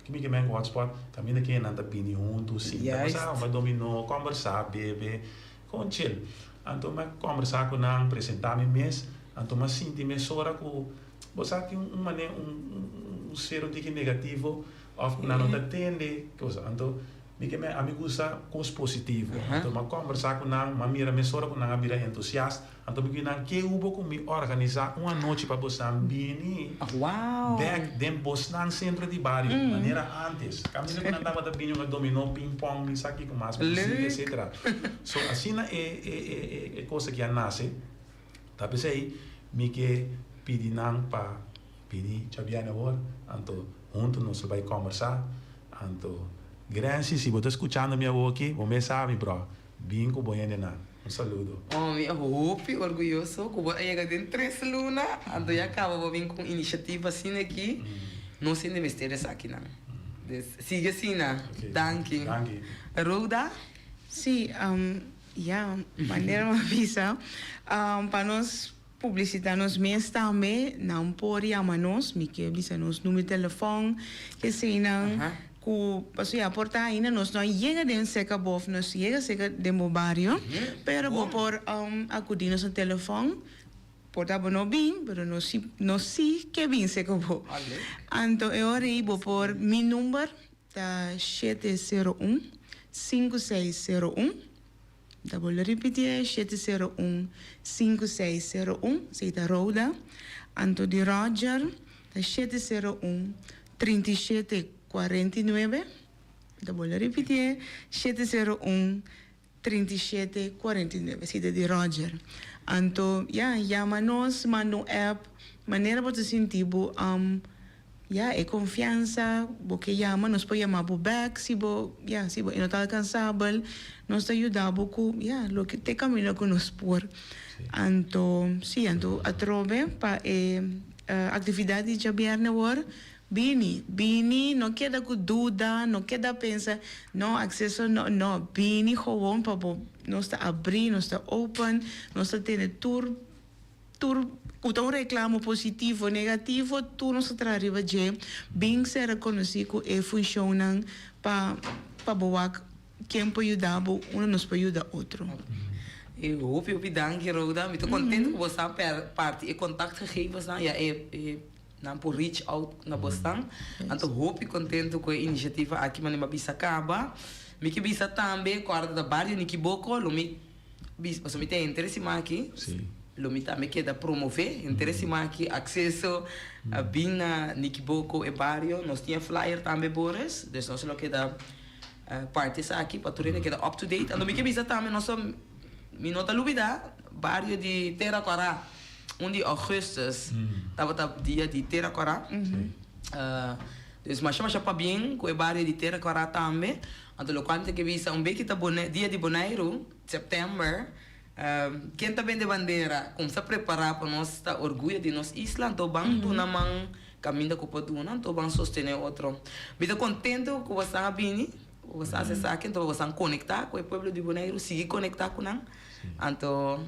Ki mi ke men ku hotspot? Kaminda ku hendenan ta bini huntu, sinta pasá hunga dominó, kòmbersá, bebe, kon chill. Anto mi a kòmbersá ku nan, presentá mi mes, anto mi a sinti mesora ku bo sa tin un manera un sero un tiki negativo òf ku nan no ta tende cosa. Anto Mi ke men, ami gusta kos positivo. Anto m'a kòmbersá ku nan, m'a mira mesora ku nan a bira entusiast. Anto mi ku nan, ke hubo ku mi organisá un anochi pa bosnan bini bèk den bosnan sentro di bario, manera ántes. Kaminda ku nan tabata bini hunga dominó, ping-pong, mi sa kiko mas, musika, etsetera. So asina e e e kos aki a nase. Ta p'esei mi ke pidi nan pa bini djabièrnè awor, anto huntu nos lo bai kòmbersá. Anto, Grency, si bo ta skuchando mi awoki, bo mes sa mi, bro. Bin ku bo hendenan. Un saludo. Oh, mi a hopi orguyoso ku bo a yega den tres luna, anto ya kaba bo bin ku un inisiativa asina aki. Nos hende mester esakinan. Dus, sigui asina. Danki. Danki. Rhoda? Sí, ya, manera mi a bisa, pa nos. Publisitá nos mes tambe, nan por yama nos, mi ke bisa nos numero di telefòn, eseinan ku pasobra ya por ta ainda nos no a yega den seka bo òf nos yega seka den bo bario, pero bo por akudí nos na telefòn, por ta bo no bin, pero nos si nos si ke bin seka bo. Anto e ora ei bo por, mi number ta 701 5601. Ta bolbe ripitié, 701 5601, esei ta Rhoda. Anto di Roger ta 701 3749. Ta bolbe ripitié, 701 3749, esei ta di Roger. Anto, ya, yama nos, manda un app, manera bo ta sinti bo. Ya, e konfiansa, bo ke yama, nos por yama bo bèk si bo, ya, si bo e no ta alkansabel, nos ta yuda bo ku, ya, loke te kaminda ku nos por. Anto, si, anto atrobe pa e aktividat di djabièrnè awor, bini, bini, no keda ku duda, no keda pensa, no, akseso no, no, bini gewoon pa bo, nos ta abrí, nos ta open, nos ta tene tur. Tur ku ta un reklamo positivo o negativo, tur nos ta traha riba dje. Bin ser rekonosí ku e funshonnan pa pa bo wak ken por yuda bo, unda nos por yuda otro. E hopi hopi danki Rhoda. Mi ta contento ku bo sa per parti e contactgegevensnan ya e e nan por reach out na bosnan. Anto hopi contento ku e iniciativa aki manera mi a bisa caba. Mi ke bisa tambe ku ora ta bario Nikiboko lo mi Bis, pasobra mi ta henter e siman aki, lo mi tambe keda promové henter e siman aki akseso a bin na Nikiboko e bario. Nos tin e flyer tambe Boris, dus nos lo keda parti esaki pa tur hende keda up to date. Anto mi ke bisa tambe nos mi no ta lubida bario di Tera Kòrá, un di augustus tabata dia di Tera Kòrá. Dus masha masha pabien ku e bario di Tera Kòrá tambe. Anto lokual mi ta ke bisa un beki ta bone dia di Boneiru, september, ken ta bende bandera kumsa prepara pa nos ta orguyo di nos isla anto ban duna man kaminda ku por duna anto ban sostene otro. Mi ta kontento ku bosan a bini, ku bosan a hasi esaki anto bosan konekta ku e pueblo di Boneiru, sigui konekta ku nan anto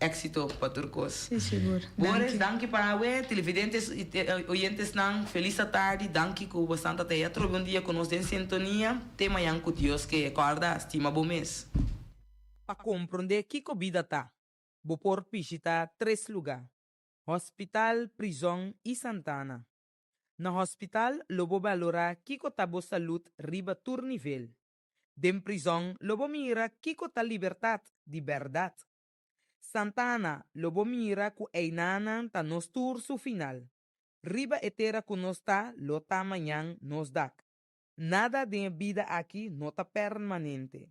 Éxito pa tur kos. Sí, sigur. Boris, danki pa awe. Televidentes y oyentesnan, felis atardi. Danki ku bosan ta ta atrobe un dia ku nos den sintonia. Te mañan ku Dios ke. Kòrda, stima bo mes. Pa komprondé kiko bida ta, bo por bishitá tres lugá, Hospital, prizòn i santana. Na hospital lo bo balorá kiko ta bo salud riba tur nivel. Den prizòn lo bo mira kiko ta libertat di bèrdat. Santana, lo bo mira ku einanan ta nos tur su final. Riba e tera ku nos ta lo ta mañan nos dak. Nada den e bida aki no ta permanente.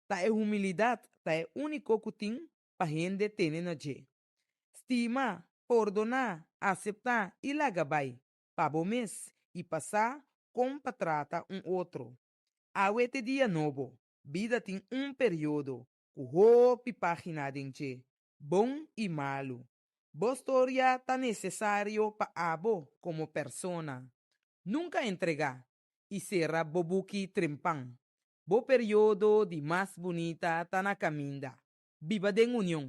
Ta e humilidat ta e úniko ku tin pa hende tene na dje. Stima, pordoná, aseptá i laga bai, pa bo mes i pa sa kon pa trata un otro. Awe t'e dia nobo, bida tin un periodo ku hopi página den dje, bon i malu. Bo storia ta nesesario pa abo komo persona. Nunka entregá i sera bo buki trempan. Bo periodo di mas bunita ta na kaminda. Biba den union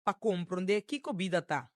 pa komprondé kiko bida ta.